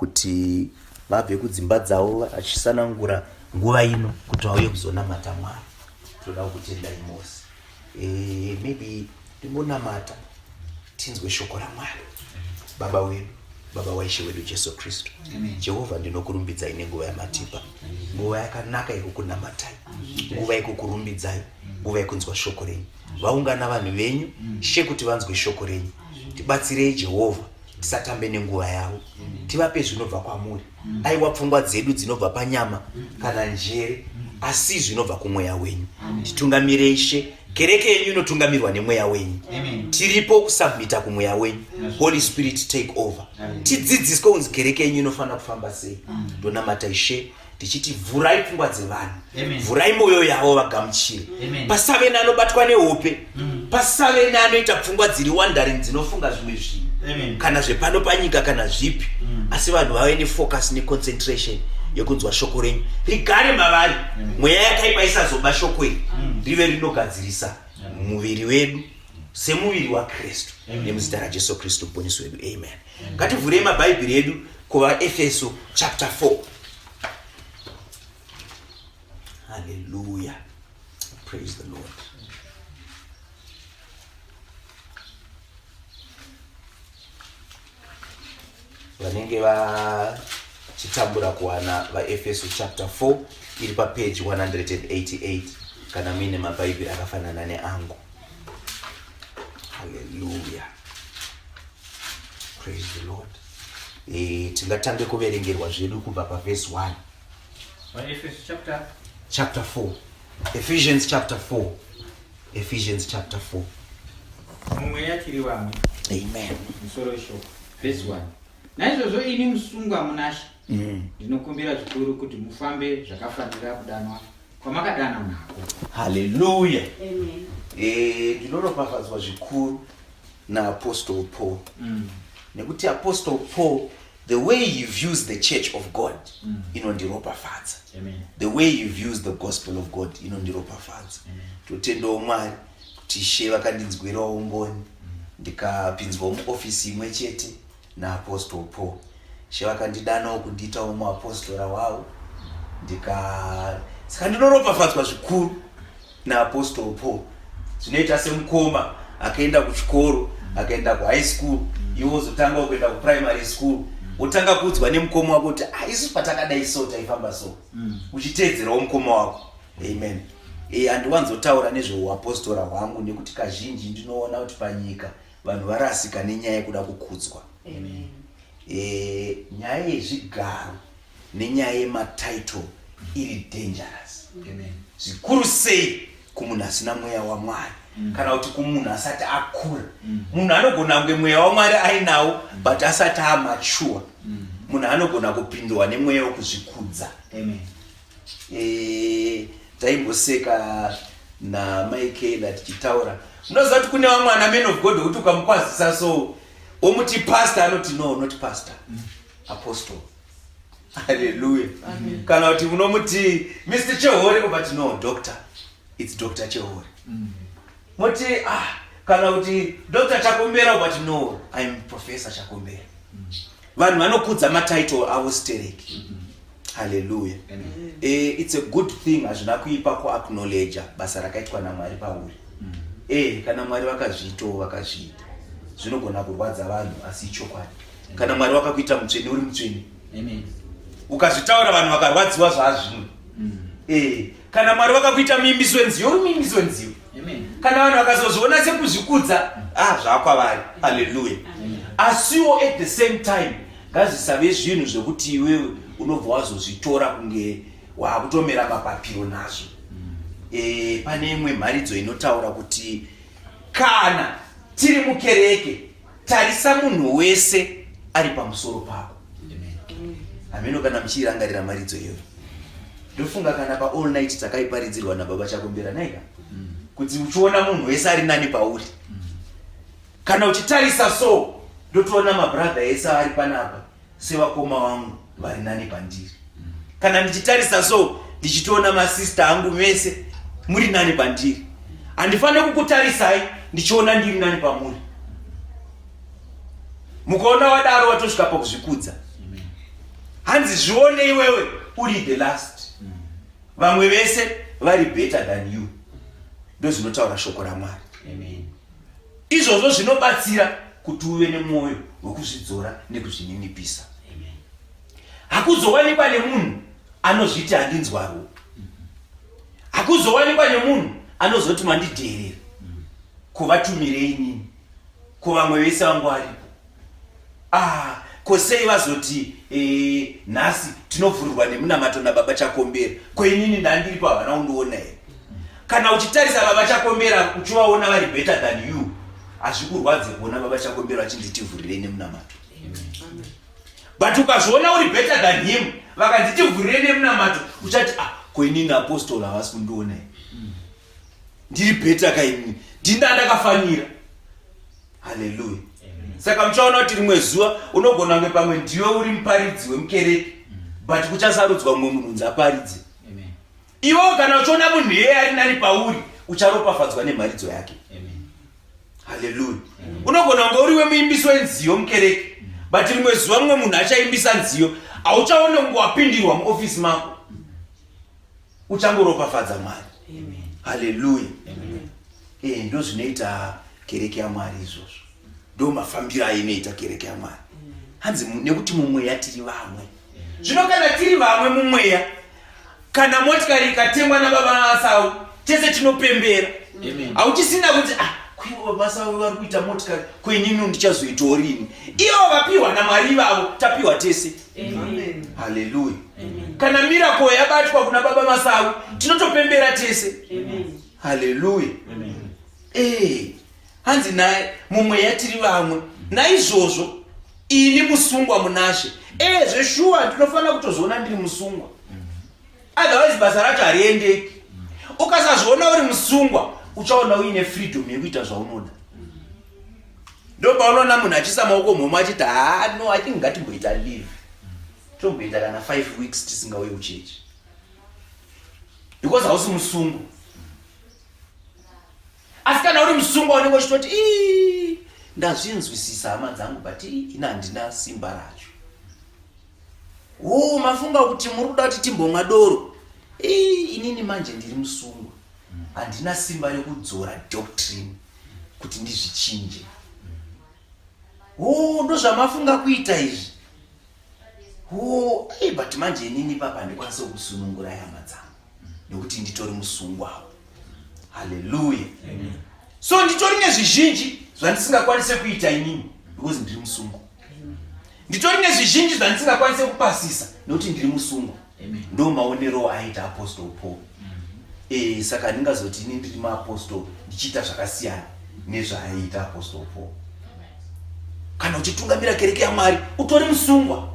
kuti vabve kudzimba dzavo vachisanangura nguva ino kuti vauye kuzonamata Mwari. Tinoda kukutendai mose. E, maybe tingonamata tinzwe shoko raMwari. Baba wedu, Baba waIshe wedu Jesu Kristu. Jehovha, ndinokurumbidzai nenguva yamatipa, nguva yakanaka yekukunamatai, nguva yekukurumbidzai, nguva yekunzwa shoko renyu. Vaungana vanhu venyu, She, kuti vanzwe shoko renyu. Tibatsirei Jehovha, tisatambe nenguva yavo, tivape zvinobva kwamuri. Aiwa pfungwa dzedu dzinobva panyama kana njere, asi zvinobva kumweya wenyu. Titungamirei She, kereke yenyu inotungamirwa nemweya wenyu. Tiripo kusubmita kumweya wenyu. Holy Spirit take over. Tidzidziswe kunzi kereke yenyu inofanira kufamba sei. Ndonamata Ishe tichiti vhurai pfungwa dzevanhu, vhurai mwoyo yavo vagamuchire. Pasave neanobatwa nehope, pasave neanoita pfungwa dziri wandering dzinofunga zvimwe zvinhu kana zvepano panyika kana zvipi, asi vanhu vave nefocus neconcentration yekunzwa shoko renyu rigare mavari. Mweya yakaipa isazoba shoko iri, rive rinogadzirisa muviri wedu semuviri waKristu, nemuzita raJesu Kristu muponesi wedu, amen. Ngativhurei mabhaibheri edu kuvaEfeso chapter 4. Hallelujah, praise the Lord. Vanenge vachitambura kuwana vaEfeso chapter 4 iri papage 188 kana muine mabhaibheri akafanana neangu. Hallelujah, praise the Lord. Tingatange kuverengerwa zvedu kubva pavhesi 1. Vaefeso chapter chapter 4. Ephesians chapter 4. Ephesians chapter 4. Mumweya tiri vamwe. Amen. Musoro weshoko. Verse 1. Naizvozvo ini musungwa munaShe, ndinokumbira zvikuru kuti mufambe zvakafanira kudanwa kwamakadanwa nako. Hallelujah. Amen. Ndinoropafadzwa zvikuru naApostle Paul. Nekuti Apostle Paul, the way he views the church of God, inondiropafadza. Amen. The way he views the gospel of God inondiropafadza. Totendawo Mwari kuti Ishe vakandinzwirawo ngoni, ndikapinzwawo muofisi imwe chete naApostle Paul. Ishe vakandidanawo kundiitawo muapostora wavo, saka ndinoropafadzwa zvikuru naApostle Paul. Zvinoita semukoma akaenda kuchikoro, akaenda kuhigh school, iwe wozotanga kuenda kuprimary school, wotanga kuudzwa nemukoma wako kuti isu patakadai so taifamba so, uchiteedzerawo mukoma wako. Amen. Handiwanzotaura nezveuapostora hwangu nekuti kazhinji ndinoona kuti panyika vanhu varasika nenyaya yekuda kukudzwa. Amen. Nyaya yezvigaro nenyaya yematitle iri dangerous. Amen. Zvikuru sei kumunhu asina mweya waMwari, kana kuti kumunhu asati akura. Munhu anogona kunge mweya waMwari ainawo, but asati amature. Munhu anogona kupindwa nemweya wekuzvikudza. Amen. Taimboseka naMichaela tichitaura, unoziva kuti kune vamwe ana man of God wekuti ukamukwazisa so womuti pastor, anoti no, not pastor, apostle. Hallelujah. Kana kuti unomuti Mr Chehore, obati no, doctor, it's Dr Chehore. Moti kana kuti Dr Chakombera, obati no, I'm Professor Chakombera. Vanhu vanokudza matitle avo stereki. Hallelujah. It's a good thing, hazvina kuipa kuacknowledge basa rakaitwa naMwari pauri. Kana Mwari vakazviitawo vakazviita, zvinogona kurwadza vanhu, asi ichokwadi. Kana Mwari vakakuita mutsvene, uri mutsvene. Amen. Ukazvitaura vanhu vakarwadziwa zvaazvimwe. Kana Mwari vakakuita muimbisi wenziyo, uri muimbisi wenziyo. Amen. Kana vanhu vakazozviona sekuzvikudza, zvakwavari. Hallelujah. Asiwo at the same time ngazvisave zvinhu zvekuti iwewe unobva wazozvitora kunge wakutomera mapapiro nazvo. Pane imwe mharidzo inotaura kuti kana tiri mukereke, tarisa munhu wese ari pamusoro pako. Hameno kana muchiirangarira mharidzo iyoyo. Ndofunga kana pa all night takaiparidzirwa nababa Chakombera naika, kuti uchiona munhu wese ari nani pauri. Kana uchitarisa so, ndotoona mabrother ese ari panapa sevakoma vangu vari nani pandiri. Kana ndichitarisa so, ndichitoona masista angu mese muri nani pandiri. Handifaniri kukutarisai ndichiona ndiri nani pamuri. Mukaona wadaro watosvika pakuzvikudza. Hanzi zvione iwewe uri the last, vamwe vese vari better than you. Ndozvinotaura shoko raMwari. Izvozvo zvinobatsira kuti uve nemwoyo wekuzvidzora nekuzvininipisa. Hakuzowanikwa nemunhu anozviti handinzwarwo. Hakuzowanikwa nemunhu anozoti mandidheerera. Kuvatumirei inini? Ko vamwe vese vangu varipo? Ah, ko sei vazoti eh, nhasi tinovhurirwa nemunamato nababa Chakombera? Ko inini ndandiripo, havana kundiona here? Kana uchitarisa baba Chakombera uchivaona vari better than you, hazvikurwadze kuona baba Chakombera vachinzi tivhurirei nemunamato. But ukazviona uri better than him, vakanzi tivhurirei nemunamato, uchati, ah, ko inini apostol havasi kundiona here? Ndiri better kainini, ndinda ndakafanira. Haleluya. Saka muchaona kuti rimwe zuva unogona kunge pamwe ndiwe uri muparidzi wemukereke, but kuchasarudzwa mumwe munhu unzi aparidze. Iwewo kana uchiona munhu iyeye ari nani pauri, ucharopafadzwa nemharidzo yake. Haleluya. Unogona kunge uri wemuimbisi wenziyo mukereke, but rimwe zuva mumwe munhu achaimbisa nziyo, hauchaone kunge wapindirwa muofisi mako, uchangoropafadza Mwari. Haleluya. Ndo zvinoita kereke yaMwari izvozvo, ndo mafambiro ainoita kereke yaMwari. Hanzi nekuti mumweya tiri vamwe. Zvino kana tiri vamwe mumweya, kana motikari ikatengwa nababa Sau, tese tinopembera. Hauchisina kuti, ah, kuivo baba Sau vari kuita motikari, ko inini ndichazoitawo rini? Ivo vapiwa naMwari ivavo, tapiwa tese. Haleluya. Kana miracle yabatwa kuna baba Masau, tinotopembera tese. Haleluya. Hanzi naye mumweya tiri vamwe, naizvozvo ini musungwa munaShe. Zveshuwa ndinofanira kutozoona ndiri musungwa, otherwise basa racho hariendeki. Ukasazviona uri musungwa, uchaona uine freedom yekuita zvaunoda. Ndo paunoona munhu achiisa maoko mhomo achiti, ha, no, I think ngatimboita leave, tomboita kana 5 weeks tisingauye kuchechi, because hausi musungwa. Asi kana uri musungwa, unenge uchitoti, ii, ndazvinzwisisa hama dzangu, but ina handina simba racho. O, mafunga kuti muri kuda kuti timbomwa doro. Ii, inini manje ndiri musungwa, handina simba rekudzora doctrine kuti ndizvichinje. O, ndozvamafunga kuita izvi. O, ei, but manje inini papa handikwanisi kusunungura hama dzangu nekuti nditori musungwawo. Haleluya. So nditori nezvizhinji zvandisingakwanise kuita inini because ndiri musungwa. Nditori nezvizhinji zvandisingakwanise kupasisa nekuti ndiri musungwa. Ndo maonero aita Apostle Paul. Saka handingazoti ini ndiri muapostol ndichiita zvakasiyana nezvaaiita Apostle Paul. Kana uchitungamira kereke yaMwari, utori musungwa.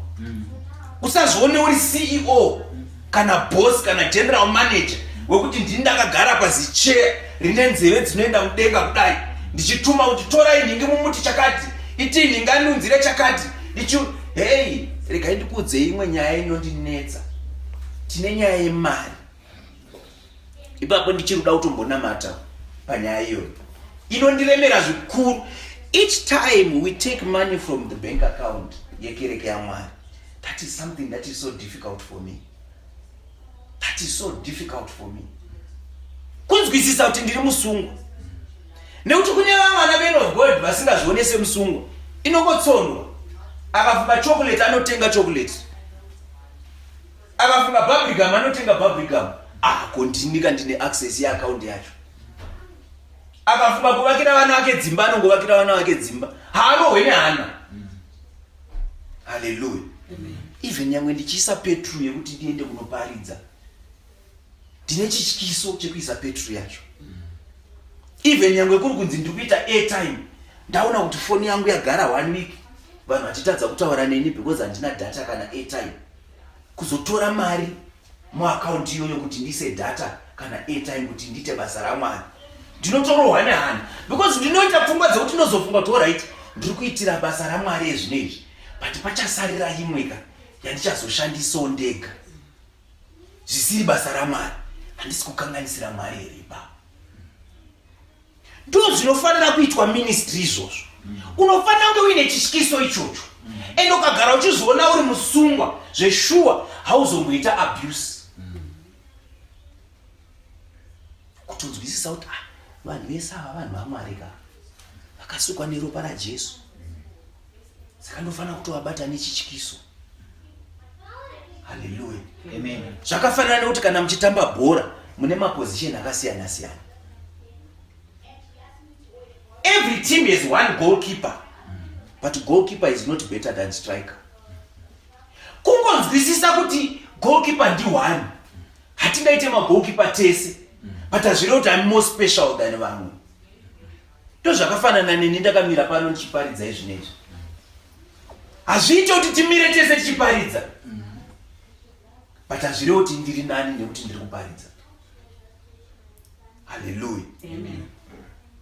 Usazvione uri CEO kana boss kana general manager wekuti ndini ndakagara pazicheya rine nzeve dzinoenda mudenga kudai, ndichituma kuti torai nhingi mumuti chakati, itii nhingi anunzire chakati, ndichi hei. Regai ndikuudzei imwe nyaya inondinetsa. Tine nyaya yemari ipapo, ndichiri kuda kutombonamata panyaya iyoyo, inondiremera zvikuru. Each time we take money from the bank account yekereke yaMwari, that is something that is so difficult for me. That is so difficult for me kunzwisisa kuti ndiri musungwa, nekuti kune vamwe men of God vasingazvione semusungwa. Inongotsondwa. Akafunga chocolate, anotenga chocolate. Akafunga bubblegum, anotenga bubblegum. Ah, ko ndinika ndine access yeakaunti yacho. Akafunga kuvakira vana vake dzimba, anongovakira vana vake dzimba, haarohwe nehana. Haleluya. Even nyangwe ndichiisa petro yekuti ndiende kunoparidza, ndine chityiso chekuisa petro yacho. Even nyangwe kuri kunzi ndiri kuita airtime, ndaona kuti foni yangu yagara one week vanhu vachitadza kutaura neni because handina data kana airtime. Kuzotora mari muakaunti iyoyo kuti ndiise data kana airtime kuti ndiite basa raMwari, ndinotorohwa nehana, because ndinoita pfungwa dzekuti ndinozofunga kuti, alright, ndiri kuitira basa raMwari ezvino izvi, but pachasarira imwe ka yandichazoshandisawo ndega zvisiri basa raMwari. Handisi kukanganisira Mwari here ipapo? Ndo zvinofanira kuitwa ministry izvozvo. Unofanira kunge uine chityiso ichocho, and ukagara uchizoona uri musungwa zveshuwa, hauzomboita abuse. Kutonzwisisa kuti ah, vanhu vese ava vanhu vaMwari ka, vakasukwa neropa raJesu, saka ndofanira kutovabata nechityiso. Haleluya. Amen. Zvakafanana nekuti kana muchitamba bhora mune maposition akasiyana siyana. Every team has one goalkeeper, but goalkeeper is not better than striker. Kungonzwisisa kuti goalkeeper ndi one, hatingaite magoalkeeper tese, but hazvirevi kuti I'm more special than vamwe. Ndozvakafanana neni ndakamira pano ndichiparidza izvinezvi. Hazviite kuti timire tese tichiparidza, but hazvirevi kuti ndiri nani nekuti ndiri kuparidza. Haleluya.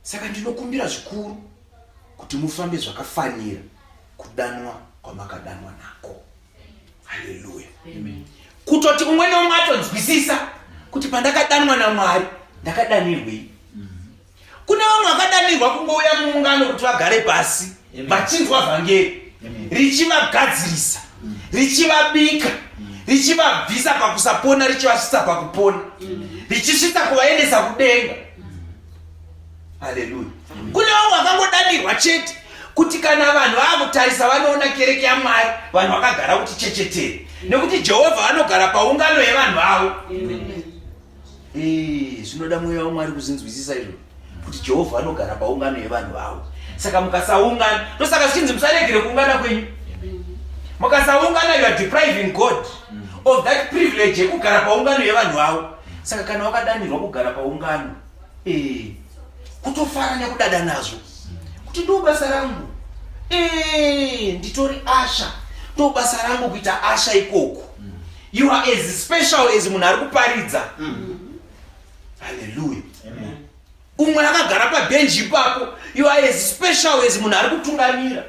Saka ndinokumbira zvikuru kuti mufambe zvakafanira kudanwa kwamakadanwa nako. Haleluya. Kutoti umwe neumwe atonzwisisa kuti pandakadanwa naMwari ndakadanirwei. Kune vamwe vakadanirwa kungouya muungano kuti vagare pasi vachinzwa vhangeri richivagadzirisa, richivabika, richivabvisa pakusapona, richivasvitsa pakupona, richisvitsa kuvaendesa kudenga. Haleluya. Kune vamwe vakangodanirwa chete kuti kana vanhu vakutarisa vanoona kereke yaMwari, vanhu vakagara kuti chechetere, nekuti Jehovha anogara paungano yevanhu vavo. Zvinoda mweya waMwari kuzvinzwisisa izvo, kuti Jehovha anogara paungano yevanhu vavo. Saka mukasaungana, ndosaka zvichinzi musaregere kuungana kwenyu. Mukasaungana, you are depriving God of that privilege yekugara paungano yevanhu vavo. Saka kana wakadanirwa kugara paungano, kutofara nekudada nazvo kuti ndo basa rangu, nditori asha, ndo basa rangu kuita asha ikoko. You are as special as munhu ari kuparidza. Haleluya. Umwe akagara pabhenji ipapo, you are as special as munhu ari kutungamira,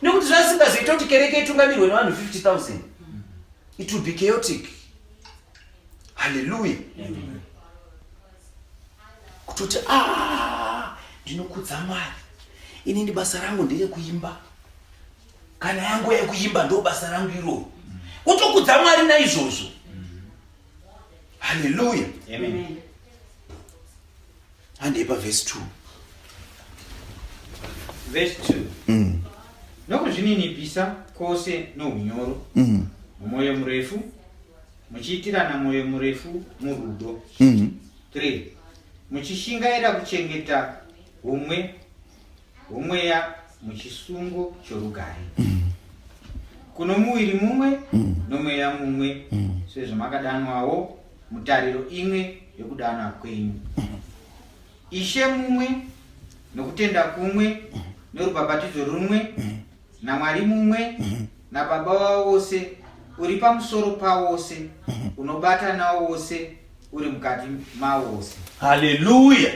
nekuti zvasingazoita kuti kereke itungamirwe nevanhu 50,000, it will be chaotic. Haleluya. Kutoti ah, ndinokudza Mwari, inini basa rangu nderekuimba, kana yangu yekuimba ndo basa rangu iroro, kutokudza Mwari naizvozvo. Haleluya. Handei pavhesi 2. Verse 2. Nokuzvininipisa kwose nounyoro, mumwoyo murefu, muchiitirana mwoyo murefu murudo. 3 Muchishingaira kuchengeta humwe hwomweya muchisungo chorugare. Kuno muviri mumwe nomweya mumwe, sezvamakadanwawo mutariro imwe yokudanwa kwenyu. Ishe mumwe, nokutenda kumwe, norubhabhatidzo rumwe, naMwari mumwe, naBaba wavose, uri pamusoro pavose, unobata navose, uri mukati mavose. Haleluya.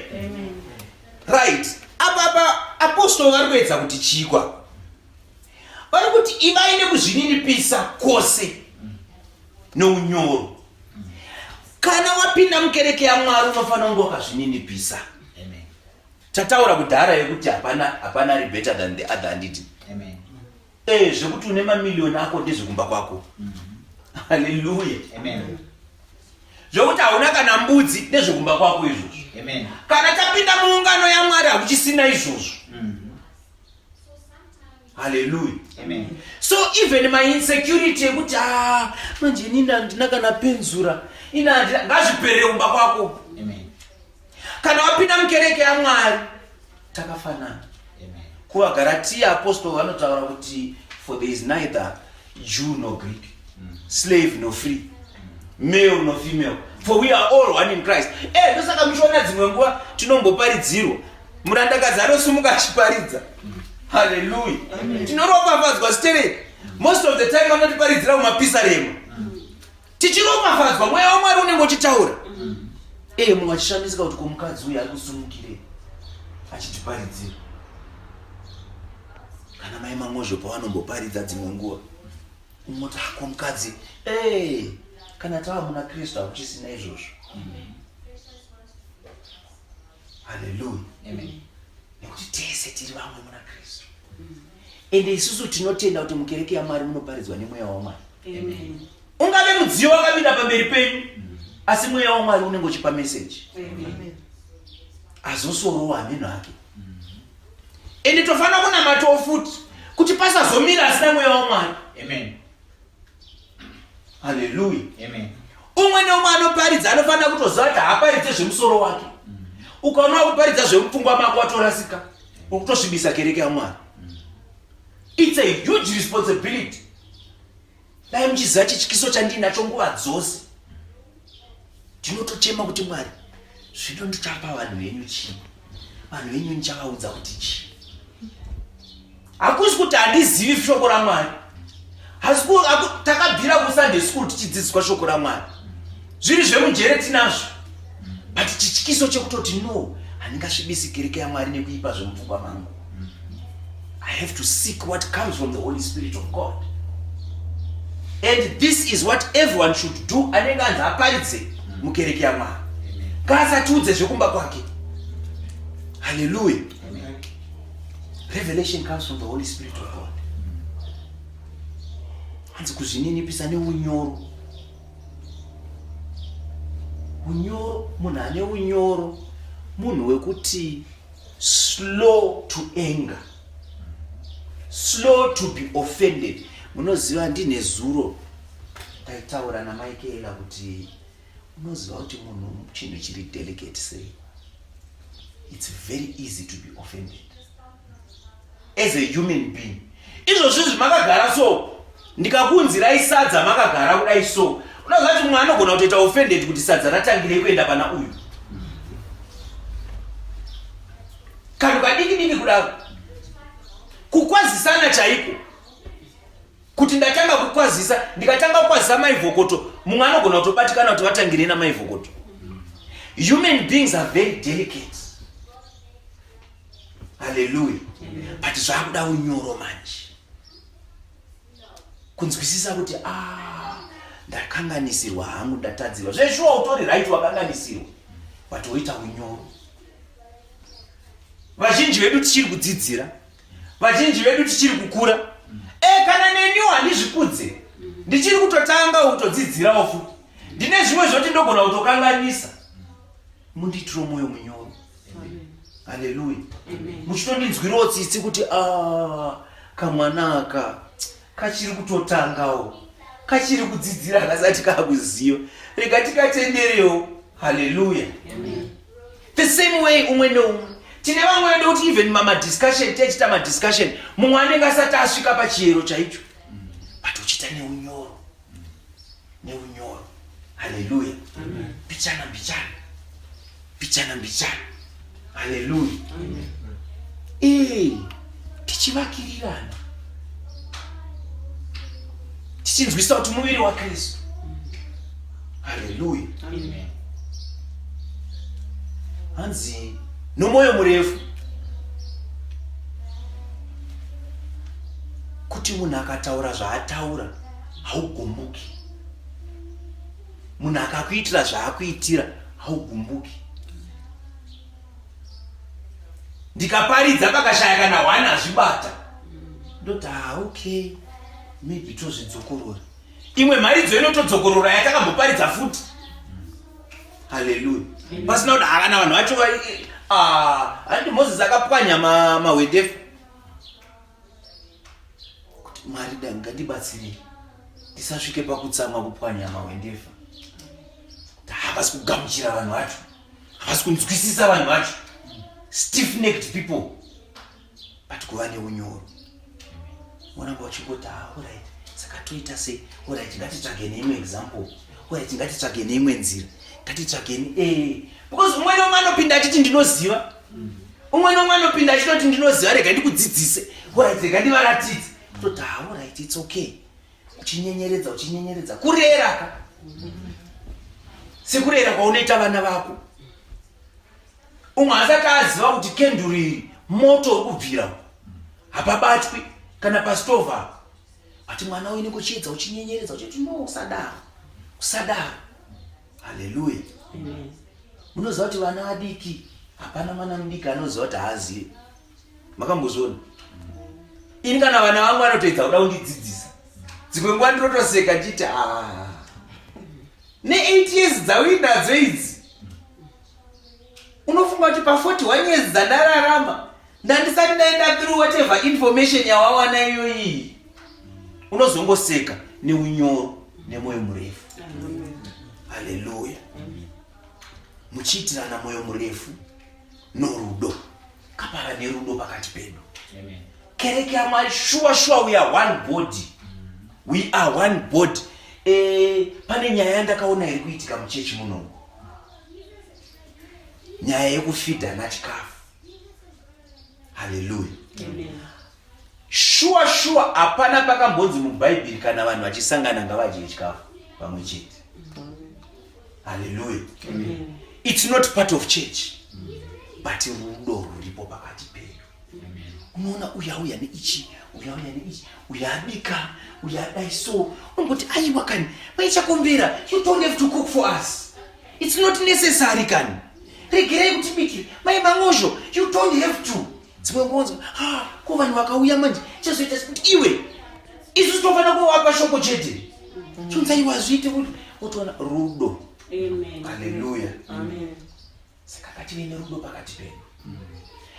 Right, apa apostol vari kuedza kuti chikwa, vari kuti ivai nekuzvininipisa kwose nounyoro. Kana wapinda mukereke yaMwari unofanira kunge wakazvininipisa. Amen. Tataura kudhara yekuti hapana ari better than the other, handiti? Amen. Zvekuti une mamiliyoni ako ndezvekumba kwako. Haleluya. Amen. Zvekuti hauna kana mbudzi ndezvekumba kwako izvozvo. Amen. Kana tapinda muungano yaMwari hakuchisina izvozvo. Haleluya. Amen. So even my insecurity yekuti ah, manje inini handina kana penzura, ini handina, ngazviperere kumba kwako. Amen. Kana wapinda mukereke yaMwari takafanana. Amen. KuvaGaratiya apostol vanotaura kuti for there is neither Jew nor Greek, slave nor free, male nor female, for we are all one in Christ. Ndosaka muchiona dzimwe nguva tinomboparidzirwa, murandakadzi anosumuka achiparidza. Haleluya. Tinoropafadzwa stereki. Most of the time vanotiparidzira kumapisarema, tichiropafadzwa, mweya waMwari unenge uchitaura. Mumwe achishamisika kuti komukadzi uyu ari kusumukirei achitiparidzira. Kana mai Mangozvo pavanomboparidza dzimwe nguva, unoti hako mukadzi. Kana tava muna Kristu hakuchisina izvozvo. Haleluya. Amen. Nekuti tese tiri vamwe muna Kristu. Ende isusu tinotenda kuti mukereke yaMwari munoparidzwa nemweya waMwari. Amen. Ungave mudziyo wakamira pamberi penyu, asi mweya waMwari unenge uchipa meseji. Amen. Azosorowa hameno hake. Ende tofanira kunamatawo futi kuti pasazomira asina mweya waMwari. Amen. Haleluya. Amen. Umwe neumwe anoparidza anofanira kutoziva kuti haaparidze zvemusoro wake. Ukaona wakuparidza zvemupfungwa mako watorasika, ukutosvibisa kereke yaMwari. It's a huge responsibility. Dai muchiziva chityiso chandinacho nguva dzose, ndinotochema kuti Mwari, zvino ndichapa vanhu venyu chii? Vanhu venyu ndichavaudza kuti chii? Hakusi kuti handizivi shoko raMwari, takabvira kuSunday school tichidzidziswa shoko raMwari, zviri zvemunjere tinazvo, but chityiso chekutoti no, handingasvibisi kereke yaMwari nekuipa zvemupfungwa mangu. I have to seek what comes from the Holy Spirit of God. And this is what everyone should do. Anenge anzi aparidze mukereke yaMwari, ngaasatiudze zvekumba kwake. Hallelujah. Revelation comes from the Holy Spirit of God. Hanzi kuzvininipisa neunyoro. Unyoro, munhu ane unyoro, munhu wekuti slow to anger, slow to be offended. Munoziva, ndine zuro taitaura naMaikela kuti unoziva kuti munhu chinhu chiri delicate sei. It's very easy to be offended as a human being. Izvozvo izvi makagara so, ndikakuunzirai sadza makagara kudai so, unoziva kuti mumwe anogona kutoita offended kuti sadza ratangirei kuenda pana uyu. Kanhu kadiki diki kudaro, kukwazisana chaiko, kuti ndatanga kukwazisa, ndikatanga kukwazisa mai Vhokoto, mumwe anogona kutobatikana kuti vatangirei namai Vhokoto. Human beings are very delicate. Haleluya. But zvakuda unyoro manje, kunzwisisa kuti ndakanganisirwa hangu, ndatadzirwa. Zveshuwa utori right, wakanganisirwa, but woita unyoro. Vazhinji vedu tichiri kudzidzira, vazhinji vedu tichiri kukura. Kana neniwo handizvikudze, ndichiri kutotanga kutodzidzirawo futi. Ndine zvimwe zvoti ndogona kutokanganisa. Mundiitiro mwoyo munyoro. Haleluya. Muchitondinzwirawo tsitsi kuti kamwana aka kachiri kutotangawo, kachiri kudzidzira, kasati kakuziva, rega tikatenderewo. Haleluya. The same way umwe neumwe tine vamwe vedu kuti even mamadiscussion, tichita madiscussion, mumwe anenge asati asvika pachiyero chaicho, but uchiita neunyoro, neunyoro. Haleluya. Mbichana mbichana, mbichana mbichana. Haleluya. Tichivakirirana, tichinzwisa kuti muviri waKristu. Haleluya. Hanzi nomwoyo murefu, kuti munhu akataura zvaataura haugumbuki, munhu akakuitira zvaakuitira haugumbuki. Ndikaparidza pakashaya kana one azvibata, ndoti okay, maybe tozvidzokorora. Imwe mharidzo inotodzokorora yatakamboparidza futi. Haleluya. Pasina kuti kana vanhu vacho handi Moses akapwanya mahwendefa. Kuti Mwari ngandibatsirei ndisasvike pakutsamwa kupwanya mahwendefa. Havasi kugamuchira vanhu vacho, havasi kunzwisisa vanhu vacho, stiff necked people. But kuva neunyoro, voramba vachingoti alright, saka toita sei? Alright, ngatitsvage neimwe example. Alright, ngatitsvage neimwe nzira, ngatitsvageni because umwe neumwe anopinda achiti ndinoziva, umwe neumwe anopinda achitoti ndinoziva, rega ndikudzidzise. Alright, rega ndivaratidze. Toti alright, it's okay. Uchinyenyeredza, uchinyenyeredza, kurera ka, sekurera kwaunoita vana vako. Umwe asati aziva kuti kenduru iri moto uri kubvira, hapabatwi kana pastovha apa, but mwana uine kuchiedza, uchinyenyeredza, uchiti no, usadaro, usadaro. Haleluya. Munoziva kuti vana vadiki, hapana mwana mudiki anoziva kuti haazivi. Makambozviona? Ini kana vana vangu vanotoedza kuda kundidzidzisa, dzimwe nguva ndinotoseka ndichiti ah, ne8 years dzauinadzo idzi unofunga kuti pa41 years dzandararama ndandisati ndaenda through whatever information yawawana iyoyiyi. Unozongoseka neunyoro nemwoyo murefu. Haleluya. Muchiitirana mwoyo murefu norudo. Kapava nerudo pakati pedu. Kereke yaMwari, shuwa shuwa, we are one body, we are one body. Pane nyaya yandakaona iri kuitika muchechi munomu, nyaya yekufidhana chikafu. Haleluya. Shuwa shuwa, hapana pakambonzi mubhaibheri kana vanhu vachisangana ngavadye chikafu pamwe chete. Haleluya. It's not part of church, but rudo ruripo pakati pedu. Unoona uyu auya neichi, uyu auya neichi, uyu abika, uyu adai, so unomboti aiwa kani, maichakumbira, you don't have to cook for us, it's not necessary kani, regerai kutibikira mai mangozho, you don't have to. Dzimwe nguva ah, ko vanhu vakauya manje chazoita sekuti iwe isusu tofanira kuvapa shoko chete. Chonzi aiwa, hazviite kuti otoona rudo. Haleluya. Saka ngative nerudo pakati pedu.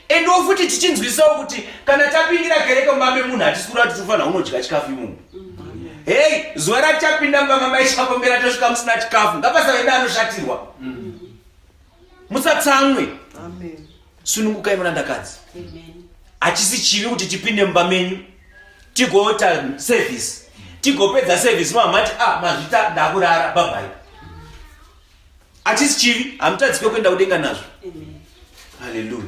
Endiwo futi tichinzwisawo kuti kana tapindira kereke mumba memunhu, hatisi kureva kuti tofanira unodya chikafu imomo. Hei, zuva ratichapinda mumba mamaichakombera tosvika musina chikafu, ngapasave neanoshatirwa. Musatsamwe, sunungukai murandakadzi. Hachisi chivi kuti tipinde mumba menyu tigoita service, tigopedza service mamati, ah, mazvita, ndakurara, bye bye. Hachisi chivi, hamutadzike kuenda kudenga nazvo. Haleluya.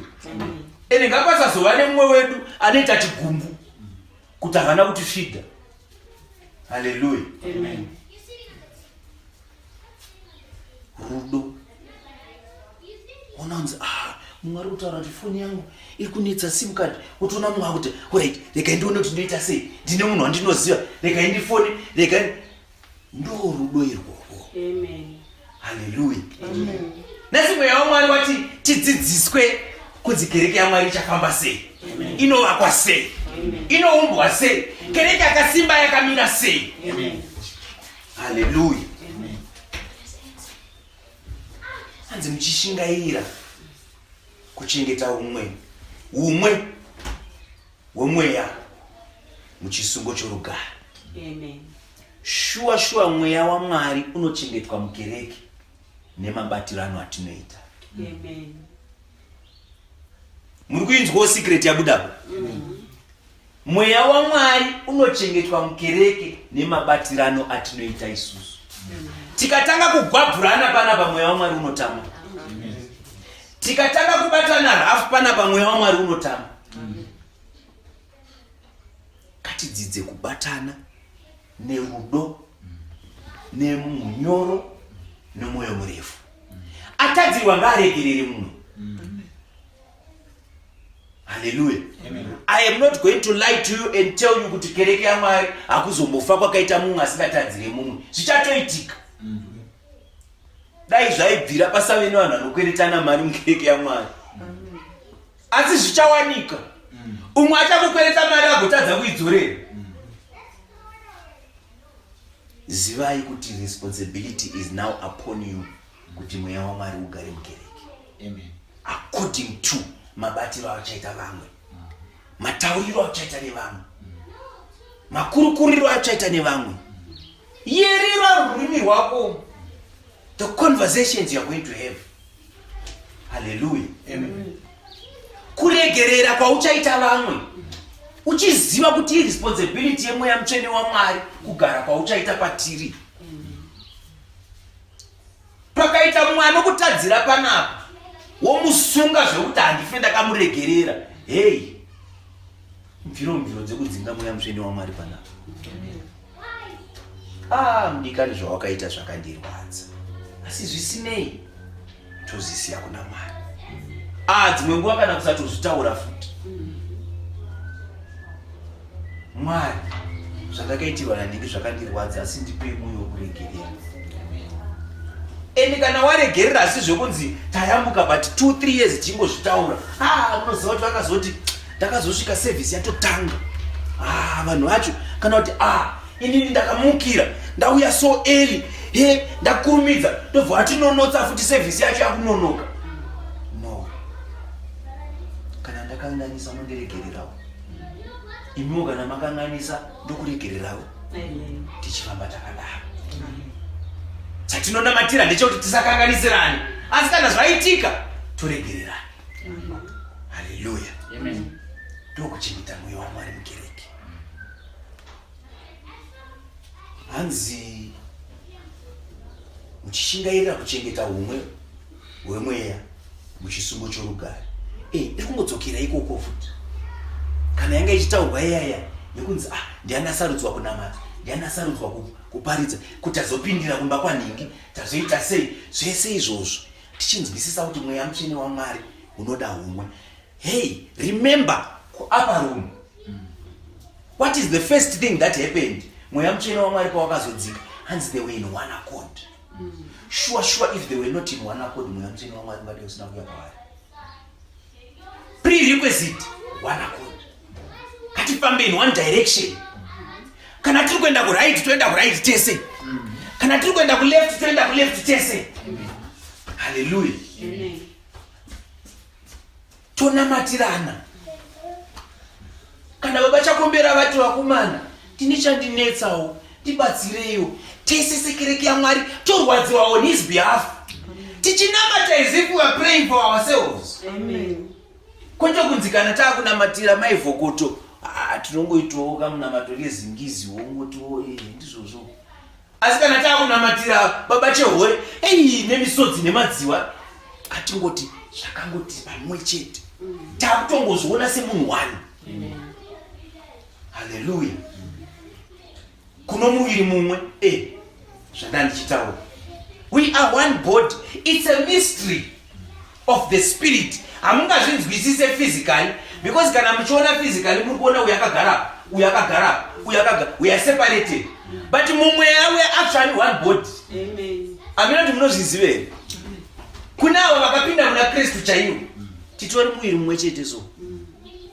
Ende ngapasazova nemumwe wedu anoita chigumbu kuti havana kutifidha. Haleluya. Rudo. Unonzi ah, mumwe ari kutaura kuti foni yangu iri kunetsa SIM card, wotoona mumwe akuti, alright, regai ndione kuti ndoita sei, ndine munhu wandinoziva, regai ndifone, regai. Ndo rudo irworwo. Haleluya. Nhasi mweya waMwari wati tidzidziswe kunzi kereke yaMwari ichafamba sei, inovakwa sei, inoumbwa sei, kereke yakasimba yakamira sei. Haleluya. Hanzi muchishingaira kuchengeta umwe umwe wemweya muchisungo chorugare. Shuwa shuwa, mweya waMwari unochengetwa mukereke nemabatirano atinoita. Muri kuinzwawo secret yabudapo? Mweya waMwari unochengetwa mukereke nemabatirano atinoita isusu. Tikatanga kugwabhurana panapa, mweya waMwari unotama. Tikatanga kubatana rafu panapa, mweya waMwari unotama. Ngatidzidze kubatana nerudo, nemunyoro, nemwoyo murefu. Atadzirwa ngaaregerere mumwe. Haleluya. I am not going to lie to you and tell you kuti kereke yaMwari hakuzombofa kwakaita mumwe asingatadzire mumwe. Zvichatoitika. Dai zvaibvira pasave nevanhu vanokweretana mari mukereke yaMwari, asi zvichawanika. Umwe achakukwereta mari agotadza kuidzorera. Zivai kuti responsibility is now upon you kuti mweya waMwari ugare mukereke according to mabatiro achaita vamwe, matauriro achaita nevamwe, makurukuriro achaita nevamwe. Yerera rurimi rwako, the conversations you are going to have. Haleluya. Kuregerera kwauchaita vamwe uchiziva kuti iresponsibility yemweya mutsvene waMwari kugara kwauchaita patiri. Pakaita mumwe anokutadzira panapa, womusunga zvekuti handife ndakamuregerera, hei, mviro mviro dzekudzinga mweya mutsvene waMwari panapa. Ah, mudikani, zvawakaita zvakandirwadza, asi zvisinei tozisiya kuna Mwari. Ah, dzimwe nguva kana kusatozvitaura futi. Mwari, zvandakaitirwa nandingi zvakandirwadza, asi ndipei mwoyo wekuregerera. Ende kana waregerera, asi zvekunzi tayambuka, but 2 3 years tichingozvitaura, ah, unoziva kuti vakazoti. Ndakazosvika service yatotanga. Ah, vanhu vacho kana kuti ah, inini ndakamukira ndauya so early he ndakurumidza ndobva vatinonotsa futi service yacho yakunonoka. No, kana ndakanganisa unondiregererawo, imiwo kana makanganisa ndokuregererawo, tichifamba takadaro. Chatinonamatira ndechekuti tisakanganisirane, asi kana zvaitika toregererana. Haleluya. Ndokuchengeta mweya waMwari mukereke. Hanzi muchishingairira kuchengeta humwe hwemweya muchisungo chorugare. Iri kungodzokera ikoko futi. Kana yanga ichitaurwa iyaya yekunzi ah, ndiani asarudzwa kunamata, ndiani asarudzwa kuparidza, kuti tazopindira kumba kwanhingi, tazoita sei, zvese izvozvo tichinzwisisa kuti mweya mutsvene waMwari unoda humwe. Hey, remember kuupper room, what is the first thing that happened mweya mutsvene waMwari pawakazodzika? Hanzi they were in one accord. Sure sure, if they were not in one accord, mweya mutsvene waMwari ungadai usina kuuya pavari. Prerequisite, one accord. Ngatifambe in one direction. Kana tiri kuenda kuright, toenda kuright tese. Kana tiri kuenda kuleft, toenda kuleft tese. Haleluya. Tonamatirana. Kana baba Chakombera vati vakomana, tine chandinetsawo, tibatsireiwo, tese sekereke yaMwari torwadziwa on his behalf, tichinamata as if we are praying for ourselves. Kwete kunzi kana taakunamatira maivhokoto, ah, tinongoitawo kamunamato kezingizi, wongotiwo ndizvozvo. Asi kana taakunamatira baba Chehore, ei, nemisodzi nemadziwa, atingoti zvakangoti pamwe chete, taakutongozviona semunhu one. Haleluya. Kuno muviri mumwe, zvandandichitaura, we are one body. It's a mystery of the spirit, hamungazvinzwisise physically, because kana muchiona physically muri kuona uyu akagara, uyu akagara, uyu akagara, we are separated, but mumweya we are actually one body. Amina. Kuti munozviziva here? Kune avo vakapinda muna Kristu chaiwo, titori muviri mumwe chete. So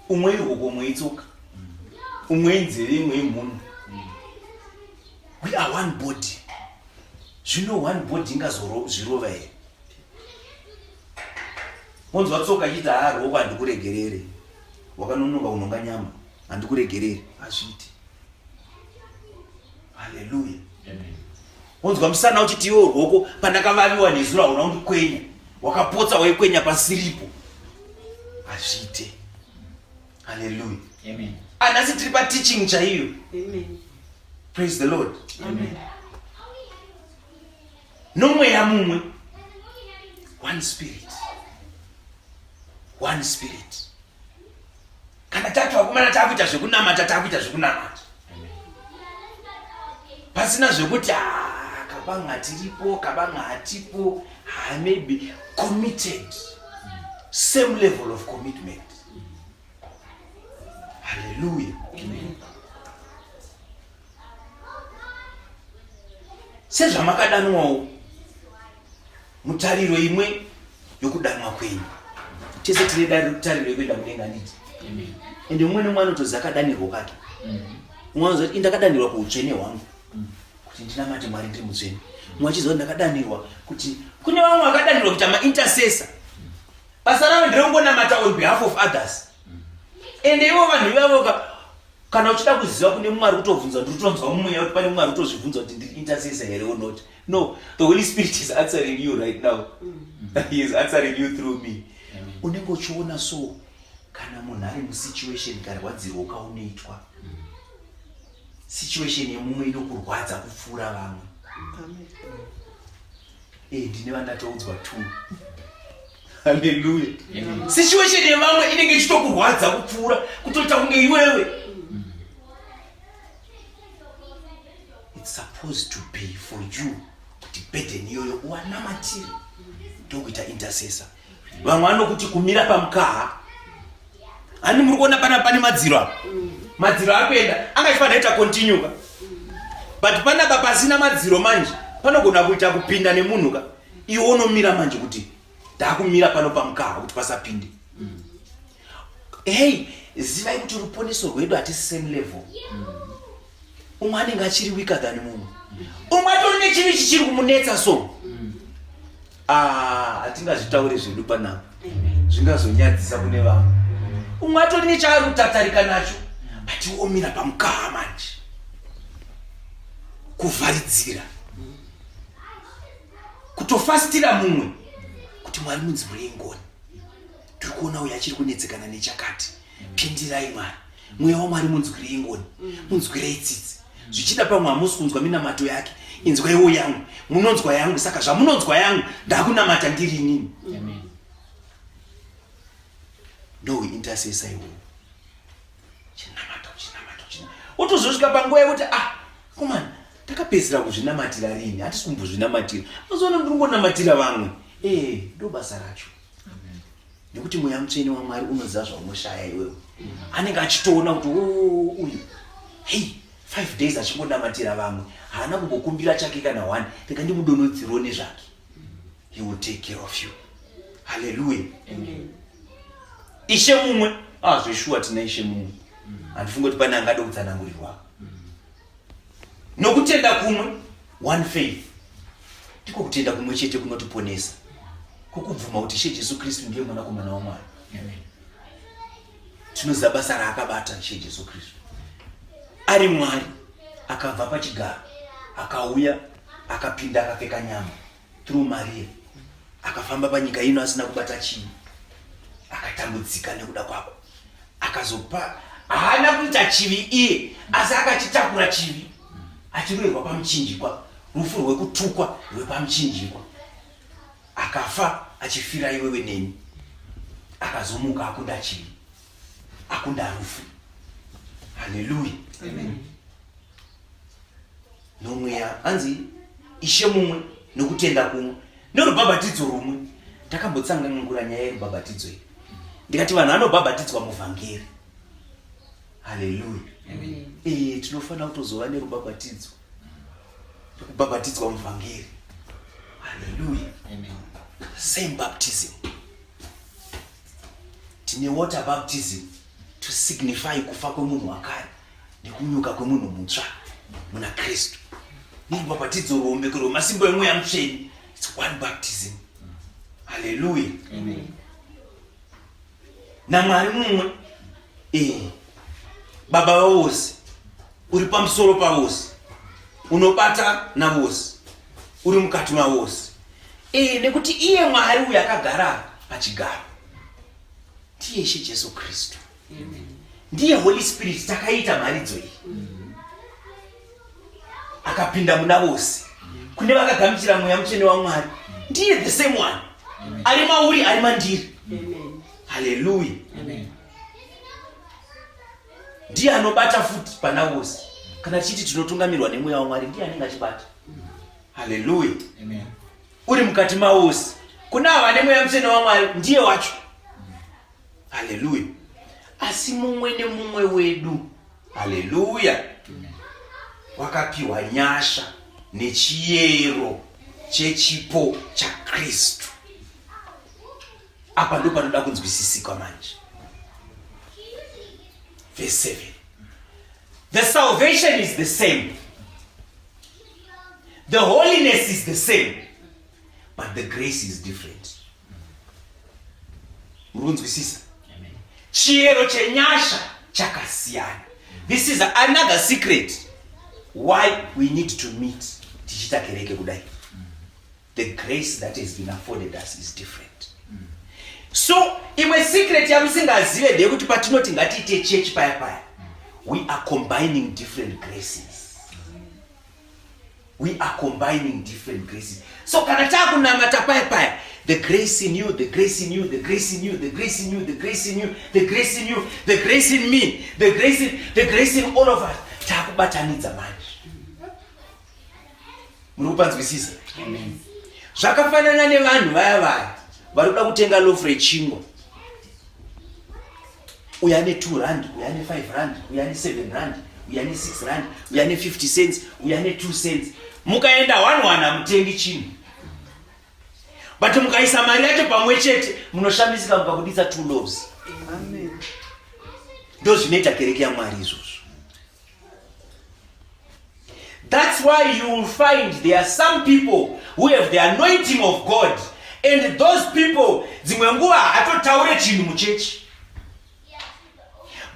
umwe iruoko, umwe itsoka, umwe inzeve, imwe imhuno. We are one body. Zvino one body ingazozvirova here? Monzwa tsoka ichiti, haa, ruoko handikuregerere, wakanonoka unonga nyama, handikuregerere. Hazviiti. Haleluya. Wonzwa musana uchiti, iwo ruoko, pandakavaviwa nezuro hauna kundikwenya, wakapotsa waikwenya pasiripo. Hazviite. Haleluya. Anhasi tiri pateaching chaiyo. Praise the Lord. Nomweya mumwe, one spirit, one spirit. Kana tati vakomana takuita zvekunamata, takuita zvekunamata pasina zvekuti, ah, kabanga tiripo, kabanga hatipo. Ha, maybe committed, same level of commitment. Haleluya. Sezvamakadanwawo mutariro imwe yokudanwa kwenyu. Tese tine tariro yekuenda kudenga, handiti? Ende mumwe nemumwe anotozi akadanirwa kake. Mumwe anoziva kuti indakadanirwa kuutsvene hwangu, kuti ndinamate Mwari ndiri mutsvene. Mumwe achiziva kuti ndakadanirwa kuti, kune vamwe vakadanirwa kuita maintercessor, basa ravo nderekungonamata on behalf of others. Ende ivo vanhu ivavo kana uchida kuziva kune mumwe ari kutovhunza, ndiri kutonzwa mumweya kuti pane mumwe ari kutozvibvunza kuti ndiri intercessor here or not. No, the Holy Spirit is answering you right now. He is answering you through me. Unenge uchiona so kana munhu ari musituation, karwadzirwo kaunoitwa, situation yemumwe inokurwadza kupfuura vamwe. Ndine vandatoudzwa two. Haleluya. Situation yevamwe inenge ichitokurwadza kupfuura, kutoita kunge iwewe. It's supposed to be for you kuti burden iyoyo uwanamatire, ndokuita intercessor. Vamwe vanokuti kumira pamukaha. Hani muri kuona pana pane madziro apa, madziro akuenda anga achifanira kuita continue ka, but panapa pasina madziro manje panogona kuita kupinda nemunhu ka. Iwe unomira manje kuti ndakumira pano pamukaha kuti pasapinde. Hey. Zivai kuti ruponeso rwedu hatisi same level. Umwe anenge achiri weaker than mumwe. Umwe atori nechivi chichiri kumunetsa so. Ah, hatingazvitaure zvedu panapa. Zvingazonyadzisa kune vamwe. Umwe atori nechaari kutatarika nacho. But omira pamukaha manje. Kuvharidzira. Kutofastira mumwe kuti Mwari munzwirei ngoni. Tiri kuona uyu achiri kunetsekana nechakati. Pindirai Mwari. Mweya waMwari munzwirei ngoni. Munzwirei tsitsi. Zvichida pamwe hamusi kunzwa minamato yake. Inzwaiwo yangu. Munonzwa yangu saka zvamunonzwa yangu ndakunamata ndiri inini. Amen. Ndo intercessor iwowo. Chinamata chinamata chinamata. Wotozosvika panguva yekuti ah komana takapedzisira kuzvinamatira rini hatisi kumbozvinamatira. Mazuva ano ndiri kungonamatira vamwe. Eh ndo basa racho. Nekuti mweya mutsvene waMwari unoziva zvaunoshaya iwewe. Anenge achitoona kuti oh, uyu hey 5 days achingonamatira vamwe haana kumbokumbira chake kana one rega ndimudonodzirewo nezvake. He will take care of you. Hallelujah. Amen. Ishe mumwe ah zveshuwa tina ishe mumwe. Handifungi kuti pane angade kutsanangurirwa. Nokutenda kumwe one faith. Ndiko kutenda kumwe chete kunotiponesa. Kukubvuma kuti Ishe Jesu Kristu ndiye mwanakomana waMwari. Amen. Tinoziva basa raakabata Ishe Jesu Kristu. Ari Mwari akabva pachigaro akauya akapinda akapfeka nyama through Maria akafamba panyika ino asina kubata chinhu akatambudzika nekuda kwako akazopa haana kuita chivi iye asi akachitakura chivi achiroerwa pamuchinjikwa rufu rwekutukwa rwepamuchinjikwa akafa achifira iwewe neni akazomuka akunda chivi akunda rufu haleluya nomweya anzi ishe mumwe nokutenda kumwe norubhabhatidzo rumwe ndakambotsanangura nyaya yerubhabhatidzo iyi ndikati vanhu vanobhabhatidzwa muvhangeri haleluya ee tinofanira kutozova nerubhabhatidzo rekubhabhatidzwa muvhangeri haleluya same baptism tine water baptism to signify kufa kwemunhu wakare nekunyuka kwemunhu mutsva muna Kristu. Nerubhabhatidzo ruombeko rwemasimba emweya mutsvene. It's one baptism. Hallelujah. Amen. NaMwari mumwe eh, baba vavose uri pamusoro pavose unobata navose uri mukati mavose eh, nekuti iye Mwari uyu akagara pachigaro ndiye Ishe Jesu Kristu. Ndiye Holy Spirit takaita mharidzo iyi. Akapinda muna vose. Kune vakagamuchira mweya mutsvene waMwari. Ndiye the same one. Ari mauri ari mandiri. Hallelujah. Ndiye anobata futi pana vose. Kana tichiti tinotungamirwa nemweya waMwari ndiye anenge achibata. Hallelujah. Uri mukati mavose. Kuna ava nemweya mutsvene waMwari ndiye wacho. Haleluya. Asi mumwe nemumwe wedu, haleluya, wakapiwa nyasha nechiyero chechipo chaKristu. Apa ndo panoda kunzwisisika manje. Verse 7. The salvation is the same. The holiness is the same. But the grace is different. Muri kunzwisisa? Chiyero chenyasha chakasiyana. This is another secret why we need to meet tichiita kereke kudai. The grace that has been afforded us is different. So imwe secret yamusingazive ndeyekuti patinoti ngatiite church paya paya, we are combining different graces. We are combining different graces. So kana takunamata paya paya, the grace in you, the grace in you, the grace in you, the grace in you, the grace in you, the grace in you, the grace in me, the grace in, the grace in all of us. Takubatanidza manje. Muri kupanzwisisa? Amen. Zvakafanana nevanhu vaya vaya vari kuda kutenga loaf rechingwa. Uyu ane 2 rand, uyu ane 5 rand, uyu ane 7 rand, uyu ane 6 rand, uyu ane 50 cents, uyu ane 2 cents. Mukaenda one one hamutengi chinhu. But mukaisa mari yacho pamwe chete munoshamisika mukabudisa 2 loaves. Amen. Ndozvinoita kereke yaMwari izvozvo. That's why you will find there are some people who have the anointing of God and those people dzimwe nguva hatotaure chinhu muchechi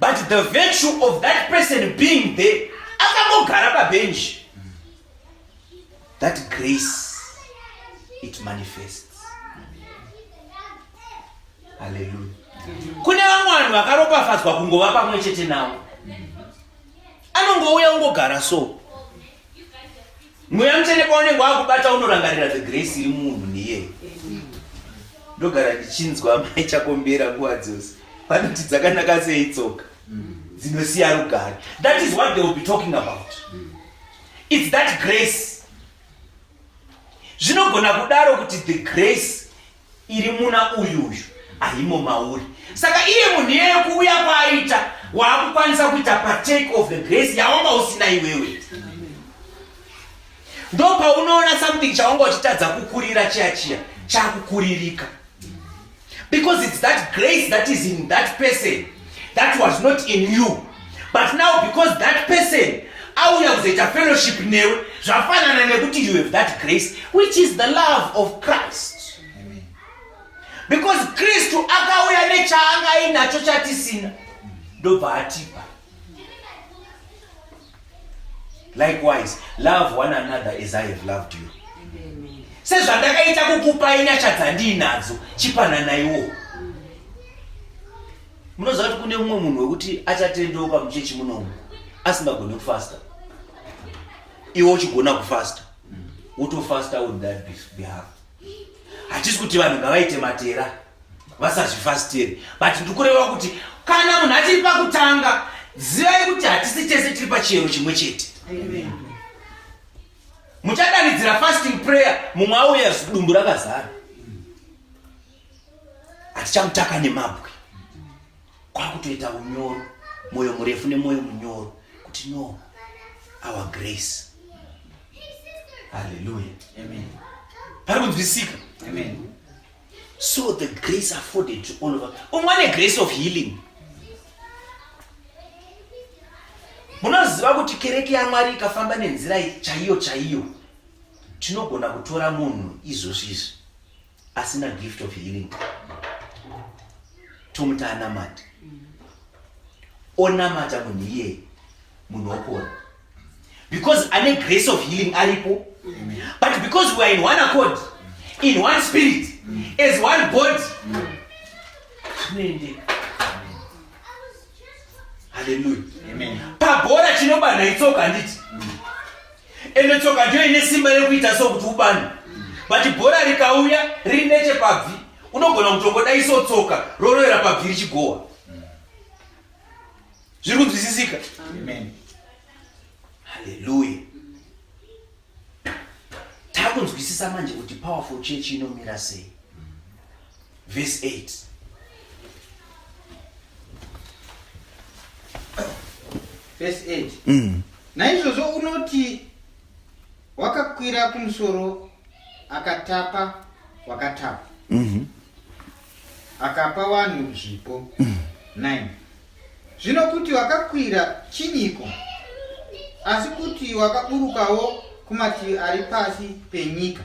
but the virtue of that person being there akangogara pabhenji that grace it manifests. Haleluya. Kune vamwe vanhu vakaropafadzwa kungova pamwe chete navo, anongouya ungogara so mweya mutsvene paunenge wakubata unorangarira the grace iri munhu niyeye. Ndogara ndichinzwa mai Chakombera nguva dzose vanoti dzakanaka sei tsoka dzinosiya rugare. That is what they will be talking about. It's that grace. Zvinogona kudaro kuti the grace iri muna uyuyu haimo mauri, saka iye munhu iyeye kuuya kwaaita waakukwanisa kuita partake of the grace yawanga usina iwewe. Ndo paunoona something chawanga uchitadza kukurira chiya chiya chakukuririka, because it's that grace that is in that person that was not in you. But now because that person auya kuzoita fellowship newe, zvafanana nekuti you have that grace, which is the love of Christ, because Kristu akauya nechaanga ainacho chatisina, ndobva atipa. Likewise love one another as I have loved you. Sezvandakaita kukupai nyasha dzandiinadzo, chipananaiwo. Munoziva kuti kune mumwe munhu wekuti achatendeuka muchechi munomu asingagoni kufasta, iwe uchigona kufasta, wotofasta on that behalf. Hatisi kuti vanhu ngavaite matera vasazvifastiri, but ndikureva kuti kana munhu achiri pakutanga, zivai kuti hatisi tese tiri pachiyero chimwe chete. Muchadanidzira fasting prayer, mumwe auya dumbu rakazara, hatichamutaka nemabwe, kwakutoita unyoro, mwoyo murefu nemwoyo munyoro, kuti no, our grace. Haleluya, pari kunzwisika? So the grace afforded to all of us. Umwe ane grace of healing. Munoziva kuti kereke yaMwari ikafamba nenzira chaiyo chaiyo, tinogona kutora munhu izvozvi izvi asina gift of healing, tomuti anamata, onamata munhu iyeye, munhu opora, because ane grace of healing aripo. But because we are in one accord, in one spirit, as one body, zvinoendeka. Haleluya. Pabhora chinobanha itsoka, handiti? Ende tsoka ndiyo ine simba rekuita so kuti ubane, but bhora rikauya riri nechepabvi, unogona kutongodai so, tsoka rorovera pabvi richigohwa. Zviri kunzwisisika? Haleluya. Takunzwisisa manje kuti powerful church inomira sei. Verse 8. Verse 8. Naizvozvo unoti wakakwira kumusoro, akatapa wakatapa, akapa vanhu zvipo. 9 Zvino kuti wakakwira chinyiko, asi kuti wakaburukawo kumativi ari pasi penyika?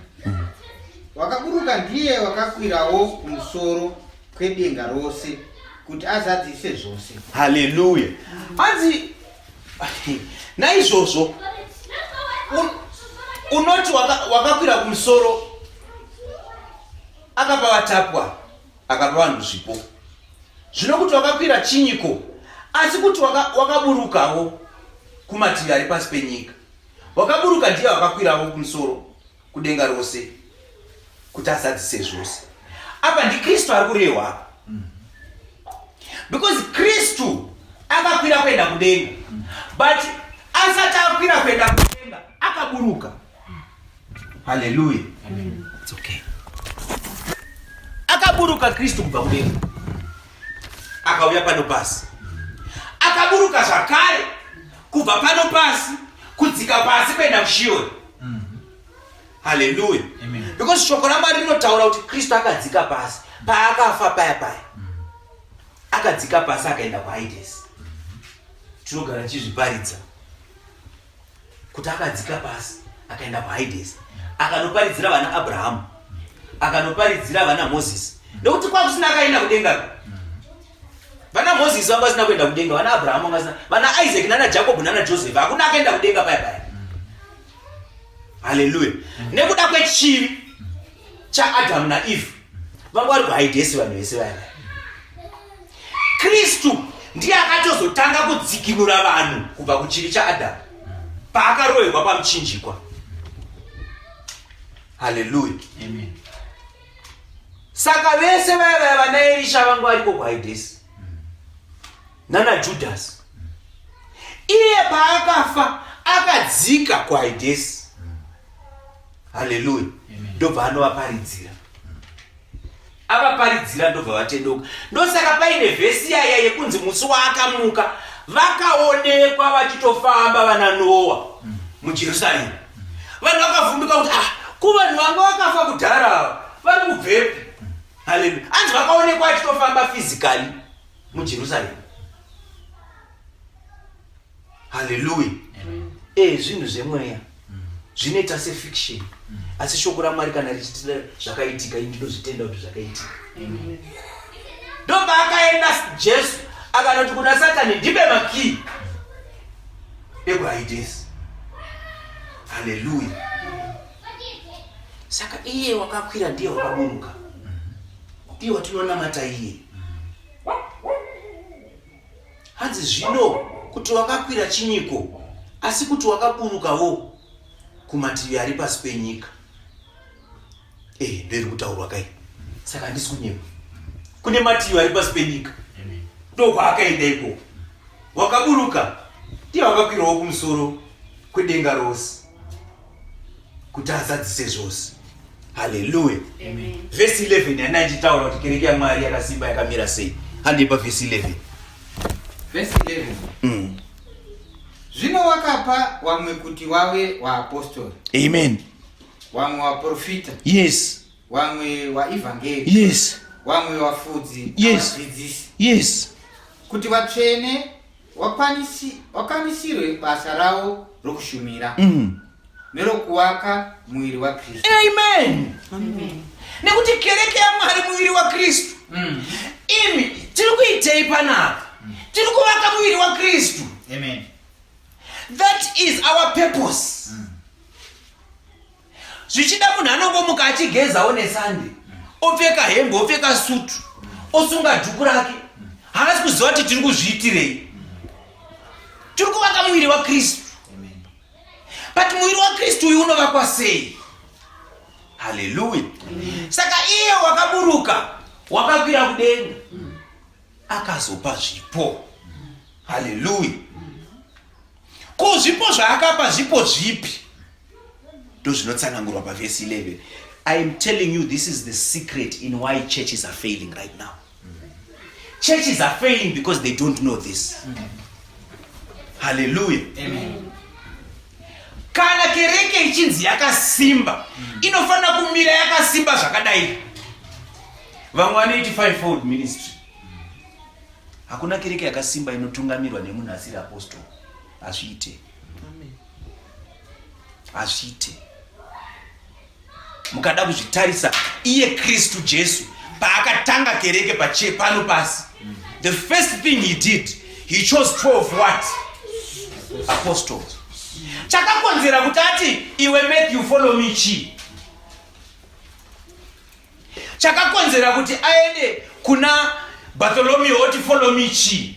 Wakaburuka ndiye wakakwirawo kumusoro kwedenga rose, kuti azadzise zvose. Haleluya. Hanzi naizvozvo unoti wakakwira kumusoro, akapa vatapwa, akapa vanhu zvipo. Zvino kuti wakakwira chinyiko, asi kuti wakaburukawo kumativi ari pasi penyika? Wakaburuka ndiye wakakwirawo kumusoro kudenga rose, kuti azadzise zvose. Apa ndiKristu ari kurehwa apa, because Kristu akakwira kuenda kudenga, but asati akwira kuenda kudenga akaburuka. Haleluya. It's okay. Akaburuka Kristu kubva kudenga, akauya pano pasi, akaburuka zvakare kubva pano pasi kudzika pasi kuenda kuShiyori. Haleluya. Because shoko raMwari rinotaura kuti Kristu akadzika pasi paakafa paya paya, akadzika pasi akaenda kuHaides. Tinogara tichizviparidza kuti akadzika pasi akaenda kuHaides, akanoparidzira vana Abrahamu, akanoparidzira vana Mozisi, nekuti kwakusina akaenda kudenga. Vana Mozisi vanga vasina kuenda kudenga, vana Abrahamu vanga vasina, vana Isaac nana Jacob nana Joseph, hakuna akaenda kudenga paya paya. Haleluya! Nekuda kwechivi chaAdhamu naEve vanga vari kuHaidesi vanhu vese vaya vaya. Kristu ndiye akatozotanga kudzikinura vanhu kubva kuchivi chaAdhamu paakaroverwa pamuchinjikwa. Haleluya! Saka vese vaya vaya vana Erisha vanga variko kuHaidesi nana Judhasi, iye paakafa akadzika kuHaidesi. Haleluya! Ndobva anovaparidzira, avaparidzira ndobva vatendeuka. Ndosaka paine vhesi yaya yekunzi musi waakamuka vakaonekwa vachitofamba vana Noa muJerusarema. Vanhu vakavhunduka kuti ah, ko vanhu vanga vakafa kudhara ava vari kubvepi? Haleluya! Anzi vakaonekwa achitofamba physically muJerusarema. Haleluya! Eh, zvinhu zvemweya zvinoita sefiction, asi shoko raMwari kana richiti zvakaitika, ini ndinozvitenda kuti zvakaitika. Ndopaakaenda Jesu akanoti kuna Satani, ndipe makii ekuHaidesi. Haleluya! Saka iye wakakwira ndiye wakaburuka, ndiye watinonamata iye. Hanzi zvino kuti wakakwira chinyiko, asi kuti wakaburukawo kumativi ari pasi penyika. Eh, ndoiri kutaurwa kai. Saka handisi kunyepa. Kune mativi ari pasi penyika. Ndokwaakaenda ikoko. Wakaburuka ndiye wakakwirawo kumusoro kwedenga rose kuti azadzise zvose. Haleluya. Vhesi 11 yana ichitaura kuti kereke yaMwari yakasimba yakamira sei. Handei pavhesi 11. Vhesi 11. Zvino wakapa wamwe kuti wawe waapostori. Amen. Wamwe waprofita. Yes. Wamwe waevhangeri. Yes. Wamwe wafudzi. Yes. Vadzidzisi. Yes. Kuti vatsvene wakwanisirwe basa ravo rokushumira. Nerokuvaka muviri waKristu. Amen. Amen. Nekuti kereke yaMwari muviri waKristu. Imi tiri kuitei panapa? Tiri kuvaka muviri waKristu. Amen. That is our purpose. Zvichida munhu anongomuka achigezawo nesande, opfeka hembe, opfeka sutu, osunga dhuku rake, haasi kuziva kuti tiri kuzviitirei. Tiri kuvaka muviri waKristu. But muviri waKristu uyu unovakwa sei? Haleluya! Saka iye wakaburuka wakakwira kudenga akazopa zvipo. Haleluya! Ko zvipo zvaakapa zvipo zvipi? Ndozvinotsanangurwa pavhesi 11. I am telling you, this is the secret in why churches are failing right now. Churches are failing because they don't know this. Hallelujah. Amen. Kana kereke ichinzi yakasimba, inofanira kumira yakasimba zvakadai. Vamwe vanoiti fivefold ministry. Hakuna kereke yakasimba inotungamirwa nemunhu asiri apostle. Hazviite. Hazviite. Mukada kuzvitarisa, iye Kristu Jesu paakatanga kereke pache pano pasi, the first thing he did, he chose 12 what? Apostles. Chakakonzera kuti ati iwe Matthew follow me chii? Chakakonzera kuti aende kuna Bartholomew oti follow me chii?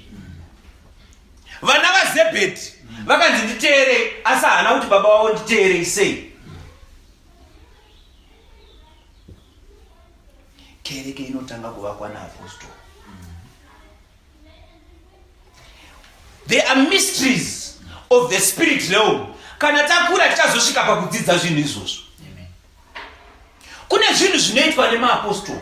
Vana vaZebhedhi vakanzi nditeerei, asi haana kuti baba wavo nditeerei sei? Kereke inotanga kuvakwa naapostle. There are mysteries of the spirit realm. Kana takura tichazosvika pakudzidza zvinhu izvozvo. Kune zvinhu zvinoitwa nemaapostle.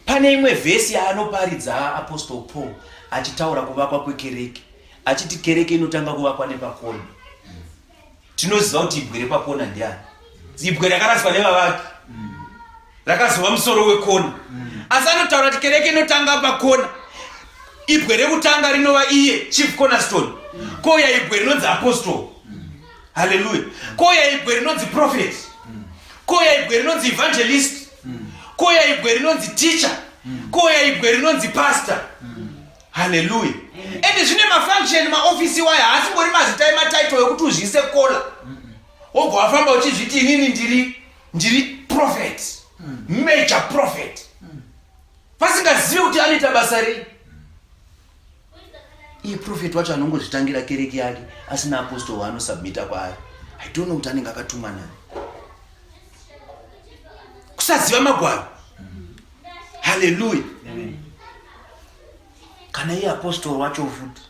Pane imwe vhesi yaanoparidza Apostle Paul achitaura kuvakwa kwekereke, achiti kereke inotanga kuvakwa nepakona. Tinoziva kuti ibwe repakona ndiani? Ibwe rakaraswa nevavaki rakazova musoro wekona. Asi anotaura kuti kereke inotanga pakona. Ibwe rekutanga rinova iye chief cornerstone. Kouya ibwe rinonzi apostle. Haleluya. Kouya ibwe rinonzi prophet. Kouya ibwe rinonzi evangelist. Kouya ibwe rinonzi teacher. Kouya ibwe rinonzi pastor. Haleluya. Ende zvine mafunction maofisi wayo haasingori mazita ematitle ekuti uzviise kola. Wobva wafamba uchizviti inini ndiri ndiri prophet. Major prophet. Vasingazive kuti anoita basa rei. Iye prophet wacho anongozvitangira kereke yake asina apostle waanosubmita kwaari. I don't know kuti anenge akatumwa nani. Kusaziva magwaro. Haleluya. Kana iye apostle wacho futi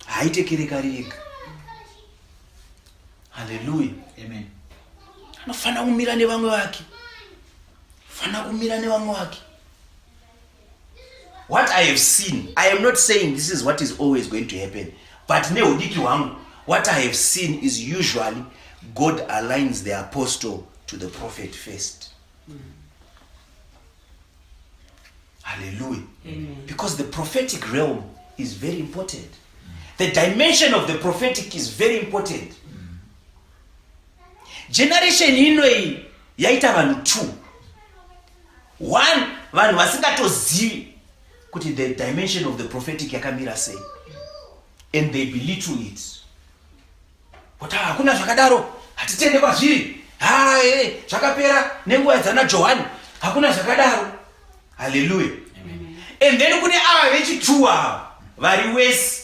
haaite kereke ari ega. Haleluya. Amen. Anofanira kumira nevamwe vake. Fanira kumira nevamwe vake. What I have seen, I am not saying this is what is always going to happen, but nehudiki hwangu, what I have seen is usually God aligns the apostle to the prophet first. Hallelujah. Amen. Because the prophetic realm is very important. The dimension of the prophetic is very important. Generation ino iyi yaita vanhu two. One, vanhu vasingatozivi kuti the dimension of the prophetic yakamira sei. And they belittle it. Kuti hakuna zvakadaro, hatitende kwazviri. Ha, eh, zvakapera nenguva dzana Johani. Hakuna zvakadaro. Hallelujah. And then kune ava vechituwa ava vari wesi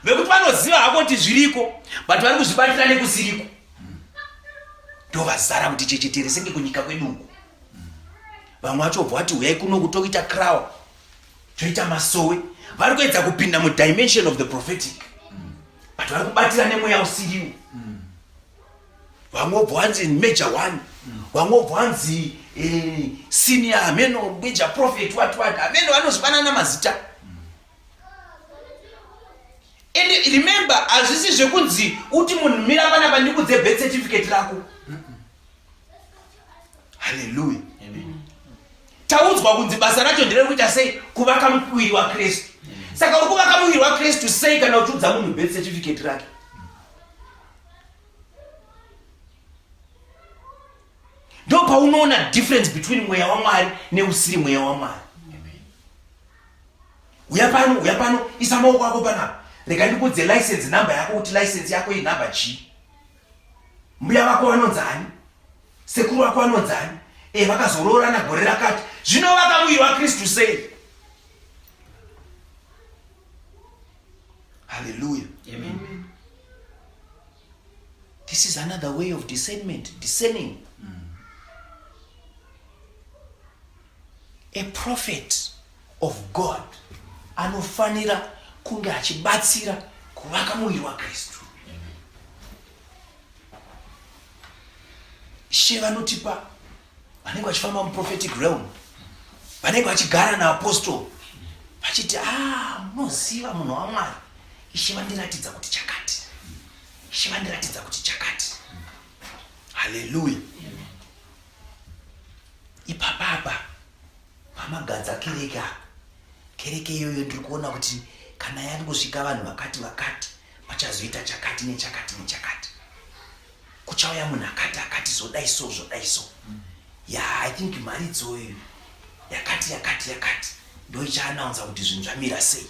vekuti vanoziva hako kuti zviriko but vari kuzvibatira nekusiriko. Ndovazara kuti chechetere senge kunyika kwedu uku. Vamwe vacho vobva vati huyai kuno kutokuita krawa toita masowe. Vari kuedza kupinda mudimension of the prophetic but vari kubatira nemweya usiriwo. Vamwe vobva vanzi major one, vamwe vobva vanzi senior hameno major prophet what what hameno vanozvipanana mazita. And remember hazvisi zvekunzi uti munhu mira panapa ndikudze birth certificate rako. Hallelujah. Taudzwa kunzi basa racho nderekuita sei? Kuvaka muviri waKristu. Saka uri kuvaka muviri waKristu sei kana uchiudza munhu birth certificate rake? Ndo paunoona difference between mweya waMwari neusiri mweya waMwari. Uya pano, uya pano, isa maoko ako panapa. Rega ndikudze license number yako kuti license yako inumber chii. Mbuya vako vanonzi ani? Sekuru vako vanonzi ani? Vakazoroorana gore rakati. Zvino vaka muviri waKristu sei? Hallelujah. Amen. This is another way of discernment, discerning. A prophet of God anofanira kunge achibatsira kuvaka muviri waKristu. Ishe vanotipa vanenge vachifamba muprophetic realm, vanenge vachigara naapostle vachiti, munoziva munhu waMwari, Ishe vandiratidza kuti chakati, Ishe vandiratidza kuti chakati. Hallelujah. Ipapapa pamagadza kereke apa, kereke iyoyo ndiri kuona kuti kana yangosvika vanhu vakati vakati, pachazoita chakati nechakati nechakati. Kuchauya munhu akati akati zvodai so zvodai so. Yeah, I think mharidzo iyo yakati yakati yakati ndo ichaanaunza kuti zvinhu zvamira sei.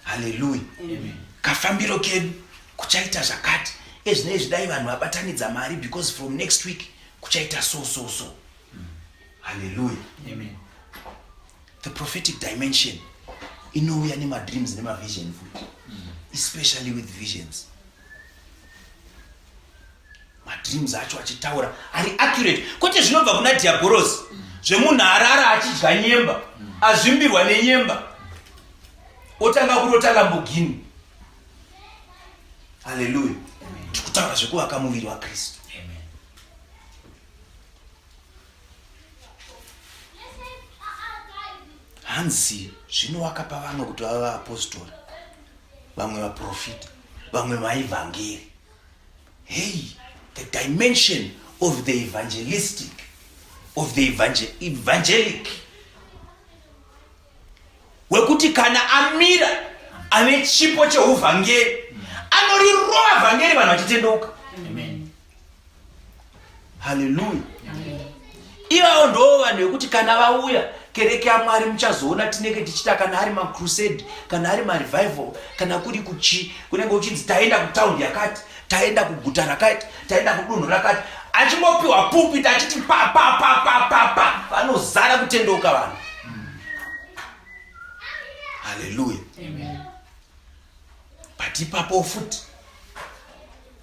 Hallelujah. Amen. Kafambiro kedu kuchaita zvakati. Ezvinezvi dai vanhu vabatanidza mari because from next week kuchaita so so so. Hallelujah. Amen. The prophetic dimension inouya nemadreams nemavision futi. Especially with visions. Madreams acho achitaura ari accurate, kwete zvinobva kuna diabolosi zvemunhu arara achidya nyemba, azvimbirwa nenyemba, otanga kurota Lamborghini. Hallelujah. Tikutaura zvekuvaka muviri waKristu. Hanzi zvino wakapa vamwe kuti vave vaapostori, vamwe vaprofita, vamwe vaivhangeri. Hey, the dimension of the evangelistic, of the evangelic. wekuti kana amira ane chipo cheuvhangeri anorirova vhangeri vanhu vachitendeuka. Haleluya. Ivavo ndoo vanhu vekuti kana vauya kereke yaMwari muchazoona tinenge tichiita kana ari macrusade, kana ari marevival, kana kuri kuchi kunenge uchinzi taenda kutaundi yakati, taenda kuguta rakati, taenda kudunhu rakati, achingopiwa pulpit achiti pa pa pa pa pa pa, vanozara kutendeuka vanhu. Haleluya. But ipapo futi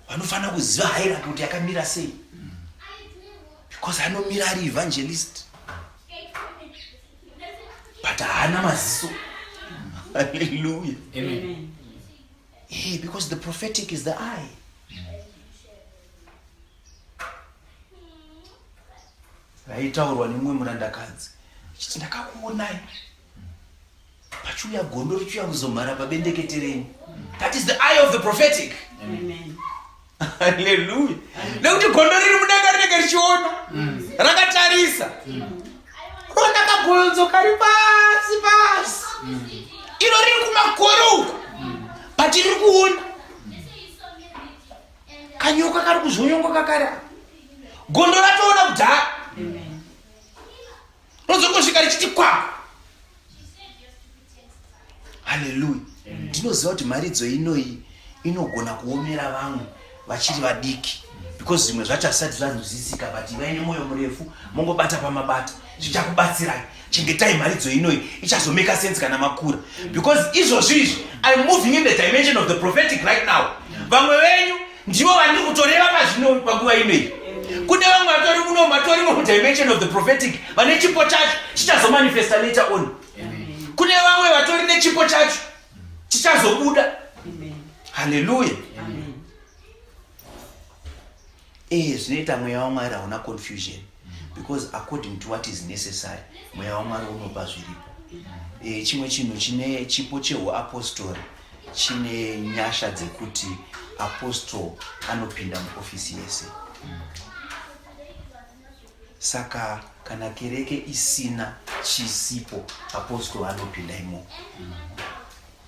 vanofanira kuziva hierarchy kuti yakamira sei, because anomira ari evangelist but haana maziso. Haleluya. Hey, because the prophetic is the eye. Raitaurwa nemumwe murandakadzi chiti ndakakuonai pachiuya gondo richiuya kuzomhara pabendekete renyu. That is the eye of the prophetic. Haleluya. Nekuti gondo riri mudenga rinenge richiona rakatarisa, rona kagonzo kari pasi pasi, iro riri kumakore uku, but riri kuona kanyoka kari kuzvonyongoka kari apa. Gondo ratoona kudhara, rozongosvika richiti kwako. Haleluya. Ndinoziva kuti mharidzo inoyi inogona kuomera vamwe vachiri vadiki, because zvimwe zvacho hazvisati zvanzwisisika, but ivai nemwoyo murefu, mongobata pamabata, zvichakubatsirai. Chengetai mharidzo inoyi, ichazomeka sense kana makura, because izvozvi izvi I'm moving in the dimension of the prophetic right now. Vamwe venyu ndivo vandiri kutoreva pazvino panguva inoyi. Kune vamwe vatori muno, vatorimo mudimension of the prophetic, vane chipo chacho chichazomanifesta later on. Kune vamwe vatori nechipo chacho chichazobuda. Haleluya. Zvinoita mweya waMwari hauna confusion, because according to what is necessary, mweya waMwari unopa zviripo. Chimwe chinhu chine chipo cheuapostori chine nyasha dzekuti apostle anopinda muofisi yese. Saka kana kereke isina chisipo, apostle anopinda imomo.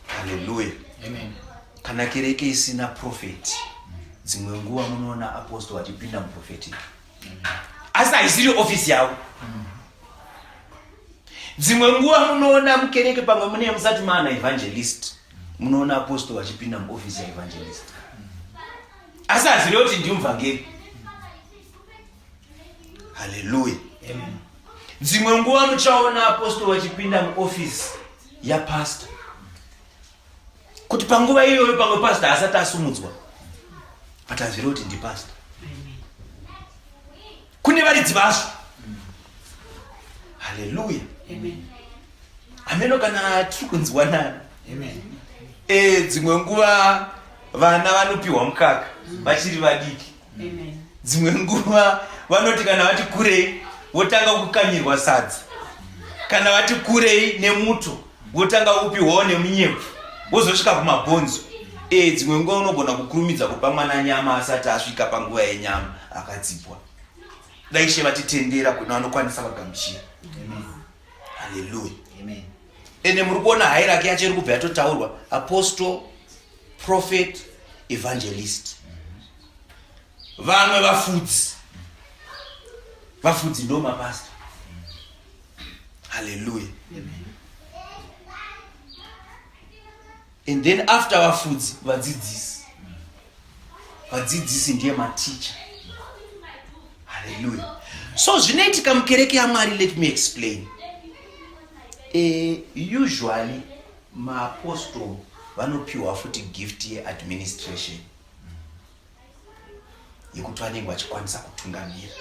Haleluya. Kana kereke isina prophet, dzimwe nguva munoona apostle achipinda muprophetic, asi haisiri ofisi yavo. Dzimwe nguva munoona mukereke pamwe mune musati maana evangelist, munoona apostle vachipinda muofisi yaevangelist, asi hazvirevi kuti ndimuvhangeri. Haleluya. Dzimwe nguva muchaona apostle vachipinda muofisi yapastor, kuti panguva iyoyo pamwe pastor asati asumudzwa, but hazvirevi kuti ndipastor. Kune varidzi vazvo. Haleluya. Hameno kana tiri kunzwanana. Dzimwe nguva vana vanopiwa mukaka vachiri vadiki. Dzimwe nguva vanoti kana vati kurei votanga kukanyirwa sadza, kana vati kurei nemuto votanga kupiwawo nemunyepfu, vozosvika kumabhonzo. Dzimwe nguva unogona kukurumidza kupa mwana nyama asati asvika panguva yenyama, akadzipwa. Dai Ishe vatitendera kune vanokwanisa vagamuchira. Haleluya. Ende muri kuona hierarchy yacho iri kubva yatotaurwa: apostle, prophet, evangelist, vamwe vafudzi. Vafudzi ndo mapasta. Haleluya. And then after vafudzi, vadzidzisi. Vadzidzisi ndiye maticha. Haleluya. So zvinoitika mukereke yaMwari, let me explain. Usually maapostle vanopiwa futi gift yeadministration, yekuti vanenge vachikwanisa kutungamira.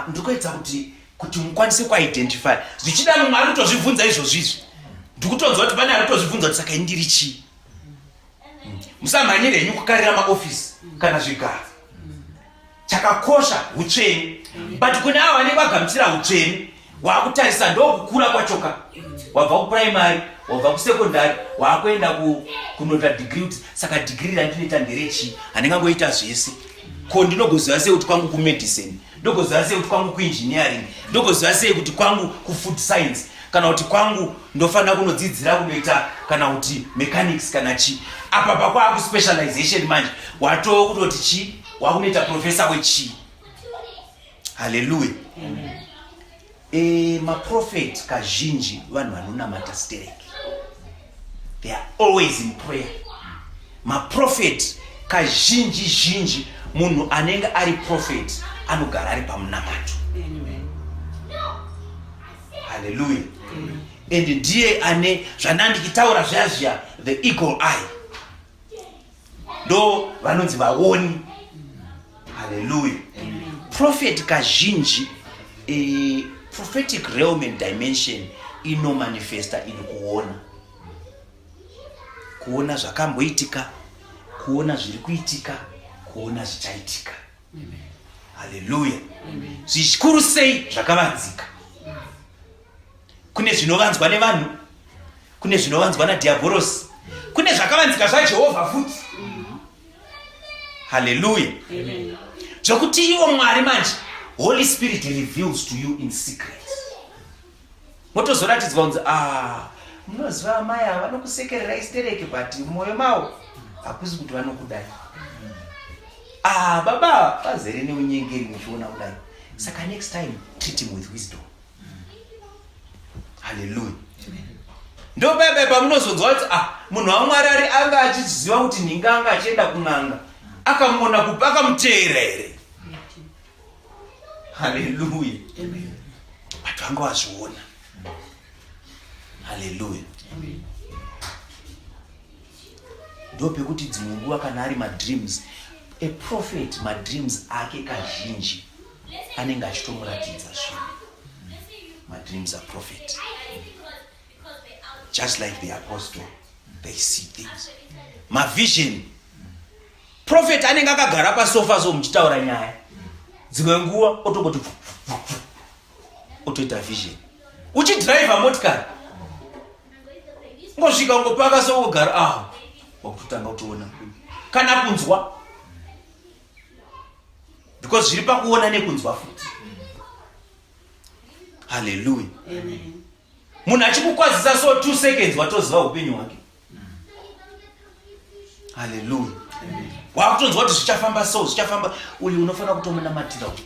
Ndiri kuedza kuti mukwanise kuidentify. Zvichida mumwe ari kutozvibvunza izvozvi izvi. Ndikutonzwa kuti pane ari kutozvibvunza kuti saka indiri chii. Musamhanyire henyu kukarira maofisi kana zvigaro. Chakakosha utsvene, but kune avo vanenge vagamuchira utsvene, wakutarisa ndokukura kwachoka. Wabva kuprimary, wabva kusekondary, wakuenda kunoita degree, kuti saka degree randinoita nderechii? Handingangoita zvese. Ko ndinogoziva sei kuti kwangu kumedicine? Ndogoziva sei kuti kwangu kuengineering? Ndogoziva sei kuti kwangu kufood science? Kana kuti kwangu ndofanira kunodzidzira kunoita kana kuti mechanics kana chii. Apa pakwaa kuspecialization manje, watoo kutoti chii, wakunoita professor wechii. Haleluya. E, maprofet kazhinji vanhu vanonamata stereki. They are always in prayer. Maprofet kazhinji zhinji munhu anenge ari prophet anogara ari pamunamato. Haleluya. And ndiye ane zvandandichitaura zviya zviya, the eagle eye, ndo vanonzi vaoni. Haleluya. Prophet kazhinji, prophetic realm and dimension inomanifesta in kuona, kuona zvakamboitika, kuona zviri kuitika, kuona zvichaitika. Haleluya. Zvikuru sei zvakavanzika. Kune zvinovanzwa nevanhu, kune zvinovanzwa nadhiabhorosi, kune zvakavanzika zvaJehovha futi. Haleluya. Zvokuti ivo Mwari manje, Holy Spirit reveals to you in secret. Motozoratidzwa kunzi, ah, munoziva amai ava vanokusekerera istereke, but mumwoyo mavo hakusi kuti vanokudai. Ah, baba vazere neunyengeri muchiona kudai. Saka next time treat him with wisdom. Haleluya. Ndo baba pamunozonzwa kuti, ah, munhu waMwari ari anga achiziva kuti nhinga anga achienda kun'anga, akamuona kupi, akamuteera here? Haleluya. But vanga vazviona. Haleluya. Ndo pekuti dzimwe nguva kana ari madreams, a prophet madreams ake kazhinji anenge achitomuratidza zvinhu. Madreams are prophet, just like the apostle, they see things, mavision. Prophet anenge akagara pasofa so, muchitaura nyaya, dzimwe nguva otongoti otoita vision. Uchidhiraivha motikari, ngosvika ungopaka so, ugara, ah, wakutotanga kutoona kana kunzwa, because zviri pakuona nekunzwa futi. Haleluya. Munhu achikukwazisa so, 2 seconds watoziva upenyu hwake. Haleluya. Wakutonzwa kuti zvichafamba so, zvichafamba. Uyu unofanira kutomunamatira uyu.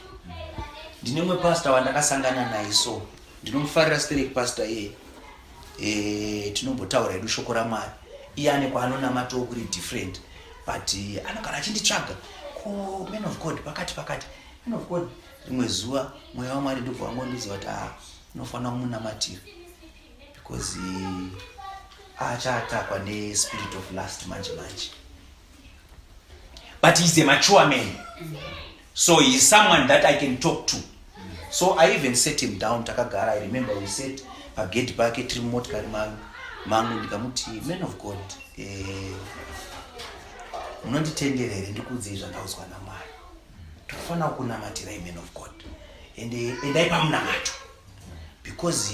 Ndine mumwe pastor wandakasangana naye so, ndinomufarira sterek pastor iye. Tinombotaura hedu shoko raMwari. Iye ane kwaanonamatawo kuri different, but anogara achinditsvaga, ko man of God pakati pakati, man of God. Rimwe zuva mweya waMwari ndobva wangondiziva kuti, ah, unofanira kumunamatira because achaatakwa nespirit of lust manje manje. But he's a mature man, so he's someone that I can talk to. So I even set him down, takagara. I remember we sat pagate pake tiri mumotikari mangu, ndikamuti, "Man of God, munonditendera here ndikuudzei zvandaudzwa naMwari? Tofanira kunamatirai, man of God, and endai pamunamato, because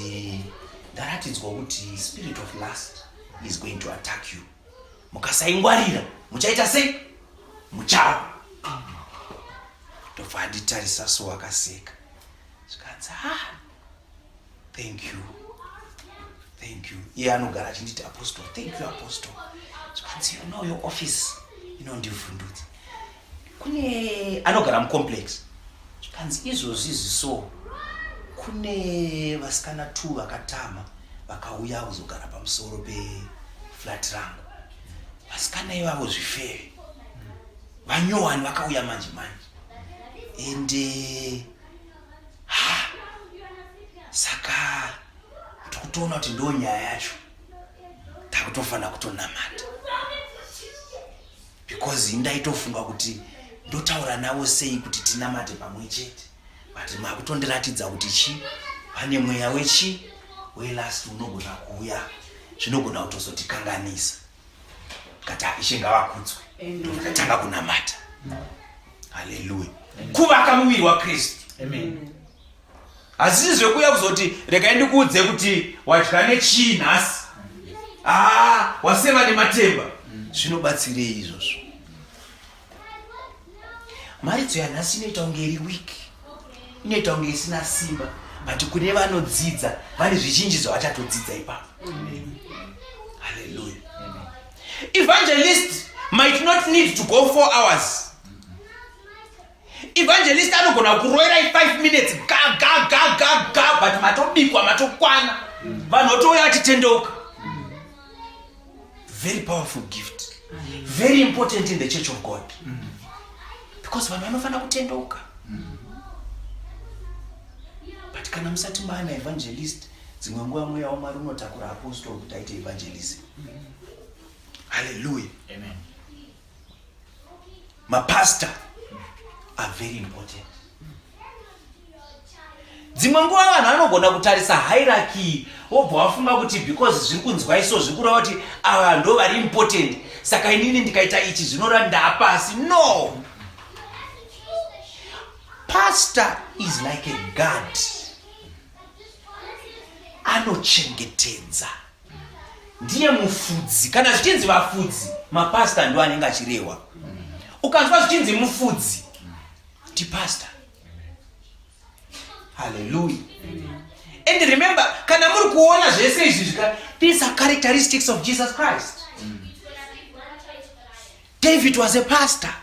ndaratidzwa kuti spirit of lust is going to attack you. Mukasaingwarira muchaita sei? Muchawa." Ndobva anditarisa so, akaseka, zvikanzi, "Ah, thank you, thank you." Iye anogara achinditi, "Apostle, thank you, Apostle." Zvikanzi, "You know, your office inondivhundudza." Kune anogara mucomplex. Zvikanzi, "Izvozvi izvi so, kune vasikana two vakatama vakauya kuzogara pamusoro peflat rangu. Vasikana ivavo zvifeve vanyowani vakauya manje manje, ende ha, saka tikutoona kuti ndo nyaya yacho. Takutofanira kutonamata, because ndaitofunga kuti ndotaura navo sei kuti tinamate pamwe chete, but makutondiratidza kuti chi pane mweya wechi welust unogona kuuya, zvinogona kutozotikanganisa." Kati, "Ishe ngavakudzwe." Ndokatanga kunamata. Haleluya. Kuvaka muviri waKristu. Hazisi zvekuuya kuzoti, "Regai ndikuudze kuti wadya nechii nhasi, aa waseva nematemba." Zvinobatsirei izvozvo? Mharidzo yanhasi inoita kunge iri weak, inoita kunge isina simba. But kune vanodzidza vane zvizhinji zvavachatodzidza ipapo. Hallelujah. Evangelist might not need to go 4 hours. Evangelist anogona kuroerai 5 minutes ga ga ga ga ga, but matobikwa, matokwana, vanhu votouya vachitendeuka. Very powerful gift, very important in the church of God, because vanhu vanofanira kutendeuka. But kana musati maana evangelist, dzimwe nguva Mweya waMwari unotakura apostle kuti aite evangelism. Hallelujah. Amen. Mapastor are very important. Dzimwe nguva vanhu vanogona kutarisa hierarchy wobva wafunga kuti because zviri kunzwa iso zviri kureva kuti ava ndo vari important, saka inini ndikaita ichi zvinoreva ndapasi. No, pastor is like a guard, anochengetedza, ndiye mufudzi. Kana zvichinzi vafudzi, mapasta ndo anenge achirehwa. Ukanzwa zvichinzi mufudzi, ndipasta. Hallelujah. And remember, kana muri kuona zvese izvi zvika, these are characteristics of Jesus Christ. David was a pastor,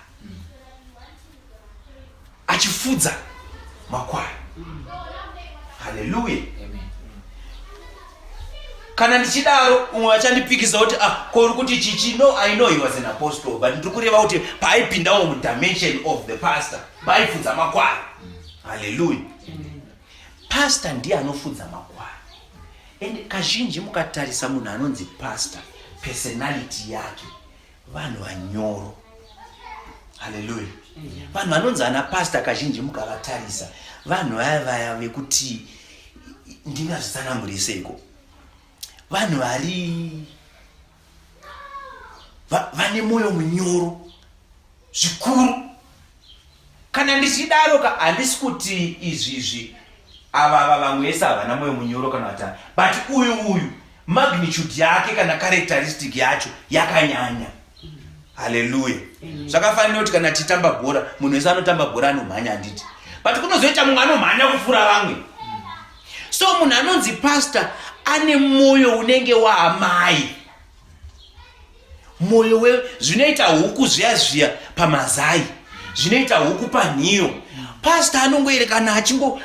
achifudza makwai. Hallelujah. Kana ndichidaro, umwe vachandipikisa kuti, "Ah, ko uri kuti chichi?" No, I know he was an apostle, but ndiri kureva kuti paaipindawo mudimension of the pastor, paaifudza makwai. Haleluya. Pastor ndiye anofudza makwai. And kazhinji mukatarisa munhu anonzi pastor, personality yake, vanhu vanyoro. Haleluya. Vanhu vanonzi ana pastor, kazhinji mukavatarisa, vanhu vaya vaya vekuti, ndingazvitsanangureseiko, vanhu vari vane mwoyo munyoro zvikuru. Kana ndichidaro ka, handisi kuti izvizvi ava vamwe vese havana mwoyo munyoro kana kuti, but uyu magnitude yake kana characteristic yacho yakanyanya. Haleluya. Zvakafanira kuti kana tichitamba bhora, munhu wese anotamba bhora anomhanya, handiti? But kunozoita mumwe anomhanya kupfuura vamwe. So munhu anonzi pastor ane mwoyo unenge waamai, mwoyo we zvinoita huku zviya zviya pamazai, zvinoita huku panhiyo. Pastor anongoerekana achingo,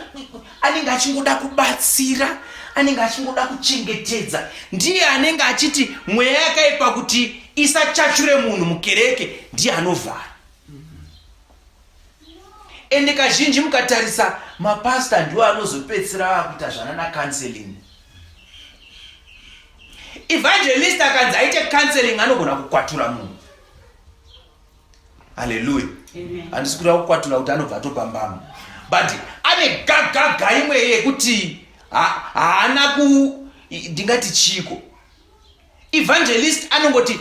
anenge achingoda kubatsira, anenge achingoda kuchengetedza. Ndiye anenge achiti mweya yakaipa kuti isachachure munhu mukereke, ndiye anovhara. Ende kazhinji mukatarisa, mapasta ndiwo anozopedzisira vakuita zvanana counseling. Evangelist akanzi aite counseling, anogona kukwatura munhu. Haleluya. Handisi kureva kukwatura kuti anobva atopambama, but ane gagaga imwe yekuti haana ku, ndingati chiko, evangelist anongoti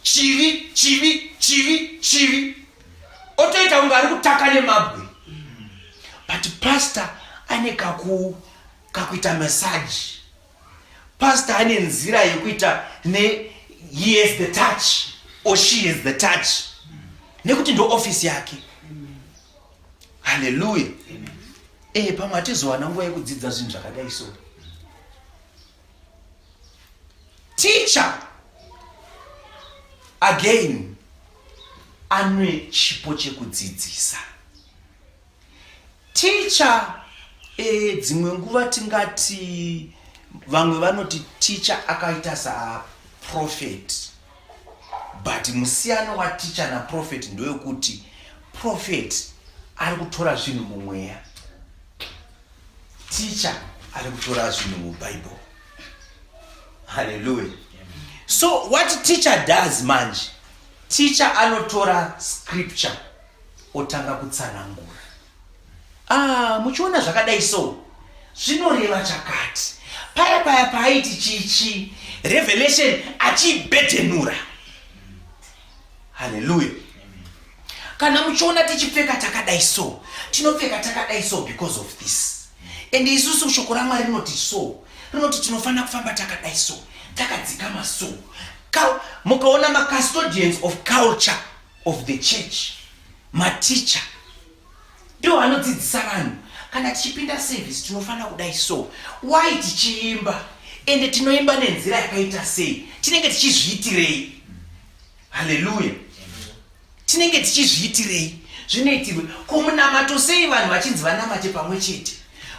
chivi, chivi, chivi, chivi, otoita kunge ari kutaka nemabwe. But pastor ane kakuita massage. Pastor ane nzira yekuita ne, he has the touch or she has the touch, nekuti ndo ofisi yake. Haleluya. Pamwe hatizowana nguva yekudzidza zvinhu zvakadai. So teacher again ane chipo chekudzidzisa. Teacher, dzimwe nguva tingati, vamwe vanoti teacher akaita saprophet, but musiyano wateacher naprophet ndewekuti prophet ari kutora zvinhu mumweya, teacher ari kutora zvinhu muBible. Haleluya. So what teacher does manje, teacher anotora scripture otanga kutsanangura. "Ah, muchiona zvakadai, so zvinoreva chakati." Paya paya paaiti chichi revelation, achibhedhenura. Haleluya. "Kana muchiona tichipfeka takadai, so tinopfeka takadai so because of this, and isusu shoko raMwari rinoti so, rinoti tinofanira kufamba takadai so, takadzikama." So mukaona macustodians of culture of the church, maticha ndiwo vanodzidzisa vanhu. Kana tichipinda service tinofanira kudai so. Why tichiimba? Ende tinoimba nenzira yakaita sei? Tinenge tichizviitirei? Haleluya. Tinenge tichizviitirei? Zvinoitirwe ko munamato sei vanhu vachinzi vanamate pamwe chete?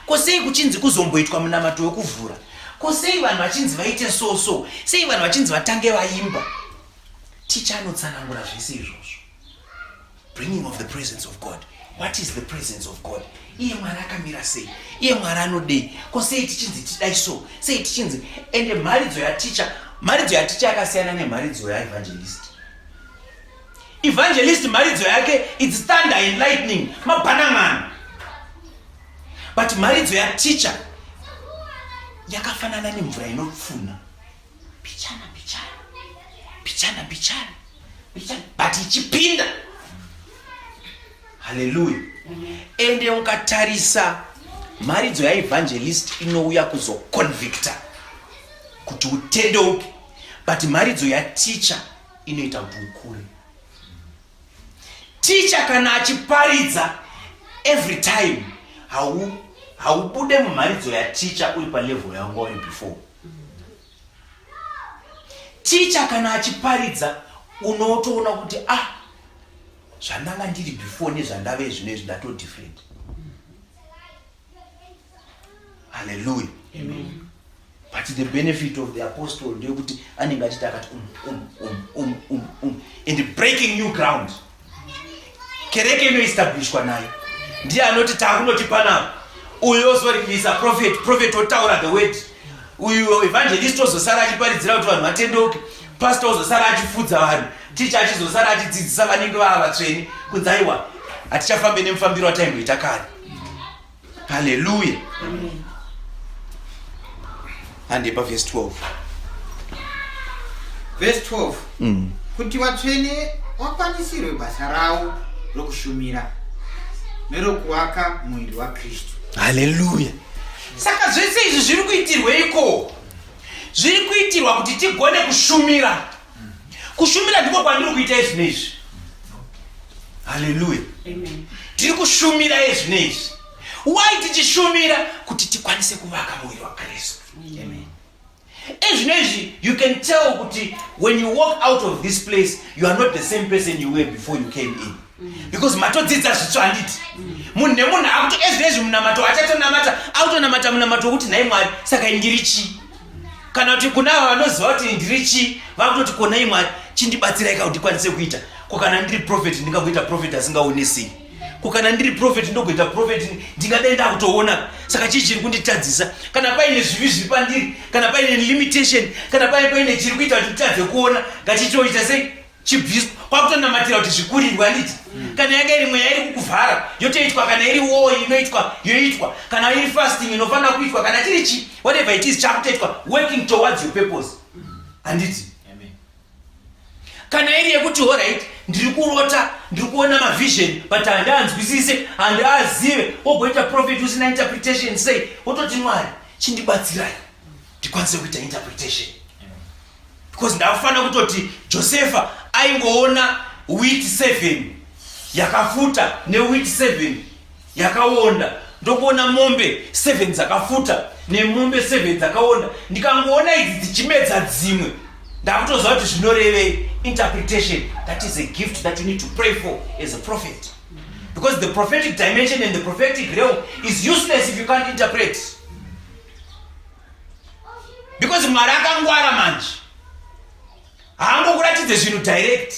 Ko sei kuchinzi kuzomboitwa munamato wekuvhura? Ko sei vanhu vachinzi vaite so so? Sei vanhu vachinzi vatange vaimba? Ticha anotsanangura zvese izvozvo. Bringing of the presence of God. What is the presence of God? Iye Mwari akamira sei? Iye Mwari anodei? Ko sei tichinzi tidai so? Sei tichinzi ende mharidzo yaticha, mharidzo yaticha yakasiyana nemharidzo yaevangelist. Evangelist mharidzo yake it's thunder and lightning, mabhanang'ana. But mharidzo yaticha yakafanana nemvura inopfunha. Pichana pichana. Pichana pichana. Pichana but ichipinda. Haleluya. Ende ukatarisa mharidzo yaevangelist inouya kuzoconvicta kuti utendeuke but mharidzo yaticha inoita kuti ukure. Ticha kana achiparidza every time haubude mumharidzo yaticha uri palevel yawanga uri before. Ticha kana achiparidza unotoona kuti ah zvandanga ndiri before nezvandave zvino izvi ndato different. Hallelujah. Amen. But the benefit of the apostle ndeyekuti anenge achiti akati um um um um um um and breaking new ground. Kereke inoestablishwa naye. Ndiye anoti takunoti panapa. Uyu ozoreleasa prophet, prophet otaura the word. Uyu evangelist ozosara achiparidzira kuti vanhu vatendeuke. Pastor ozosara achifudza vanhu. Teacher achizosara achidzidzisa vanenge vava vatsvene kunzi aiwa hatichafambe nemufambiro wataimboita kare. Haleluya. Hande pa verse 12. Verse 12. Kuti vatsvene vakwanisirwe basa ravo rokushumira nerokuvaka muviri waKristu. Haleluya. Saka zvese izvi zviri kuitirweiko? Zviri kuitirwa kuti tigone kushumira. Kushumira ndiko kwandiri kuita izvi neizvi. Haleluya. Tiri kushumira izvi neizvi. Why tichishumira? Kuti tikwanise kuvaka muviri waKristu. Amen. Ezvino izvi you can tell kuti when you walk out of this place you are not the same person you were before you came in. Because matodzidza zvitsva handiti? Munhu nemunhu akuti ezvino izvi munamato achatonamata akutonamata munamato wekuti nhai Mwari saka ini ndiri chii? Kana kuti kuna ava vanoziva kuti ndiri chii vakutoti ko nhai Mwari chindibatsirai ka kuti ndikwanise kuita. Ko kana ndiri prophet ndingagoita prophet asingaone sei? Ko kana ndiri prophet ndogoita prophet ndingadai ndakutoona. Saka chii chiri kunditadzisa? Kana paine zvivi zviri pandiri, kana paine limitation, kana paine chiri kuita kuti nditadze kuona, ngachichoita sei? Chibviswa. Kwakutonamatira kuti zvikurirwe handiti? Kana yanga iri mweya iri kukuvhara yotoitwa, kana iri war inoitwa yoitwa, kana iri fasting inofanira kuitwa, kana chiri chi whatever it is chakutoitwa, working towards your purpose. Handiti? Kana iri yekuti alright ndiri kurota, ndiri kuona mavision but handianzwisise, handiazive, wogoita prophet usina interpretation sei? Wototi Mwari chindibatsirai ndikwanise kuita interpretation. Because ndakufanira kutoti Josefa aingoona wheat 7 yakafuta newheat 7 yakaonda, ndokuona mombe 7 dzakafuta nemombe 7 dzakaonda. Ndikangoona idzi dzichimedza dzimwe, ndakutoziva kuti zvinorevei. Interpretation, that is a gift that you need to pray for as a prophet. Because the prophetic dimension and the prophetic realm is useless if you can't interpret. Because Mwari akangwara manje, haangokuratidze zvinhu direct.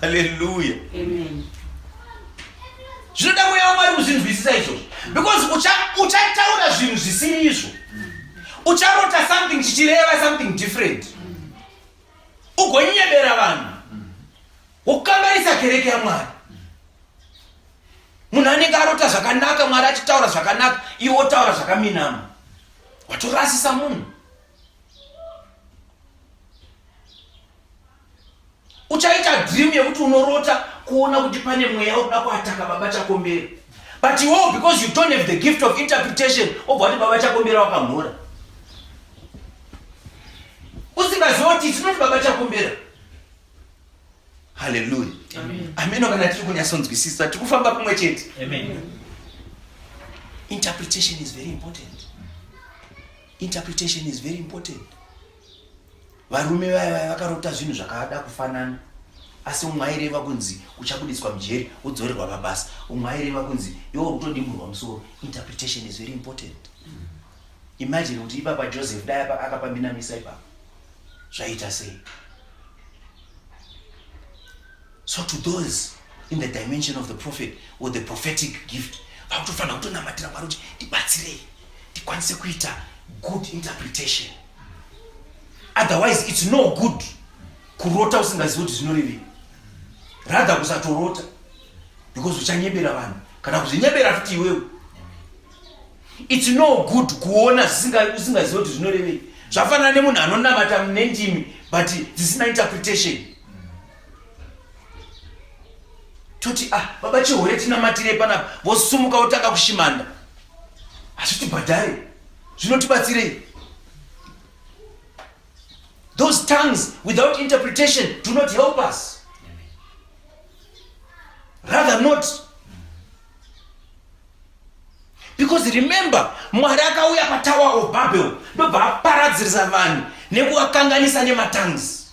Hallelujah. Amen. Zvinoda mweya waMwari kuzvinzwisisa izvozvo, because uchataura zvinhu zvisiri izvo, ucharota something chichireva something different, ugonyebera vanhu, wokanganisa kereke yaMwari. Munhu anenge arota zvakanaka, Mwari achitaura zvakanaka, iwe wotaura zvakaminama, watorasisa munhu. Uchaita dream yekuti unorota kuona kuti pane mweya ukuda kuataka baba Chakombera, but iwewo because you don't have the gift of interpretation obva wati baba Chakombera wakamhura, usingaziva kuti tinoti baba Chakombera. Hallelujah. Amen. Ameno kana tiri kunyatsonzwisisa, tiri kufamba kumwe chete. Amen. Interpretation is very important. Interpretation is very important. Varume vaya vaya vakarota zvinhu zvakada kufanana asi umwe aireva kunzi uchabudiswa mujeri wodzorerwa pabasa, umwe aireva kunzi iwe uri kutodimurwa musoro. Interpretation is very important. Imagine kuti ipapa Joseph dai akapaminamisa ipapa zvaita sei? So to those in the dimension of the prophet or the prophetic gift, vakutofanira kutonamatira Mwari kuti ndibatsirei ndikwanise kuita good interpretation. Otherwise it's no good kurota usingazivi kuti zvinorevei. Rather kusatorota because uchanyebera vanhu kana kuzvinyebera futi iwewe. It's no good kuona usingazivi kuti zvinorevei. Zvafanana nemunhu anonamata nendimi but dzisina interpretation. Toti ah baba chihure tinamatire panapa, vosumuka votanga kushimanda. Hazvitibhadhare, zvinotibatsirei? Those tongues without interpretation do not help us. Rather not. Because remember, Mwari akauya paTower of Babel ndobva aparadzirisa vanhu nekuvakanganisa nematongues.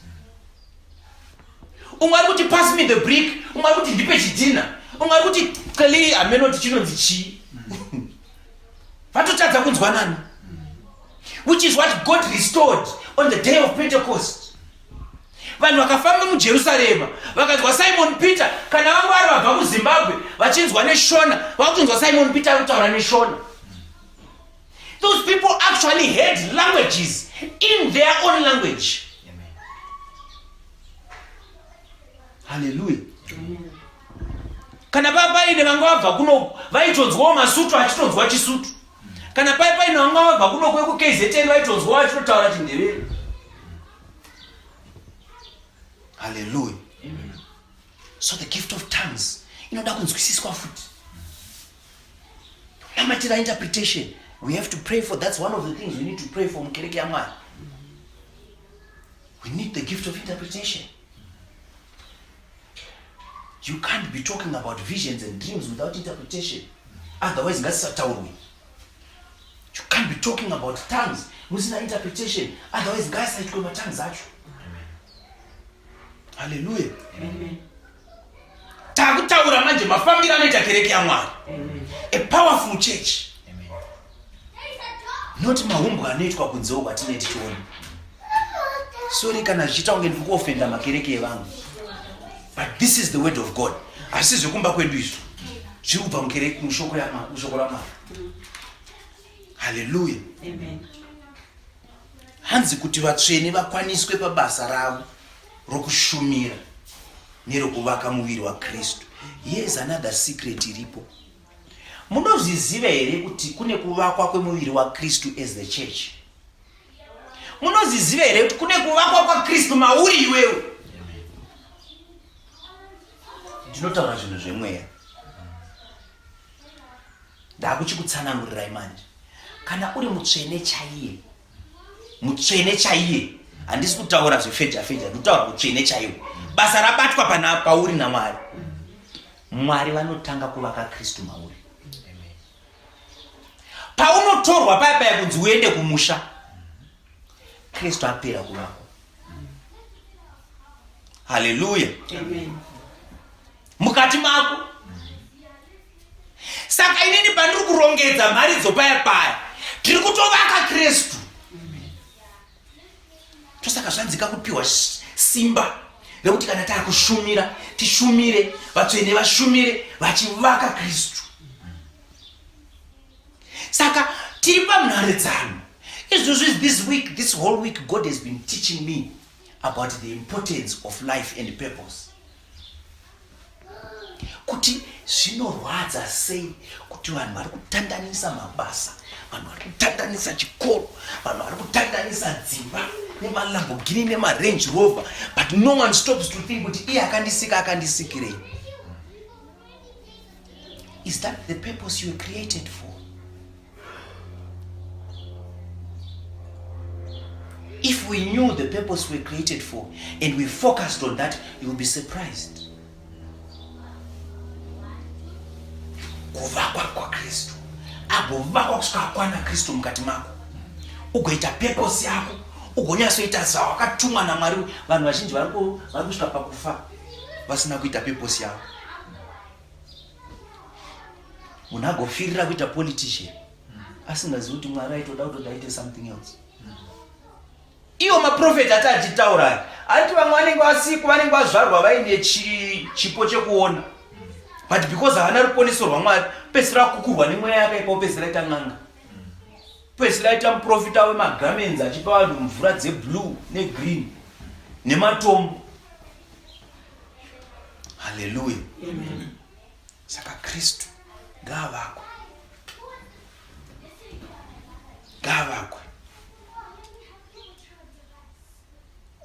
Umwe ari kuti pass me the brick, umwe ari kuti ndipe chidhina, umwe ari kuti cli hamenoti chinonzi chii. Vatotadza kunzwanana. Which is what God restored on the day of Pentecost. Vanhu vakafamba muJerusarema vakanzwa Simon Peter, kana vanga vari vabva kuZimbabwe vachinzwa neshona, vakutonzwa Simon Peter ari kutaura neshona. Those people actually had languages in their own language. Amen. Hallelujah. Kana papaine vanga vabva kuno vaitonzwawo masutu achitonzwa chisutu. Kana pai paine vanga vabva kuno kweku KZN vaitonzwawo achitotaura chindevere. Hallelujah. Amen. So the gift of tongues inoda kunzwisiswa futi. Namatira interpretation. We have to pray for, that's one of the things we need to pray for mukereke yaMwari. We need the gift of interpretation. You can't be talking about visions and dreams without interpretation. Otherwise, ngasisataurwe. You can't be talking about tongues musina interpretation. Otherwise, ngasaitwe matongues acho. Hallelujah. Amen. Takutaura manje mafambiro anoita kereke yaMwari. A powerful church. Amen. Not mahumbwe anoitwa kunzewo kwatinee tichiona. Sorry kana zvichiita kunge ndiri kuofenda makereke evanhu. But this is the word of God. Asi zvekumba kwedu izvo zviri kubva mukereke mushoko yaMwari, mushoko raMwari. Hallelujah. Amen. Hanzi kuti vatsvene vakwaniswe pabasa ravo rokushumira nerokuvaka muviri waKristu. Here is another secret iripo. Munozviziva here kuti kune kuvakwa kwemuviri waKristu as the church? Munozviziva here kuti kune kuvakwa kwaKristu mauri iwewe? Ndinotaura zvinhu zvemweya. Ndakuchikutsanangurirai manje. Kana uri mutsvene chaiye, mutsvene chaiye, handisi kutaura zvefeja feja, ndikutaura mutsvene chaiwo. Basa rabatwa pana pauri naMwari. Mwari vanotanga kuvaka Kristu mauri. Paunotorwa paya paya kunzi uende kumusha, Kristu apera kuvakwa. Haleluya. Amen. Mukati mako. Saka inini pandiri kurongedza mharidzo paya paya, tiri kutovaka Kristu. Tosaka zvanzika kupiwa simba rekuti kana takushumira tishumire, vatsvene vashumire vachivaka Kristu. Saka tiri pamharedzano. Izvozvi this week, this whole week, God has been teaching me about the importance of life and purpose. Kuti zvinorwadza sei kuti vanhu vari kutandanisa mabasa, vanhu vari kutandanisa chikoro, vanhu vari kutandanisa dzimba nemaLamborghini nemaRange Rover, but no one stops to think kuti iye akandisika akandisikirei. Is that the purpose you were created for? If we knew the purpose we were created for and we focused on that, you will be surprised. Kuvakwa kwaKristu. Agovakwa kusvika akwana Kristu mukati mako. Ugoita purpose yako, ugonyatsoita zvawakatumwa naMwari. Vanhu vazhinji vari kusvika pakufa vasina kuita purpose yavo. Munhu agofirira kuita politician asingazivi kuti Mwari aitoda kuti aite something else. Iwo maprofeti ati achitaura aya anti vamwe vanenge vasiku vanenge vazvarwa vaine chipo chekuona but because havana ruponeso rwamwari pedzisira kukurwa nemweya yakaipa opedzisira ita n'anga pedzisira ita muprofita wemagamenzi achipa vanhu mvura dzeblue negreen nematombo. Haleluya. Saka Kristu ngaavakwe, ngaavakwe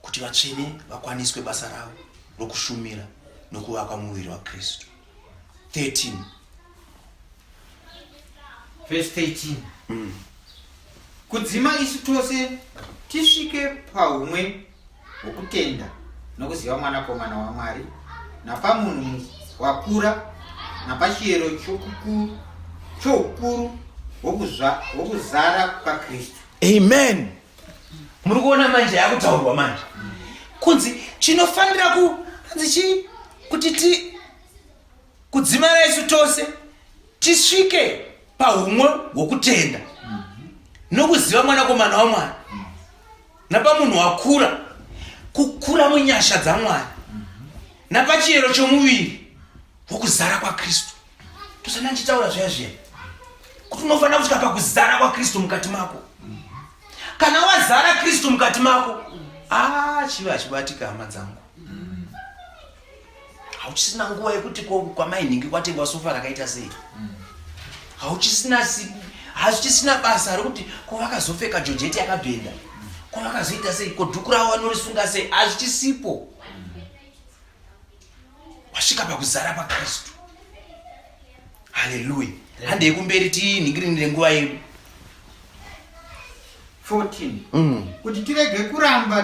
kuti vatsvene vakwaniswe basa ravo rokushumira nokuvaka muviri waKristu. 13. Verse 13. Kudzima isu tose tisvike pahumwe hwokutenda nokuziva Mwanakomana waMwari, napamunhu wakura, napachiyero choukuru hwokuzara kwaKristu. Amen. Muri kuona manje yakutaurwa manje kunzi chinofanira ku hanzi chii kuti ti kudzimara isu tose tisvike pahumwe hwokutenda nokuziva Mwanakomana waMwari, napamunhu wakura, kukura munyasha dzaMwari, napachiyero chomuviri wokuzara kwaKristu. Tosana ndichitaura zviya zviya kuti unofanira kusvika pakuzara kwaKristu mukati mako. Kana wazara Kristu mukati mako, chivi hachibatika, hama dzangu. Hauchisina nguva yekuti kwamai nhingi kwatengwa sofa rakaita sei. Hauchisina hazvichisina basa rekuti ko vakazopfeka jojeti yakabhenda, ko vakazoita sei, ko dhuku ravo vanorisunga sei. Hazvichisipo. Wasvika pakuzara paKristu. Haleluya. Handei kumberi tinhingirinire nguva yedu. 14. Kuti tirege kuramba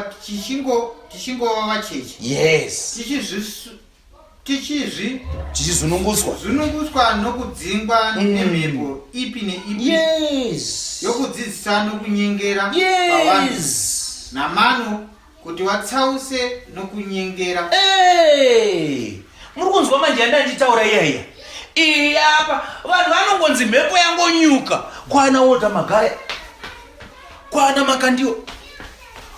tichingova vacheche. Yes. Tichizvi tichizununguswa zununguswa nokudzingwa nemhepo ipi neipi yokudzidzisa nokunyengera pavanhu namano, kuti vatsause nokunyengera. Hey! Muri kunzwa manje yanda ndichitaura iya iya iyi apa, vanhu vanongonzi mhepo yangonyuka kwana wota magaya, kwana Makandiwo,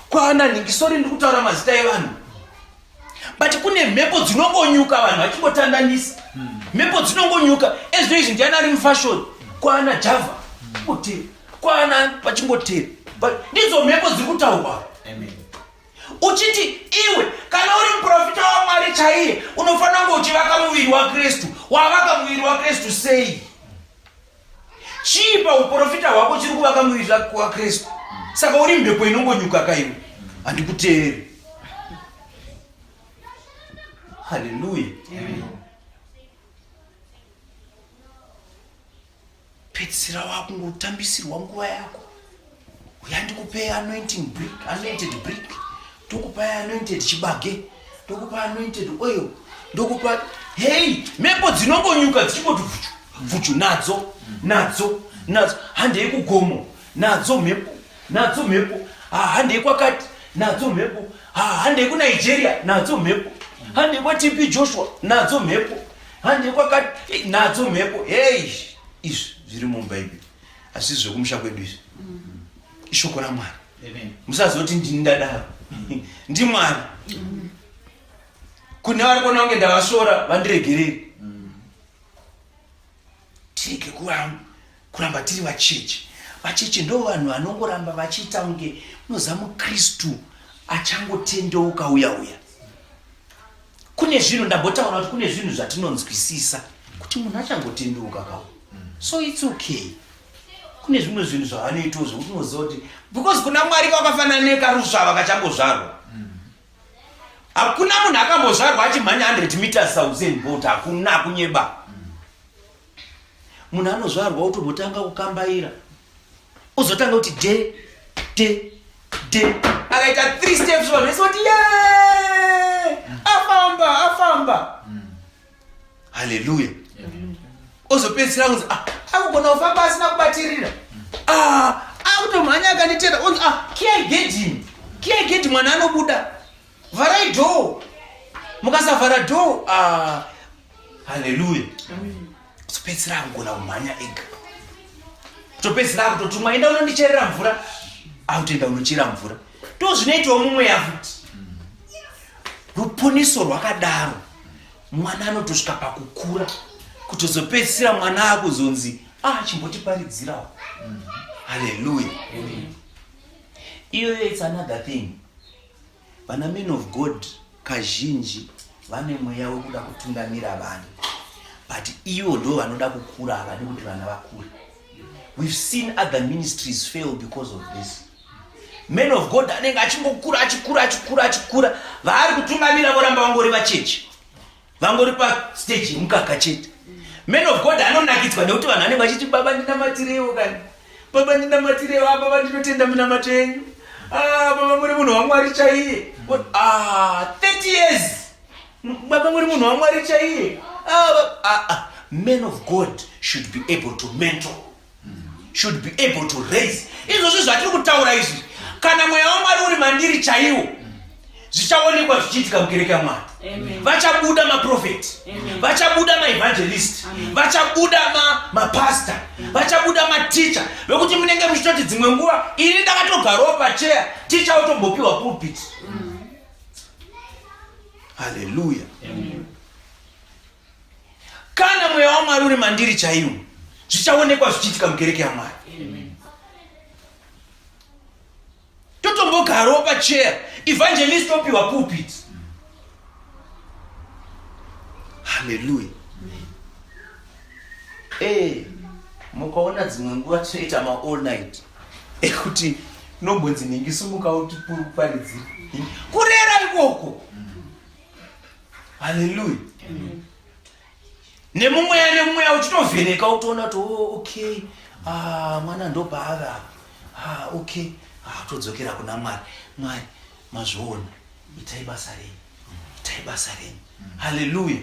kwana nhingi. Sorry, ndiri kutaura mazita evanhu, but kune mhepo dzinongonyuka vanhu vachingotandanisa. Mhepo dzinongonyuka. Ezvino izvi ndiani ari mufashion? Kwana Java ngotera, kwana vachingotera. But ndidzo mhepo dziri kutaurwa. Amen. Uchiti iwe kana uri muprofita waMwari chaiye, unofanira kunge uchivaka muviri waKristu. Wavaka muviri waKristu sei? Chii pauprofita hwako chiri kuvaka muviri waKristu? Saka uri mhepo inongonyuka kaiwe, handikuteeri. Haleluya. Pedzisira wakungotambisirwa nguva yako. Uya ndikupe anointing brick, anointed brick, ndokupa anointed chibage, ndokupa anointed oil, ndokupa hei. Mhepo dzinongonyuka dzichingoti vhuchu vhuchu, nadzo nadzo nadzo. Handei kugomo, nadzo mhepo, nadzo mhepo. Ha, handei kwakati, nadzo mhepo. Ha, handei kuNigeria, nadzo mhepo. Handei kwaTP Joshua, nadzo mhepo. Handei kwakati, nadzo mhepo. Hei, izvi zviri mubhaibheri, asi zvekumusha kwedu izvi ishoko raMwari. Amen. Musazoti ndini ndadaro, ndiMwari. Kune vari kuona kunge ndavasvora, vandiregereri. Tirege kuramba tiri vacheche. Vacheche ndo vanhu vanongoramba vachiita kunge unoziva muKristu achangotendeuka uya uya. Kune zvinhu ndambotaura kuti kune zvinhu zvatinonzwisisa kuti munhu achangotendeuka kau, so it's okay. Kune zvimwe zvinhu zvavanoitawo zvekuti unoziva kuti because kuna Mwari kwakafanana nekarusvava kachangozvarwa. Hakuna munhu akambozvarwa achimhanya 100 meters saUsain Bolt. Hakuna, kunyeba. Munhu anozvarwa otombotanga kukambaira, ozotanga kuti de de de, akaita 3 steps, vanhu vese voti ye afamba, afamba. Haleluya. Ozopedzisira kunzi ah, akugona kufamba asina kubatirira. Ah, akutomhanya akanditera onzi ah, kiyai gedhi. Kiyai gedhi mwana anobuda. Vharai door. Mukasavhara door, ah, haleluya. Kuzopedzisira akugona kumhanya ega. Kutopedzisira akutotumwa enda unondicherera mvura. Akutoenda unochera mvura. Ndozvinoitawo mumweya futi. Ruponiso rwakadaro mwana anotosvika pakukura kutozopedzisira mwana akuzonzi ah chimbotiparidzirawo. Haleluya. Iyoyo it's another thing. Vana men of God kazhinji vane mweya wekuda kutungamira vanhu but ivo ndo vanoda kukura, havadi kuti vana vakure. We've seen other ministries fail because of this. Men of God anenge achingokura achikura achikura achikura, vaari kutungamira voramba vangori vacheche, vangori pastage yemukaka chete. Men of God anonakidzwa nekuti vanhu vanenge vachiti baba ndinamatireiwo kani, baba ndinamatireiwo, ah, baba ndinotenda minamato yenyu, ah, baba muri munhu waMwari chaiye. Ah, 30 years baba muri munhu waMwari chaiye. Ah, ah, ah. Men of God should be able to mentor, should be able to raise. Izvozvi zvatiri kutaura izvi, kana mweya waMwari uri mandiri chaiwo, zvichaonekwa zvichiitika mukereke yaMwari. Vachabuda maprofeti, vachabuda maevangelist, vachabuda mapastor, vachabuda maticha, vekuti munenge muchitoti dzimwe nguva ini ndakatogarawo pacheya, ticha otombopiwa pulpit. Haleluya. Kana mweya waMwari uri mandiri chaiwo, zvichaonekwa zvichiitika mukereke yaMwari. Totombogarawo pacheya, evangelist opiwa pulpit. Haleluya. Mukaona dzimwe nguva tinoita ma all night ekuti nombonzi nhingi sumuka utiparidzire kurera ikoko. Haleluya. Nemumweya nemumweya uchitovheneka utoona kuti oh, okay, ah, mwana ndopaava, ah, okay, ah, todzokera kuna Mwari. Mwari mazviona, itai basa renyu, itai basa renyu. Haleluya.